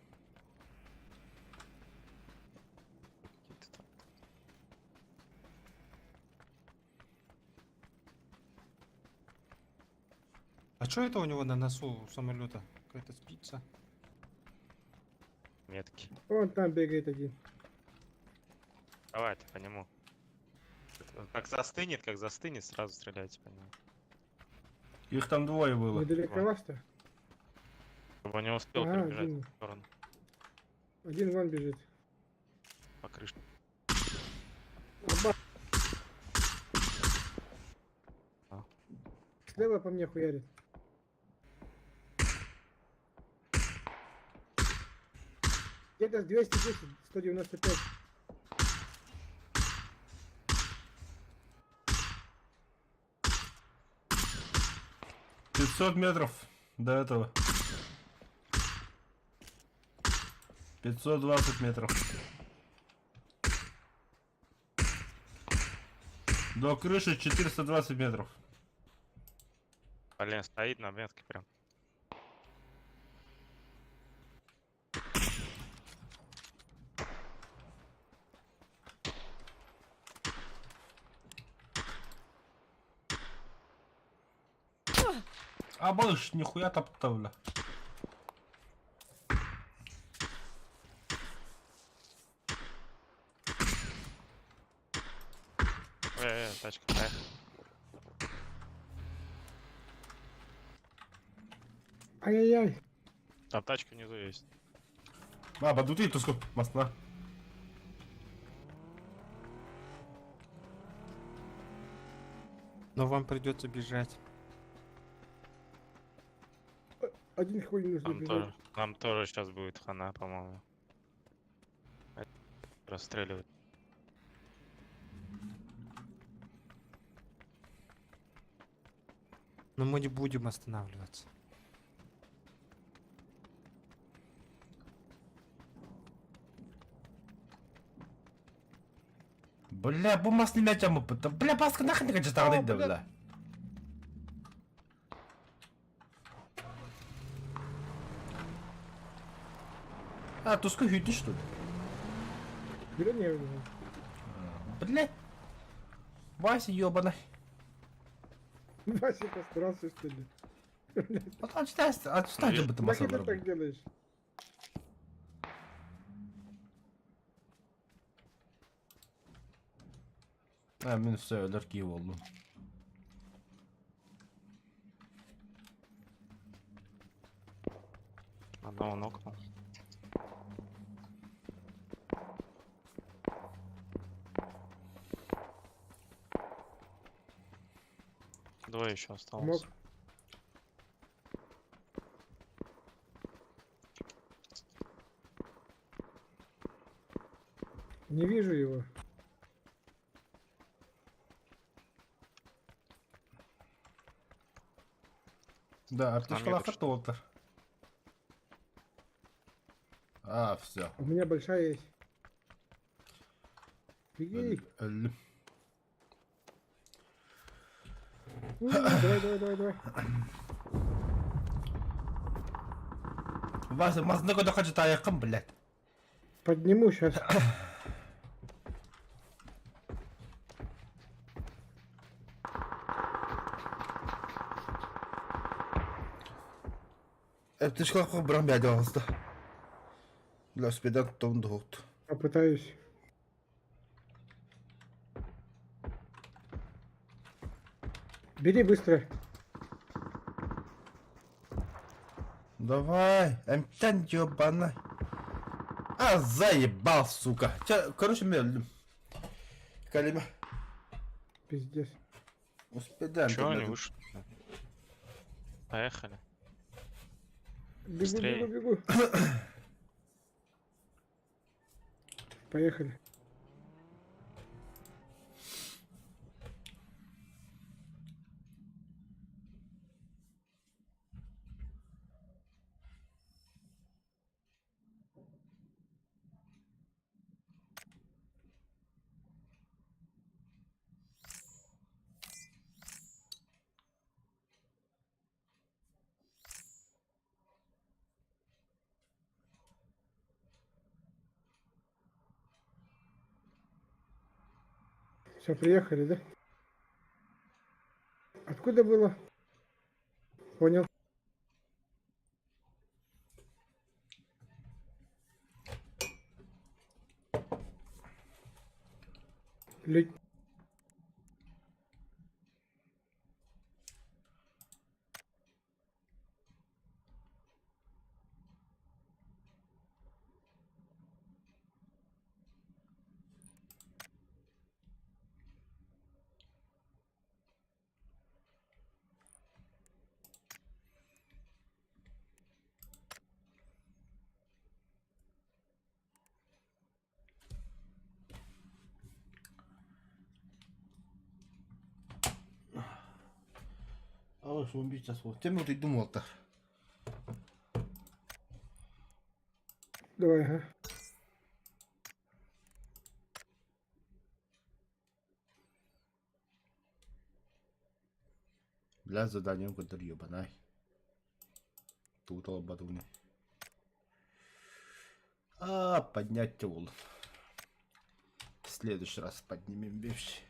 Какие-то там. А что это у него на носу у самолета? Какая-то спица. Метки. Вон там бегает один. Давай ты по нему. Это как застынет, сразу стреляйте по нему. Их там двое было. Недалеко вас-то? Чтобы он не успел Ага, перебежать один. в сторону. Один вон бежит. По крыше. Оба. А. Слева по мне хуярит. Где-то с 210, 195. Пятьсот метров до этого. 520 метров. До крыши 420 метров. Блин, стоит на метке прям. А больше нихуя топтал, бля. Тачка, поехали. Ай-яй-яй. Там тачка внизу есть. А, бадути туску, масна. Но вам придется бежать. Один хуй нужно Нам бежать. тоже, нам тоже сейчас будет хана, по-моему. Расстреливать. Но мы не будем останавливаться. Бля, бу мас не мяча мыппыта. Бля, баска нахрен не тағды да, бля. А, туску хүйді что ли? Бля, не, не. Бля. Вася ёбаный. Вася постарался, что ли? Вот отчитай Видишь? бы ты Нахер масса ты так делаешь? А, мен все, өлөр болдум. Одного нокнул. Двое еще осталось. Мог. Не вижу его. Да, Там аптечкалаахтар едут. туолтар. А, все. У меня большая есть. Беги. Өллүм. Давай, давай, давай, давай. Вася, мазны көтө хачытаайыккын, блядь. Подниму сейчас. Аптечкалаахха быран бэйдэ оҕуста. Велосипеден туттабын дуһукту. Попытаюсь. Бери быстро. Давай, эмтэн ёбана. А, заебал, сука. Чэ, короче, мен өллүм. Калима. Пиздец. Успедаем. Чего они вышли? Поехали. Бегу, Быстрее. бегу, бегу. Поехали. Все, приехали, да? Откуда было? Понял. Лю- Aa, son bir час oldu. Тем утуйдум уолтар. Давай, ага. Бля, заданием көтөр ебанай. Туутал батуны. А, поднять уол. В следующий раз поднимем вещи.